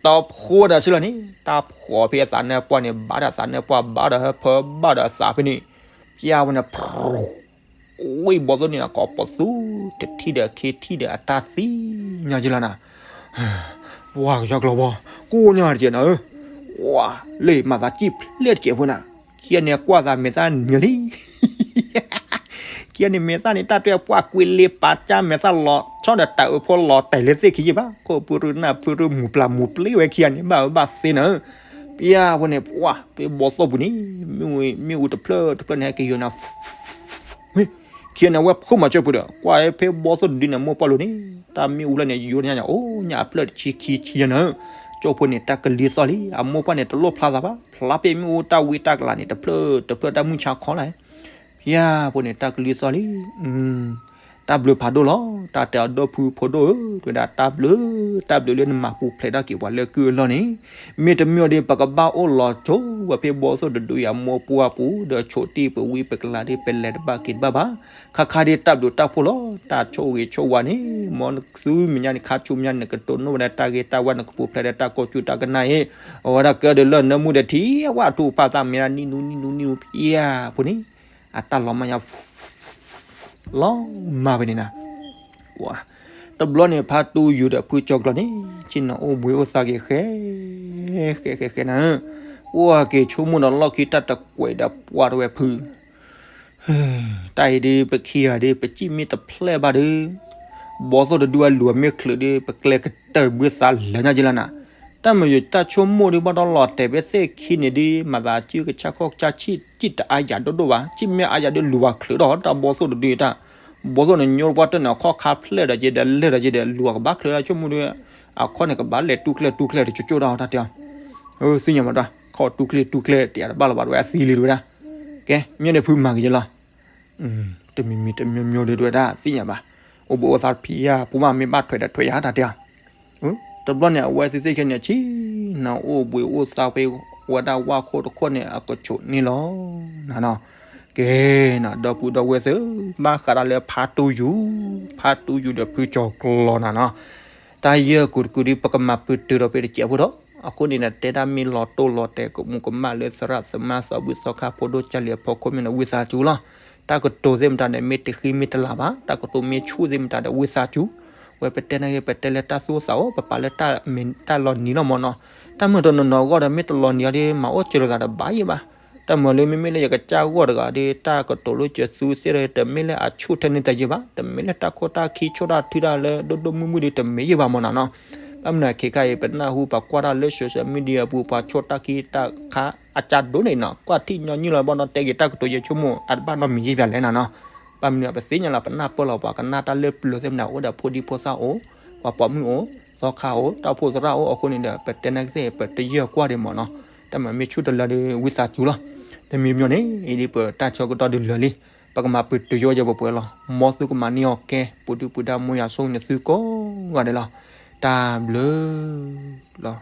တဖိဒၣ်ဆူလီၤန့ၣ် တၢ်ဖှီၣ်ဖဲအသးနၢပှၢ်န့ၣ် ဘၣ်ဒီးသးနၢပှၢ် ဘၣ်ဒီးဟၢဖၢ ဘၣ်ဒီးအသးဖဲန့ၣ် ပျၢ်ဝဲန့ၣ် ဝံၣ်ဘီသိၣ်န့ၣ် ကိးပသူ တထံၣ်ဒီးခံထံၣ်ဒီးအတၢ်သံညါက့လီၤနၤ ပှၢ်ကယီကျီၤဘီ ကိးညါတကဲးနၤဧၢ ဝါ လၢမၤသးစံၣ်ဖျဲၣ်တကဲးဖိနၤ ခံဂၤန့ၣ်ကွၢ်သးမဲာ်သၣ်နၢၤလံ ခံဂၤန့ၣ်မဲာ်သၣ်န့ၣ် တၢ်တွဲပှၢ်ကွံာ်လ့ပာ်ကၠါမဲာ်သၣ်လီၤဆီဒီးတၢ်အၢဖိလီၤတဲာ်လၢသ့ၣ်ခံယံၤဘၣ် ခိၣ်ဖုရူနၢ်ဖုရူမူၤပျၢ်မူၤပျ့ဝဲခံဂၤန့ၣ် ဘၣ်အၢဘၣ်သီနၤဧၢ ပျၢ်ဝဲန့ၣ် ပှၢ် ဖဲဘီသိၣ်ပူၤန့ၣ် မ့ၣ်အူတဖျၢၣ်တဖျၢၣ်န့ၣ် ဟဲက့ၤယိာ်နၤ ခံဂၤန့ၣ် အဝဲဖိမၤစၢၤပူၤဒီး ကွၢ်ဖဲဘီသိၣ်တဒုန့ၣ် အမိၢ်ပှၢ်လိၤန့ၣ် တၢ်မ့ၣ်အူလၢန့ၣ် ယိာ်ညါညါ အိၣ်ညါအဖျၢၣ်တဆံခံဆံယဲၢ်နၤဧၢ ကၠီဖိန့ၣ် တၢ်ကလံၤသီၣ်လံ အမိၢ်ပှၢ်န့ၣ် တလိၣ်ဖျါသးဘၣ် ဖျါဖဲမ့ၣ်အူတၢ်ဝံတၢ်ကလၤန့ၣ် တဖျၢၣ်တဖျၢၣ်တၢ်မုၢ်ဆါခီလီၤ ဖ ယၤဖိန့ၣ် တၢ်ကလုၢ်သီၣ်လံ, တၢ်ဘျုးဖးဒိၣ်လီၤ. တၢ်တဲအီၤဒီပုၢ်ဝဲၢ်ဖိဒိၣ်ဧၢ, တဲဝဲဒၣ်တၢ်ဘျုး, တၢ်ဘျုးလၢနမၤပူၤဖျဲးထီၣ်က့ၤပှၤလၢကုၢ်အလီၢ်န့ၣ်, မ့တမ့ၢ်ဒီး ပကဘၣ်အိၣ်လီၤဆိဝဲဖဲဘီသိၣ်တဒုအံၤအမိၢ်ပှၢ်ပူၤ, ဒီးဆိးတံၢ်ပဝံပကလၤဒီး ပလဲၤတဘၣ်က့ၤတဘၣ်ဘၣ်. ခါခါဒီးတၢ်ဘျုးတၢ်ဖှိၣ်လီၤ. တၢ်ဆိၣ်ဂ့ၤဆိၣ်ဝါန့ၣ် မ်နသုမဲာ်ညါန့ၣ် ခါဆူမဲာ်ညါန့ၣ် နကတိၢ်နီၣ်ဝဲဒၣ်တၢ်ဂ့ၤတၢ်ဝါ, နကပူၤဖျဲးဒီးတၢ်ကိးကူတၢ်ကနၣ်အံၤ, အဝဲဒၣ်ကဲဒီးလၢနၢမူဒီးထံၣ်ဝဲအထူအဖၣ်သၣ်မ့ၢ်ဒၣ်နံၣ်နူနံၣ်နူနံၣ်နူ ယၤဖိန့ၣ် အတၢ်လီၤမၢ်ညါ လီၤမၢ်ဝဲန့ၣ်နၤ. တဘျီန့ၣ် ဖါတူယူၤဒီးဖုကၠီၤကျီၤန့ၣ် ဆ့ၣ်နီၤအိၣ်ဘှံးအိၣ်သါက့ၤ ဃဲ ဃဲဃဲဃဲနၤ, အိၣ်က့ၤဆိကမိၣ်ဒီးလီၢ်ခံတၢ်တကွဲးဒီးပှၢ်တဝဲဖု တၢ်အံၤဒုး ပခံဂၤဒုး ပစံၣ်မ့ၢ်တဖျဲၣ်ဘၣ်ဒီး ဘီသိၣ်တဒုအလူၤအမ့ၢ်ချုးဒီး ပကျဲကတၢၢ်ဘုသးလၢညါက့လီၤနၤ. တၢ်မ့ၢ်ယတၢ်ဆိကမိၣ်ဒီး ဘၣ်ဒီးလီၤတဲာ်ဖဲသ့ၣ်ခံန့ၣ်ဒီး မၤသးစုကဆၣ်ခီၣ်ကဆၣ်ဆံၣ် စံၣ်တအါယၤဒိၣ်ဒိၣ်ဘၣ်, စံၣ်မ့ၢ်အါယၤဒီးလူၤဝဲချုးဒီးတၢ်ဘီသိၣ်တဒုတၢ်, ဘီသိၣ်န့ၣ်ညိပှၢ်တၢၢ်န့ၣ် အခီၣ်ခါဖျဲၣ်ဒီးက့ဒီးလဲၢ်ဒီးက့ဒီး လူၤဝဲကဘၣ်ချုးတၢ်ဆိကမိၣ်ဒီး အခီၣ်န့ၣ်ကဘၣ်လဲၤတူၢ်ကျဲတူၢ်ကျဲတကၠိကၠိတၢ်တၢ်တဲအီၤ သ့ၣ်ညါဘၣ်တၢ် ခီၣ်တူၢ်ကျဲတူၢ်ကျဲ တဲအတဘၣ်လီၤဘၣ်တဝဲအသံလံတဝဲဒၣ်, ကဲ မ့ၢ်န့ၣ်ဖုမၤက့ၤယလီၤ. တမံၤမံၤတမံၤမံၤဒီးတဝဲဒၣ် သ့ၣ်ညါဘၣ်, အိၣ်ဘှံးအိၣ်သါဖံးယၤ ဖိမးမ့ၢ်ဘၣ်ထွဲဒီးထွဲယၤတၢ်တဲအီၤ, တဘျီန့ၣ် အဝဲသ့ၣ်သ့ၣ်ခဲန့ၣ် ဆ့ၣ်နီၤအိၣ်ဘှံးအိၣ်သါဖဲဝဲဒၣ်ဝၣ်ခိၣ်တခိၣ်န့ၣ် အကဆိးန့ၢ်လီၤနၤနီၤ. ကဲနၤ ဒီပုၢ်ဒီဝဲၢ်သ့ၣ်, ဘၣ်ဃးဒၣ်လၢဖါတူယူၤ, ဖါတူယူၤဒီးဖုကၠီၤကျီၤနၤနီၤ. တၢ်ယဲၢ်ကူးတကူးဒီး ပကမၤပတုာ်ဒီးဖဲတစဲးဖိဒီး အဃိန့ၣ်ဒီး တဲဒၣ်မ့ၢ်လီၤတိၢ်လီၤတဲာ် ကမူးကမၣ်လၢသရၣ်သမါသီဘုၣ်သီခါဖိဒိၣ်ကၢ်လံၤအဖီခိၣ်မ့ၢ်န့ၣ် ဝံသးစူၤလီၤ. တၢ်ကတိၤသ့ၣ်မတၤဒီး မ့ၢ်တဃံမ့ၢ်တလၤဘၣ်, တၢ်ကတိၤမ့ၢ်ဆူၣ်သ့ၣ်မတၤဒီး ဝံသးစူၤ, ဝဲပတဲန့ၣ်ဂ့ၤ ပတဲလၢတၢ်သူၣ်အိၣ်သးအိၣ် ပပာ်လၢတၢ်မ့ၢ်တၢ်လီၤနံၤလီၤမၢ်နီၤ. တၢ်မုာ်တနီၤနီၤအဂီၢ်ဒီး မ့ၢ်တလီၤနံၤအီၤဒီး မၤအိၣ်စၢၤလိာ်သးတဘၣ်ယံၤဘၣ်. တၢ်မုာ်လၢမ့မ့ၢ်လၢယကစၢ်ဂီၢ်တဂၤဒီး တၢ်ကတိၤလၢကသူသ့ၣ်ဒီး တမ့ၢ်လၢအဆူၣ်ထဲန့ၣ်တယံၤဘၣ်, တမ့ၢ်လၢတၢ်ခိၣ်တၢ်ခံဆိၣ်တၢ်ထုတၢ်လၢဒိၣ်ဒိၣ်မုၢ်မုၢ်ဒီး တမ့ၢ်ယံၤဘၣ်မၢ်နီၤနီၤ. ဘၣ်မနုၤခဲခါအံၤ ပနၢ်ဟူပှၤကွၢ်တၢ်လၢ social media အပူၤ ပှၤဆိၣ်တၢ်ခံတၢ်ခါအကၢ်ဒိၣ်န့ၣ်နီၤ ကွၢ်ထံၣ်ညီနုၢ်လီၤဘၣ်နီၤ တဲက့ၤတၢ်ကတိၤယဲၢ်ဆိကမိၣ် အတဘၣ်နီတမံၤယံၤဘၣ်လဲၣ်နၤနီၤ. ဘၣ်မနုၤပသ့ၣ်ညါလီၤ ပနၢ်ပၢၢ်လီၤပှၤကနၣ်တၢ်လၢပျၢၤသ့ၣ်မနုၤ အိၣ်ဒီးဖိဒံဖိသၣ်အိၣ်, ပှၤပိာ်မုၣ်အိၣ်, သီခါအိၣ်, တၢ်အိၣ်ဖှိၣ်သရၣ်အိၣ်အဃိန့ၣ်ဒီး ပတဲန့ၣ်ကသ့ၣ် ပတယၢၢ်ကွၢ်ဒံးမၢ်နီၤ. တၢ်မၤမ့ၢ်ဆူၣ်တလၢဒီး ဝံသးစူၤလီၤ. တမံၤမံၤန့ၣ် အံၤဒ်ပတၢ်ဆၢကတီၢ် ဒုးလၢာ်လံ, ပကမၤပတုာ်ယိယဲၢ်ပှဲၤပှဲၤလီၤ. မ်သုကမၤန့ၢ်အီၤကဲ ပူၤဒုၣ်ပူၤဒါ မ်ယွၤဆိၣ်ဂ့ၤနသုကိးဂၤဒဲးလီၤ. တၢ်ဘျုးလီၤ.